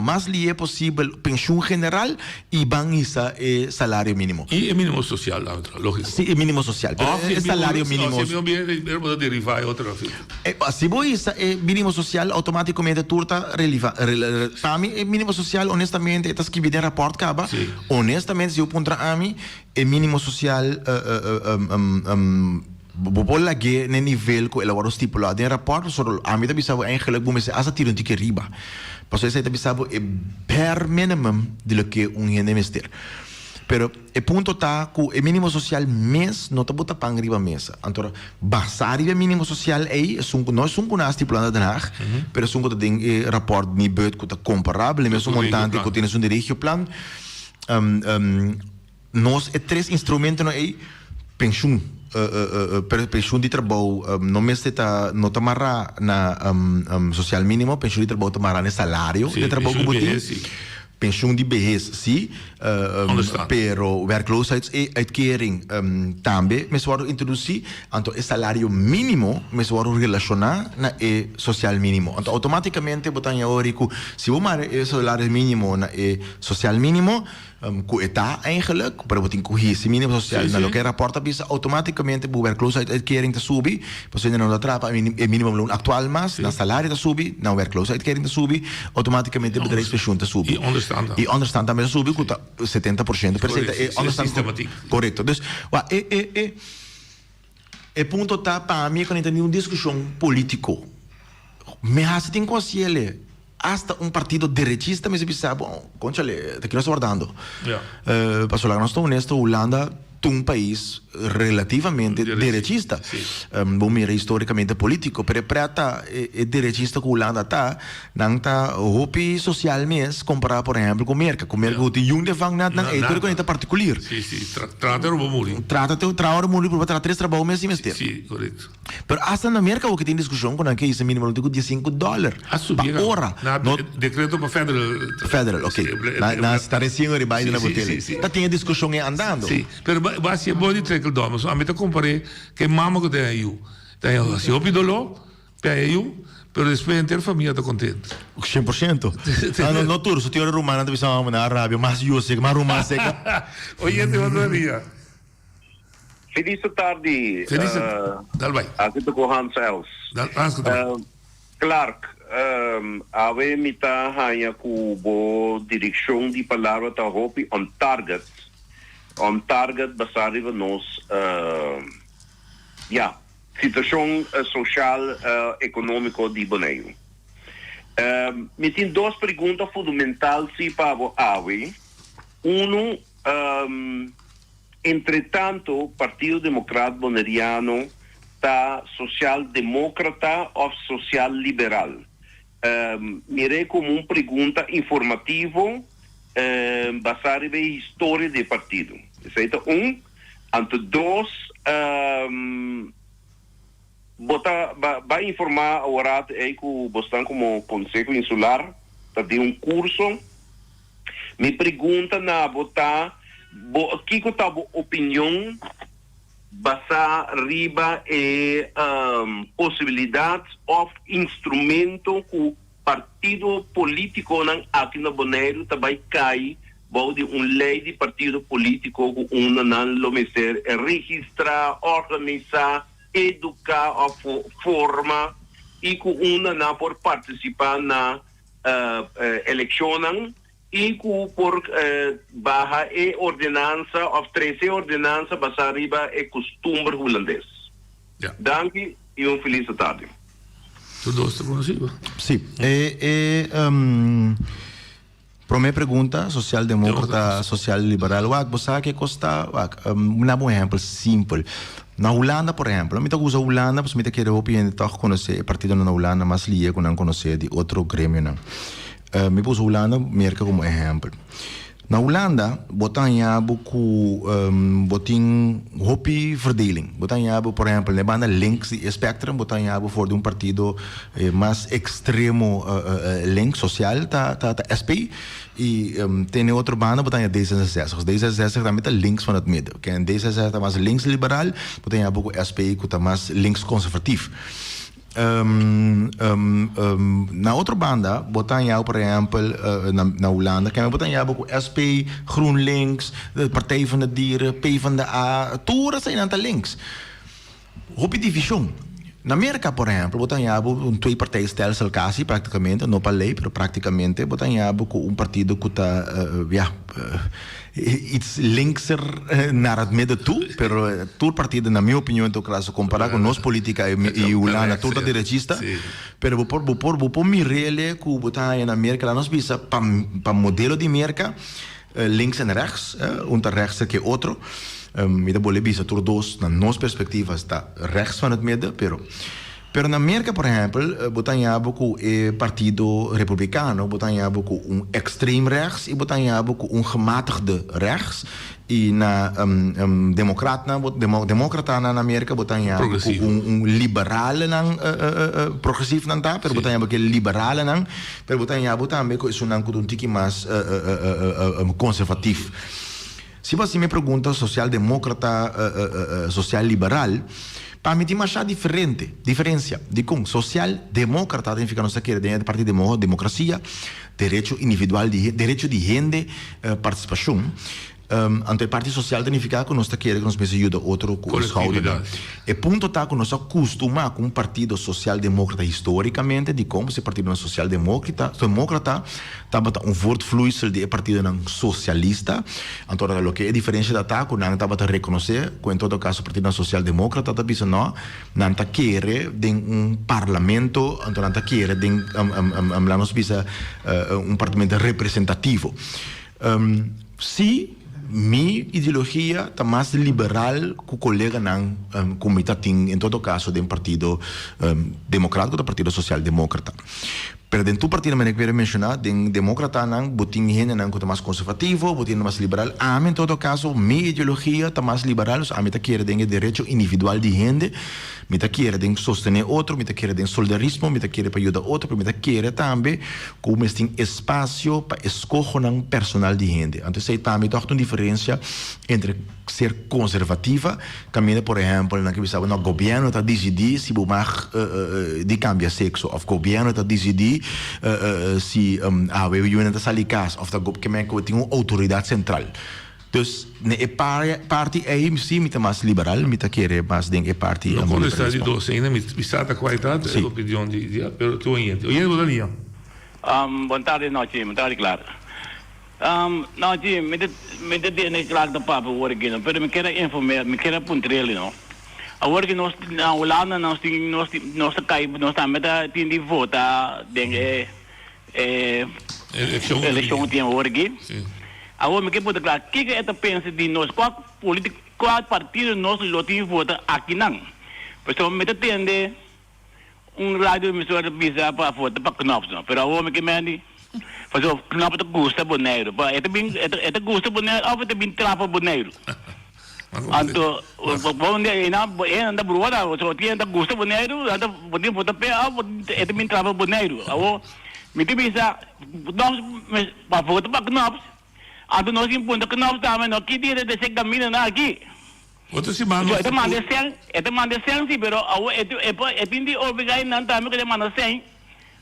Speaker 13: mas lihe posibel penshun general i ban hisa e salario mínimo.
Speaker 12: I e mínimo sosial tambe tra, lógiko.
Speaker 13: Sí, e mínimo sosial, pero e salario mínimo.
Speaker 12: Òf si e mínimo biene, e bo ta derivá e otro asuntu.
Speaker 13: Si bo hisa e mínimo sosial, outomátikamente tur ta relivá. Pa mi e mínimo sosial honestamente e ta skibi den rapòrt kaba. Honestamente si bo puntra ami, e mínimo sosial. Bo por lag'é n'e nivel ku el a wòrdu stipulá den e rapòrt, pasobra ami ta bisa bo eigenlik bo mester asta tira un tiki riba. Pasobra esei ta bisa bo e bare minimum di loke un hende mester. Pero e punto ta ku e minimo sosial mes no ta bota pan riba mesa. Anto basá riba e minimo sosial ei, esun ku no esun ku nan a stipulá na Den Haag, pero esun ku ta den e rapòrt Nibud ku ta komparabel e mesun montante ku tin esun di Regioplan, Nos e tres instrumentonan ei, penshun, penshun di trabou no mester ta, no ta mará na sosial mínimo, penshun di trabou ta mará na e salario di trabou ku bo tin. Penshun di behes si, pero werkloosheidsuitkering tambe mester wòrdu introdusí, anto e salario mínimo mester wòrdu relashoná na e sosial mínimo. Anto outomátikamente bo ta haña ori ku si bo mara e salario mínimo na e sosial mínimo, Ku e ta eigenlijk, pero bo tin ku hisi minimo sosial. Na loke e rapòrt ta bisa, outomátikamente bo werkloosheidsuitkering ta subi, pasobra nan no ta traha pa e minimumloon aktual mas, nan salario ta subi, nan werkloosheidsuitkering ta subi, outomátikamente bedrijfspensioen ta subi.
Speaker 12: I onderstand
Speaker 13: tambe. I onderstand tambe ta subi ku ta 70%. Pero esei ta e onderstand. Korekto. Dus, wak, e, e, e, e punto ta pa mi ku no ta ni un diskushon polítiko. Mi hasi tin ku hasiel. Hasta un partido derechista mester bisa bo, conchale, ta ki nos ta wardando? Pasobra laga nos ta honesto, Hulanda ta un pais relativamente derechista. Bo mira historicamente politico, pero e pret ta e derechista cu Hulanda ta, nan ta hopi social mes compara por ehempel cu Merca. Cu Merca cu tin yun de vangnet nan, ey tur e con ta particulier.
Speaker 12: Si, si, traha te ora bo muri.
Speaker 13: Traha te ora muri, pero bo traha tres trabou mes si mester.
Speaker 12: Si, correcto.
Speaker 13: Pero hasta na Merca awor ke tin diskushon ku nan ke hisa minimum di ku diesinku dòler pa ora.
Speaker 12: Na dekreto pa federal.
Speaker 13: Federal, ok. Na sta resien ori Biden a bot'el. Ta tin e diskushon ei andando.
Speaker 12: Si, pero bo hasi e bon di trickle down. Pasobra ami ta kompar'é ku e mama ku ta haña yu. Ta hasi hopi doló pa haña yu, pero despues henter famia ta kontentu.
Speaker 13: 100%. No, no tur. Su tin ora rumannan ta bisa mama nan a rabia mas yu a seka, mas ruman a seka.
Speaker 12: Oyente, otro dia.
Speaker 14: Feliz tardi.
Speaker 12: Feliz dal bai.
Speaker 14: Aki ta ku Hans Els.
Speaker 12: Dal Hans ku ta.
Speaker 14: Clark, awe mi ta haña ku bo direkshon di palabra ta hopi on target. On target basá riba nos ya, situashon soshal ekonómiko di Boneiru. Mi tin dos pregunta fundamental si pa bo awe. Unu, Entretanto, Partido Democraat Boneriano ta social-demócrata òf social-liberal? Mir'é komo un pregunta informativo basá riba e historia di e partido. Esei ta un. Anto dos, bo ta bai informá aworat ei ku bo stan komo Konseho Insular ta den un kurso. Mi pregunta na bo ta, bo kiko ta bo opinion Basá riba e posibilidat òf instrumento ku partido polítikonan aki na Boneiru ta bai kai bou di un lei di partido polítiko ku unda nan lo mester registrá, organisá, eduká òf forma i ku unda nan por partisipá na elekshonnan. I ku por baha e ordenansa òf trese e ordenansa basá riba e kustumber hulandes. Danki i un felis atardi.
Speaker 12: Tur dos ta konosí bo.
Speaker 13: Sí. E e promé pregunta, sosialdemókrata, sosialliberal, wak, bo sa ke kos ta? Wak, mi daba un ehèmpel simpel. Na Hulanda, por ehèmpel, mi ta usa Hulanda pasobra mi ta kere hopi hende tòg konosé e partidonan na Hulanda mas lihe ku nan konosé di otro gremionan. Mi puso Hulanda, Merka komo ehèmpel. Na Hulanda bo ta haña bo ku bo tin hopi verdeling. Bo ta haña bo, por ehèmpel, na e banda links di e spectrum bo ta haña bo for di un partido mas ekstremo links, sosial, ta ta SP. I te na e otro banda bo ta haña D66. D66 tambe ta links van het midden. Ken D66 ta mas links liberal, bo ta haña bo ku SP ku ta mas links konservatief. Na otro banda bo ta haña por ehempel na Hulanda kende bo ta haña bo ku SP, GroenLinks, Partij van de Dieren, PvdA, tur eseinan ta links. Hopi divishon. Na Merka por ehempel bo ta haña bo un tweepartijstelsel kasi praktikamente, no pa lei pero praktikamente bo ta haña bo ku un partido ku ta ya Iets linkser naar het midden toe, pero tur partido na mi opinion en todo caso compara cu nos politica y Hulanda tur ta derechista, pero bo por bo por bo por mirele cu bo ta haya na Merca laat nos bisa pa pa modelo di Merca links en rechts, un ta rechtser ke otro, mi ta bolbe bisa tur dos na nos perspectiva ta rechts van het midden, pero Pero na Merka, por ehèmpel, bo ta haña bo ku e partido Republikano, bo ta haña bo ku un extreem rechts i bo ta haña bo ku un gematigde rechts. I na demokratnan, demókratanan na Merka bo ta haña bo ku un liberalenan, progresief nan ta, pero bo ta haña bo ku e liberalenan, pero bo ta haña bo tambe ku esunnan ku ta un tiki mas konservatief. Si bo hasi mi pregunta sosialdemókrata, sosialliberal, pa mi tin masha diferente, diferensia. Dikon? Sosialdemókrata ta nifiká nos ta kere den e parti di demokrasia, derecho individual di derecho di hende, partisipashon. Anto e parti sosial ta nifiká ku nos ta kere ku nos mester yuda otro ku e skoudernan. E punto ta ku nos a kustumá ku un partido sosialdemókrata histórikamente, dikon? Pasobra e partidonan sosialdemókrita, demókrata, tabata un voortvloeisel di e partidonan sosialista. Anto ora loke e diferensha ta ta ku nan tabata rekonosé ku en todo kaso partidonan sosialdemókrata ta bisa no, nan ta kere den un parlamento, anto nan ta kere den laat nos bisa un parlamento representativo. Si mi ideologia ta mas liberal ku koleganan ku mi ta tin en todo kaso den partido demokrat ku ta partido sosialdemókrata. Pero den tur partido manera ku mi a menshoná, den demókratanan bo tin hendenan ku ta mas konservativo, bo tin hende mas liberal. Ami en todo kaso mi ideologia ta mas liberal, so ami ta kere den e derecho individual di hende, mi ta kere den sostené otro, mi ta kere den solidarismo, mi ta kere pa yuda otro, pero mi ta kere tambe ku mester tin espasio pa eskohonan personal di hende. Anto esei pa mi tòg ta un diferensia entre ser konservativa, kaminda por ehèmpel nan ke bisa bo no gobièrnu ta disidí si bo mag di kambia sekso òf gobièrnu ta disidí si awe yunan ta sali kas òf ta ke men ku tin un outoridat sentral. Dus na e parti ei si mi ta mas liberal, mi ta kere mas den e parti
Speaker 12: No kontestá di dos ainda, mi sa ta kua e ta e opinion di pero tur oyente. Oyente bo ta lia.
Speaker 15: Bon tardi nochi, mi ta di klar. No, Jim, mi ta, mi ta tende kla ta papia awor aki, no, pero mi kier a inform'é, mi kier a puntr'el, no. Awor ki nos na Hulanda nos tin, nos tin, nos ta kai, nos tambe ta tin di vota den e, e
Speaker 12: Elekshon.
Speaker 15: elekshon ku tin awor aki. Awor mi kier puntra kla, kiko e ta pensa di nos, kua politi, kua partido nos lo tin vota akinan? Pasobra mi ta tende. Un radio emisora ta bisa pa vota pa Knops no, pero awor mi ke mendi pasobra Knops ta gusta Boneiru, pa e ta bin e ta gusta Boneiru of e ta bin trapa Boneiru? Anto bo un dia einan e nan ta brua ta so tin ta gusta Boneiru nan ta bo tin vota p'e of e ta bin trapa Boneiru? Awor mi ta bisa Knops pa vota pa Knops anto nos tin puntra Knops tambe no ki dia ta dese kamindanan aki.
Speaker 12: Otro siman
Speaker 15: nos. E ta manda e sèn, e ta manda e sèn si, pero awor e e por e tin di obligá e nan tambe ku ta manda sèn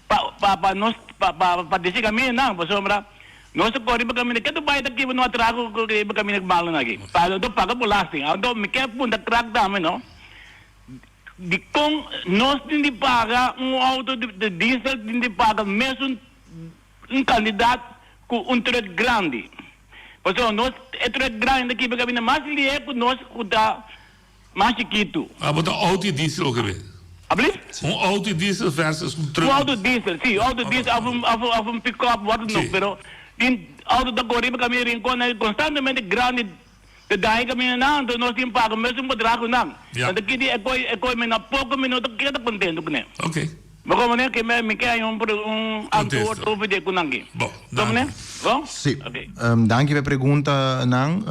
Speaker 15: pa pa pa nos pa pa pa desi kaminda nan, pasobra nos ta kore riba kaminda ke ta bai ta kiba no atraco ku riba kaminda malunan aki, pa nan ta paga belasting. Anto mi ke punta krak tambe no, dikon nos tin di paga un auto di diesel tin di paga mesun un kandidat ku un truck grandi. Pasobra nos e truck grandi ta kiba kaminda mas lihe ku nos ku ta mas chikitu.
Speaker 12: Ah, bo ta auto y diesel oke be?
Speaker 15: Abli?
Speaker 12: Un auto y diesel versus un truck.
Speaker 15: Un auto diesel, si, un auto diesel of un of of un pick-up wat dan ook, pero tin auto ta kore riba kaminda Rincon nan konstantemente grandi ta daña kaminda nan, anto nos tin paga mesun bedrag ku nan. Anto kiti e koi e koi mi na poko mi no ta keda kontento kuné.
Speaker 12: Oke.
Speaker 15: Bo komo ne ke mi ke haña un un antwoord over di e ku nan ki.
Speaker 12: Bo,
Speaker 15: Komo ne? Bo?
Speaker 13: Si.
Speaker 15: Oké.
Speaker 13: Danki pa e preguntanan.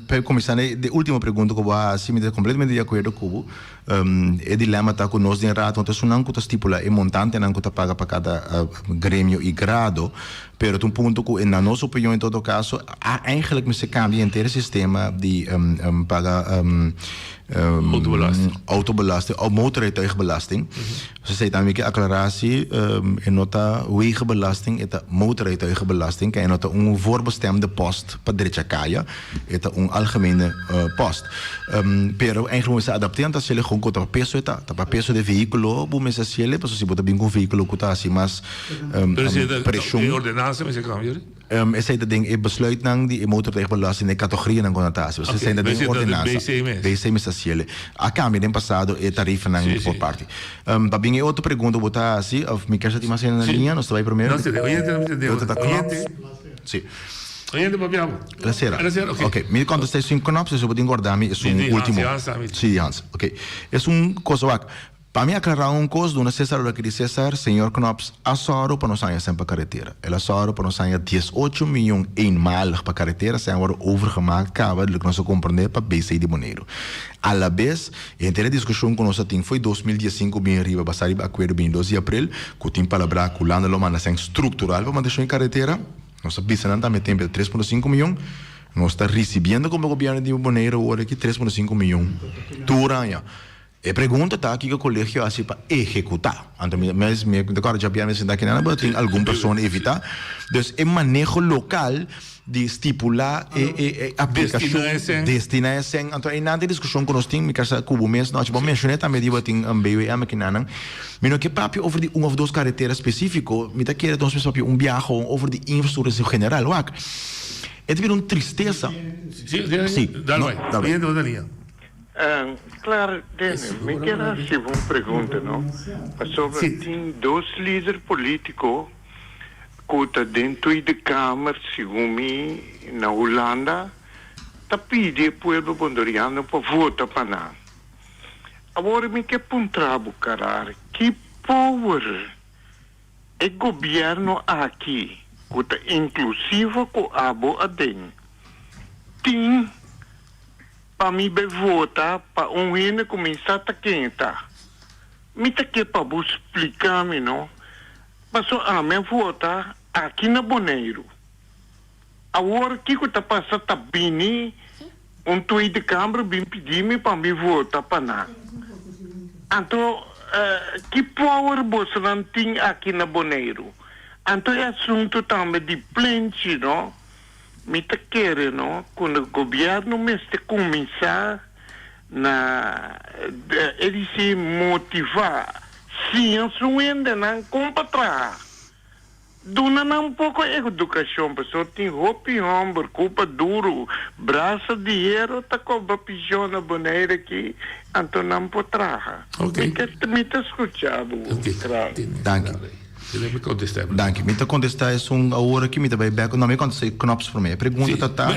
Speaker 13: Pa kuminsá na e último pregunta ku bo a hasi, mi ta kompletamente di akuerdo ku bo. E dilema ta ku nos den Raad no ta esunnan ku ta stipulá e montantenan ku ta paga pa kada gremio i grado, pero ta un punto ku na nos opinion en todo kaso a eigenlijk mester kambia henter e sistema di paga autobelasting òf motorrijtuigbelasting. Esei tambe ke aklará si e no ta wegenbelasting, e ta motorrijtuigenbelasting, ke e no ta un voorbestemde post pa drecha kaya, e ta un algemene post. Pero eigenlijk bo mester adapt'é anto hasiel e gewoon ku ta pa peso e ta, ta pa peso di e vehíkulo bo mester hasiel e, pasobra si bo ta bin ku un vehíkulo ku ta hasi mas
Speaker 12: Pero si e ta
Speaker 13: preshon.
Speaker 12: e ordenansa mester kambia ri?
Speaker 13: Esei ta den e besluitnan di e motorrijbelasting, den e kategorianan ku nan ta hasi. Esei ta den e ordenansa.
Speaker 12: BC mes.
Speaker 13: BC mes ta hasiel. A kambia den pasado e tarifanan por parti. Pa bin e otro pregunta ku bo ta hasi, òf mi kier sa tin mas hende na liña, nos ta bai primero.
Speaker 12: No, si, oyente no mester
Speaker 13: Otro ta
Speaker 12: Oyente.
Speaker 13: Si.
Speaker 12: Oyente papia bo.
Speaker 13: El a sera.
Speaker 12: El a sera, ok.
Speaker 13: Ok, mi kontestá esun knop, si bo tin guardá mi esun último.
Speaker 12: Di Hans, Hans tambe.
Speaker 13: Si, di Hans. Ok. Esun cosa wak. Pa mi aklará un kos, duna Cesar loke di Cesar, señor Knops a sòru pa nos haña sèn pa karetera. El a sòru pa nos haña diesocho miyon eenmalig pa karetera, sèn wòrdu overgemaakt kaba di loke nos a komprendé pa BC di Boneiru. Alabes, henter e diskushon ku nos a tin fo'i 2015 bin riba basá riba akuerdo bini dos di aprel, ku tin palabrá ku Hulanda lo manda sèn struktural pa mantenshon di karetera, nos a bisa nan tambe tempu 3.5 miyon, nos ta risibiendo komo gobièrnu di Boneiru awor aki 3.5 miyon tur aña. E pregunta ta kiko kolegio a hasi pa ehekutá. Anto mi mes mi ta kòrda djabièrnè mi sinta akinan pero tin algun persona evitá. Dus e maneho lokal di stipulá e e e aplikashon, destiná e sèn. Anto einan ta e diskushon ku nos tin. Mi kar sa ku bo mes nochi bo menshoné tambe di bo tin BWM akinanan. Mi no ke papia over di un òf dos karetera spesífiko. Mi ta kere nos mes papia un biaha over di infrastruktura en general. Wak, e ta bira un tristesa.
Speaker 12: Si, dal bai.
Speaker 3: Klaar, Denny, mi kier hasi bo un pregunta, no? Pasobra tin dos lider politico cu ta den Tweede Kamer, segun mi, na Hulanda, ta pidi e pueblo Bondoriano pa vota pa nan. Awor mi ke puntra bo, Karar, ki power e gobierno aki, cu ta inclusivo cu abo aden, tin Pa mi be vota pa un hende ku mi sa ta ken e ta. Mi ta ke pa bo splika mi no. Paso ami a vota aki na Boneiru. Awor kiko ta pasa ta bini un Tweede Kamer bin pidi mi pa mi vota pa nan. Anto ki power bosonan tin aki na Boneiru? Anto e asunto tambe di plenchi no. Mi ta kere no ku gobièrnu mester kuminsá na e disi motivá, siña su hendenan kon pa traha. Duna nan poko edukashon pasobra tin hopi hòmber kupa duru, brasa di hero ta kobra pishon na Bonaire aki, anto nan por traha. Mi ta skucha bo, Kraan.
Speaker 13: Danki. Danki. Mi ta contesta esun awor aki, mi ta bay bek. No, mi contesta e Knops prome. E pregunta ta ta.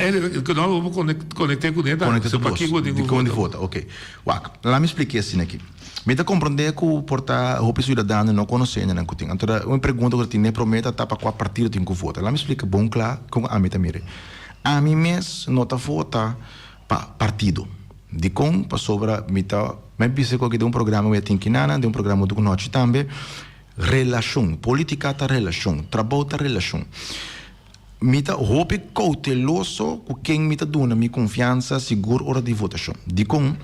Speaker 12: No, bo conecte cu ne ta.
Speaker 13: Conecte tur dos. Di con di vota, ok. Wak, laat mi splica asina aki. Mi ta comprende cu por ta hopi ciudadano no conoce nan cu tin. Anto un pregunta cu ta tin ne prome ta ta pa cua partido tin cu vota. Laat mi splica bon cla con ami ta mira. Ami mes no ta vota pa partido. Dicon? Pasobra mi ta, mi a bisa cu aki den un programa cu mi a tin kinana, den un programa cu nochi tambe. Relashon. Politica ta relashon. Trabou ta relashon. Mi ta hopi kouteloso ku ken mi ta duna mi konfiansa sigur ora di votashon. Dikon?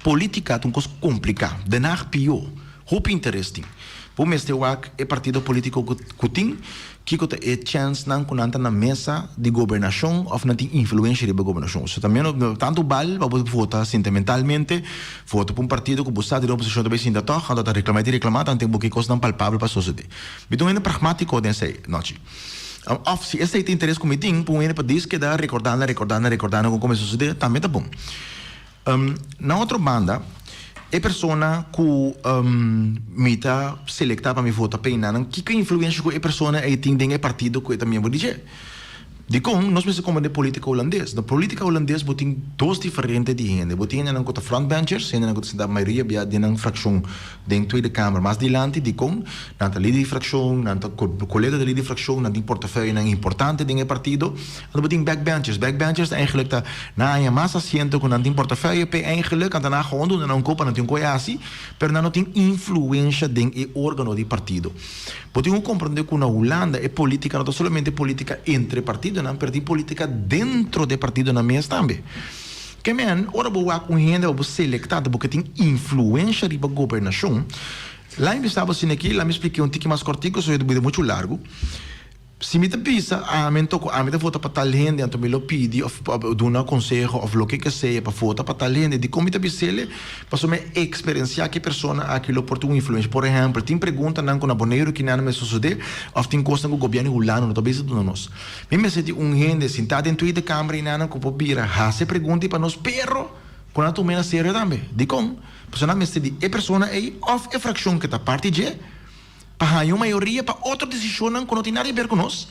Speaker 13: Politika ta un kos kompliká. Den Haag pió. Hopi interes tin. Bo mester wak e partido politiko ku tin, kiko ta e chènsnan ku nan ta na mesa di gobernashon òf nan tin influensha riba gobernashon. So ta meno tantu bal pa bo vota sentimentalmente, vota pa un partido ku bo sa di den oposishon ta bai sinta tòg, anto ta reklamá i ta reklamá tantu bo ke kosnan palpabel pa sosodé. Mi ta un hende pragmátiko den esei nochi. Òf si esei ta interes ku mi tin, pa un hende pa dis keda rekordando, rekordando, rekordando kon kome sosodé, tambe ta bon. Na otro banda, e persona ku mi ta selektá pa mi vota p'e nan, kiko influensha ku e persona ei tin den e partido ku e ta miembro di dje? Dikon nos mester komprendé polítika hulandes? Na polítika hulandes bo tin dos diferente di hende. Bo tin hendenan ku ta frontbenchers, hendenan ku ta sinta mayoria bia den nan frakshon den Tweede Kamer mas dilanti. Dikon? Nan ta lider di frakshon, nan ta kolega di lider di frakshon, nan tin portefeuillenan importante den e partido. Anto bo tin backbenchers. Backbenchers eigenlijk ta nan haña mas asiento ku nan tin portefeuille p'e eigenlijk, anto nan a gewoon duna nan un kopa, nan tin un koe hasi, pero nan no tin influensha den e organo di partido. Bo tin ku komprende ku na Hulanda e politika no ta solamente politika entre partidonan, pero tin politika dentro di e partidonan mes tambe. Ke men, ora bo wak un hende pa bo selektá ta bo ke tin influensha riba gobernashon. Laat mi bisa bo asina aki, laat mi splik'é un tiki mas kòrtiku, so e ta bira muchu largu. Si mi ta bisa ami anto ku ami ta vota pa tal hende anto mi lo pidi òf duna konseho òf loke ke sea pa vota pa tal hende, dikon mi ta bis'el? Pasobra mi a eksperensiá ku e persona aki lo por tin un influensha. Por ehèmpel, tin preguntanan ku na Boneiru kinan mester sosodé òf tin kosnan ku gobièrnu Hulanda no ta bisa duna nos. Mi mester di un hende sintá den Tweede Kamer einan ku por bira hasi e pregunta ei pa nos pero ku nan a tum'é na serio tambe. Dikon? Pasobra nan mester di e persona ei òf e frakshon ku ta parti dje. Pa haña un mayoria pa otro desishonnan ku no tin nada di ber ku nos,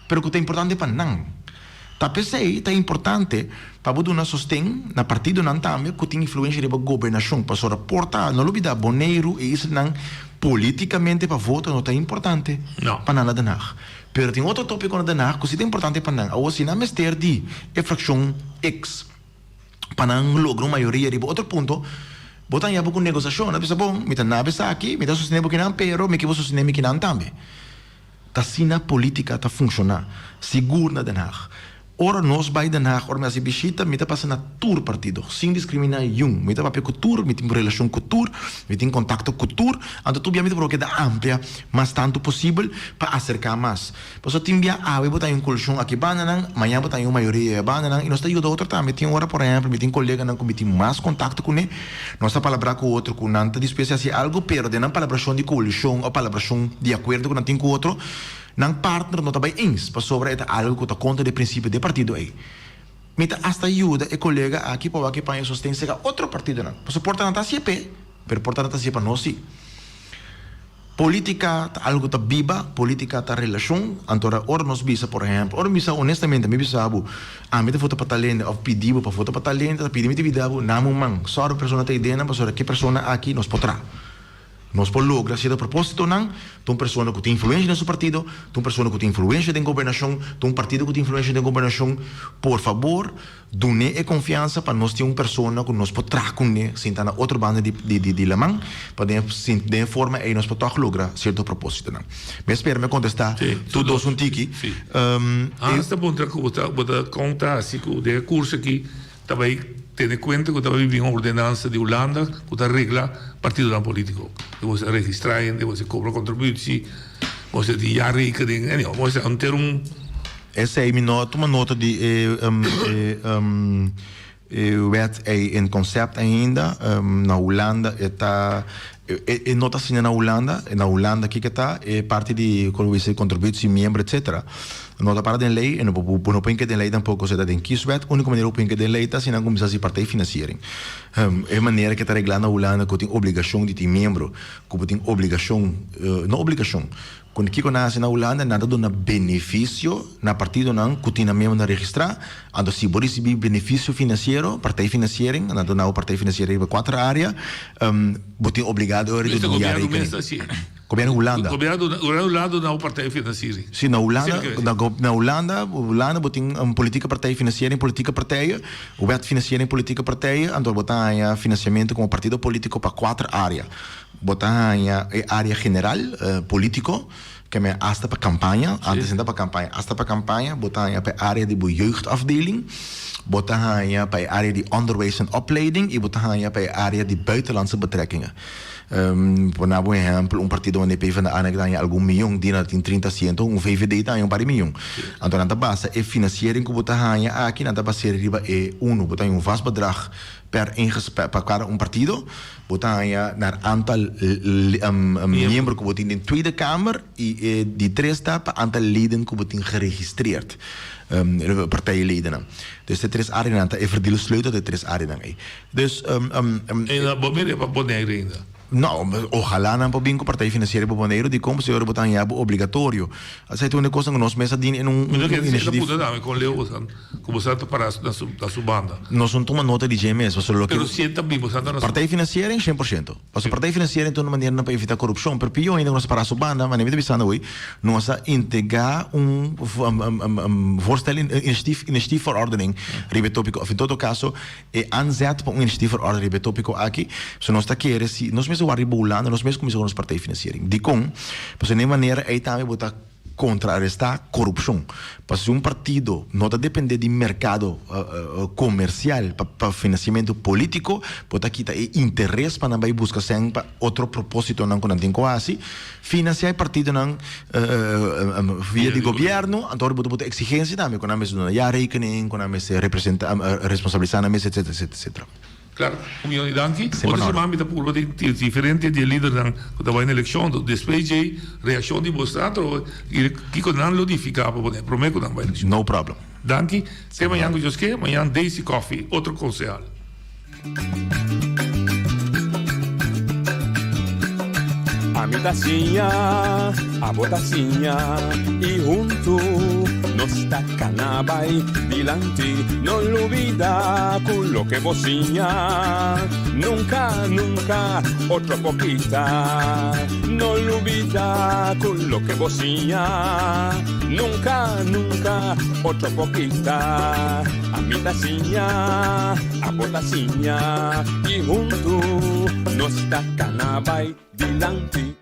Speaker 13: pero ku ta importante pa nan. Ta p'esei ta importante pa bo duna sosten na partidonan tambe ku tin influensha riba gobernashon, pasobra por ta, no lubidá, Boneiru e islanan polítikamente pa voto no ta importante pa nan na Den Haag. Pero tin otro tópiko na Den Haag ku si ta importante pa nan. Awor si nan mester di e frakshon X. pa nan logra un mayoria riba otro punto, bo ta haña bo ku negosiashon. Nan bisa, Bon, mi ta naba esaki, mi ta sostené bo kinan, pero mi ke bo sostené mi kinan tambe. Ta asina polítika ta funshoná, sigur na Den Haag. Ora nos bai Den Haag, ora mi hasi bishita, mi ta pasa na tur partido, sin diskriminá yun. Mi ta papia ku tur, mi tin relashon ku tur, mi tin kontakto ku tur, anto tur bia mi ta proba keda amplia mas tantu posibel pa aserká mas. Pasobra tin bia awe bo ta haña un kolushon aki bandanan, mañan bo ta haña un mayoria e bandanan i nos ta yuda otro tambe. Tin ora, por ehèmpel, mi tin koleganan ku mi tin mas kontakto kuné, nos ta palabrá ku otro ku nan ta dispuesto di hasi algu, pero den nan palabrashon di kolushon òf palabrashon di akuerdo ku nan tin ku otro, nan partner no ta bai eens, pasobra e ta algu ku ta kontra di e prinsipio di e partido ei. Mi ta asta yuda e kolega aki pa wak e paña sosten serka otro partidonan, pasobra por ta nan ta hasié p'e, pero por ta nan ta hasié pa nos sí. Politica ta algo ta biba, politica ta relacion, anto ora nos bisa por ehempel, ora mi bisa honestamente mi bisa bo, ami ta vota pa tal hende of pidi bo pa vota pa tal hende, ta pidi mi ta bida bo, nami un man, sòru persona ta ideanan pasobra ki persona aki nos por traha. Nos por logra cierto propositonan, ta un persona cu tin influencia den su partido, ta un persona cu tin influencia den gobernacion, ta un partido cu tin influencia den gobernacion, por fabor, Dun'é e konfiansa pa nos tin un persona ku nos por traha kuné sinta na otro banda di di laman pa den den e forma ei nos por tòg logra sierto propósitonan. Mi a spera mi a kontestá tur dos un tiki.
Speaker 12: Hans ta puntra ku bo ta bo ta kon ta hasi ku den e kurso aki ta bai tene kuenta ku ta bai bin un ordenansa di Hulanda ku ta regla partidonan polítiko. Bo ta registrá hende, bo ta kobra kontributie, bo ta tin jaarrekening, anyhow, bo ta henter un.
Speaker 13: Esei mi no a tuma nota di e e wet ei in concept ainda. Na Hulanda e ta e no ta asina na Hulanda. Na Hulanda kiko ta e parti di como bisa contributie miembro etcetera no ta para den ley e no bo no por hinca den ley tampoco si ta den kieswet. Unico manera bo por hinca den ley ta si nan cuminsa haci partijfinanciering. E manera ke ta regla na Hulanda cu tin obligacion di tin miembro cu bo tin obligacion no obligacion Ku kiko nan hasi na Hulanda, nan ta duna benefisio na partidonan ku tin nan miembronan registrá. Anto si bo risibí benefisio finansiero, partijfinanciering, nan ta duna bo partijfinanciering riba kuater área, bo tin obligado ora di
Speaker 12: Mester
Speaker 13: duna un
Speaker 12: gobièrnu mes
Speaker 13: jaarrekening.
Speaker 12: ta hasié.
Speaker 13: Gobièrnu Hulanda.
Speaker 12: Gobièrnu gobièrnu Hulanda duna bo partijfinanciering.
Speaker 13: Si, na Hulanda,
Speaker 12: Esei lo ke
Speaker 13: na na Hulanda, Hulanda bo tin un politieke partijfinanciering, politieke partijen, wet financiering politieke partijen, anto bo ta haña finansiamentu komo partido polítiko pa kuater área. Bo ta haña e área general, polítiko. Ke men hasta pa kampaña, antes ainda pa kampaña, hasta pa kampaña bo ta haña pa e área di bo jeugdafdeling, bo ta haña pa e área di onderwijs en opleiding i bo ta haña pa e área di buitenlandse betrekkingen. Pone bo un ehèmpel, un partido manera PvdA nan ta haña algun mion, di nan tin 30 asiento, un VVD ta haña un par di mion. Anto nan ta basa e finansiering ku bo ta haña aki, nan ta bas'é riba e unu, bo ta haña un vast bedrag per ingespe pa kada un partido, Bo ta haña naar aantal miembro ku bo tin den Tweede Kamer i e di tres ta pa aantal leden ku bo tin geregistreerd, partijledennan. Dus e tres areanan ta e verdeelsleutel ta e tres areanan ei. Dus.
Speaker 12: En bo mira pa Boneiru ainda?
Speaker 13: No, ojalá nan por bin ku partij financiero pa Boneiru dikon pasobra ora bo ta haña bo obligatorio. Esei ta un di e kosnan ku nos mes a dini en un
Speaker 12: Mi no ke initiatief. Punta tambe kon leu bosan ku bosan ta para na su na su banda.
Speaker 13: Nos no tuma nota di dje mes pasobra loke.
Speaker 12: Pero si e ta bin bosan ta na su.
Speaker 13: Partij financiering 100%. Pasobra partij financiering ta un manera pa evita korupshon pero pio ainda ku nos ta para su banda manera mi ta bisando awor nos a integra un voorstel initiatief initiatiefverordening riba e topiko of en todo kaso E aanzet pa un initiatiefverordening riba e topico aki, so nos ta kere si nos mester wak riba Hulanda, nos mes cuminsa cu nos partijfinanciering. Dicon? Pasobra den e manera ey tambe bo ta contraresta corupcion. Pasobra si un partido no ta depende di mercado comercial pa financiamento politico, bo ta kita e interes pa nan bay busca cen pa otro propositonan cu nan tin cu haci. Financia e partidonan via di gobierno, anto ora bo ta pone exigencia tambe cu nan mester duna jaarrekening, cu nan mester representa, responsabilisa nan mes, etcetera, etcetera, etcetera.
Speaker 12: Claro, un miyon di danki. Otro siman mi ta purba di diferente di e lidernan cu ta bay na eleccion, anto despues djey reaccion di bo sa anto kico nan lo nifica pa bo prome cu nan bay eleccion.
Speaker 13: No problem.
Speaker 12: Danki. Te mañan cu Dios ke, mañan Daisy Coffie, otro concehal.
Speaker 11: Ami ta siña, abo ta siña y huntu nos ta cana bay dilanti. No lubida cu loke bo siña nunca, nunca otro por kita. No lubida cu loke bo siña nunca, nunca otro por kita. Ami ta siña, abo ta siña y huntu nos ta cana bay dilanti.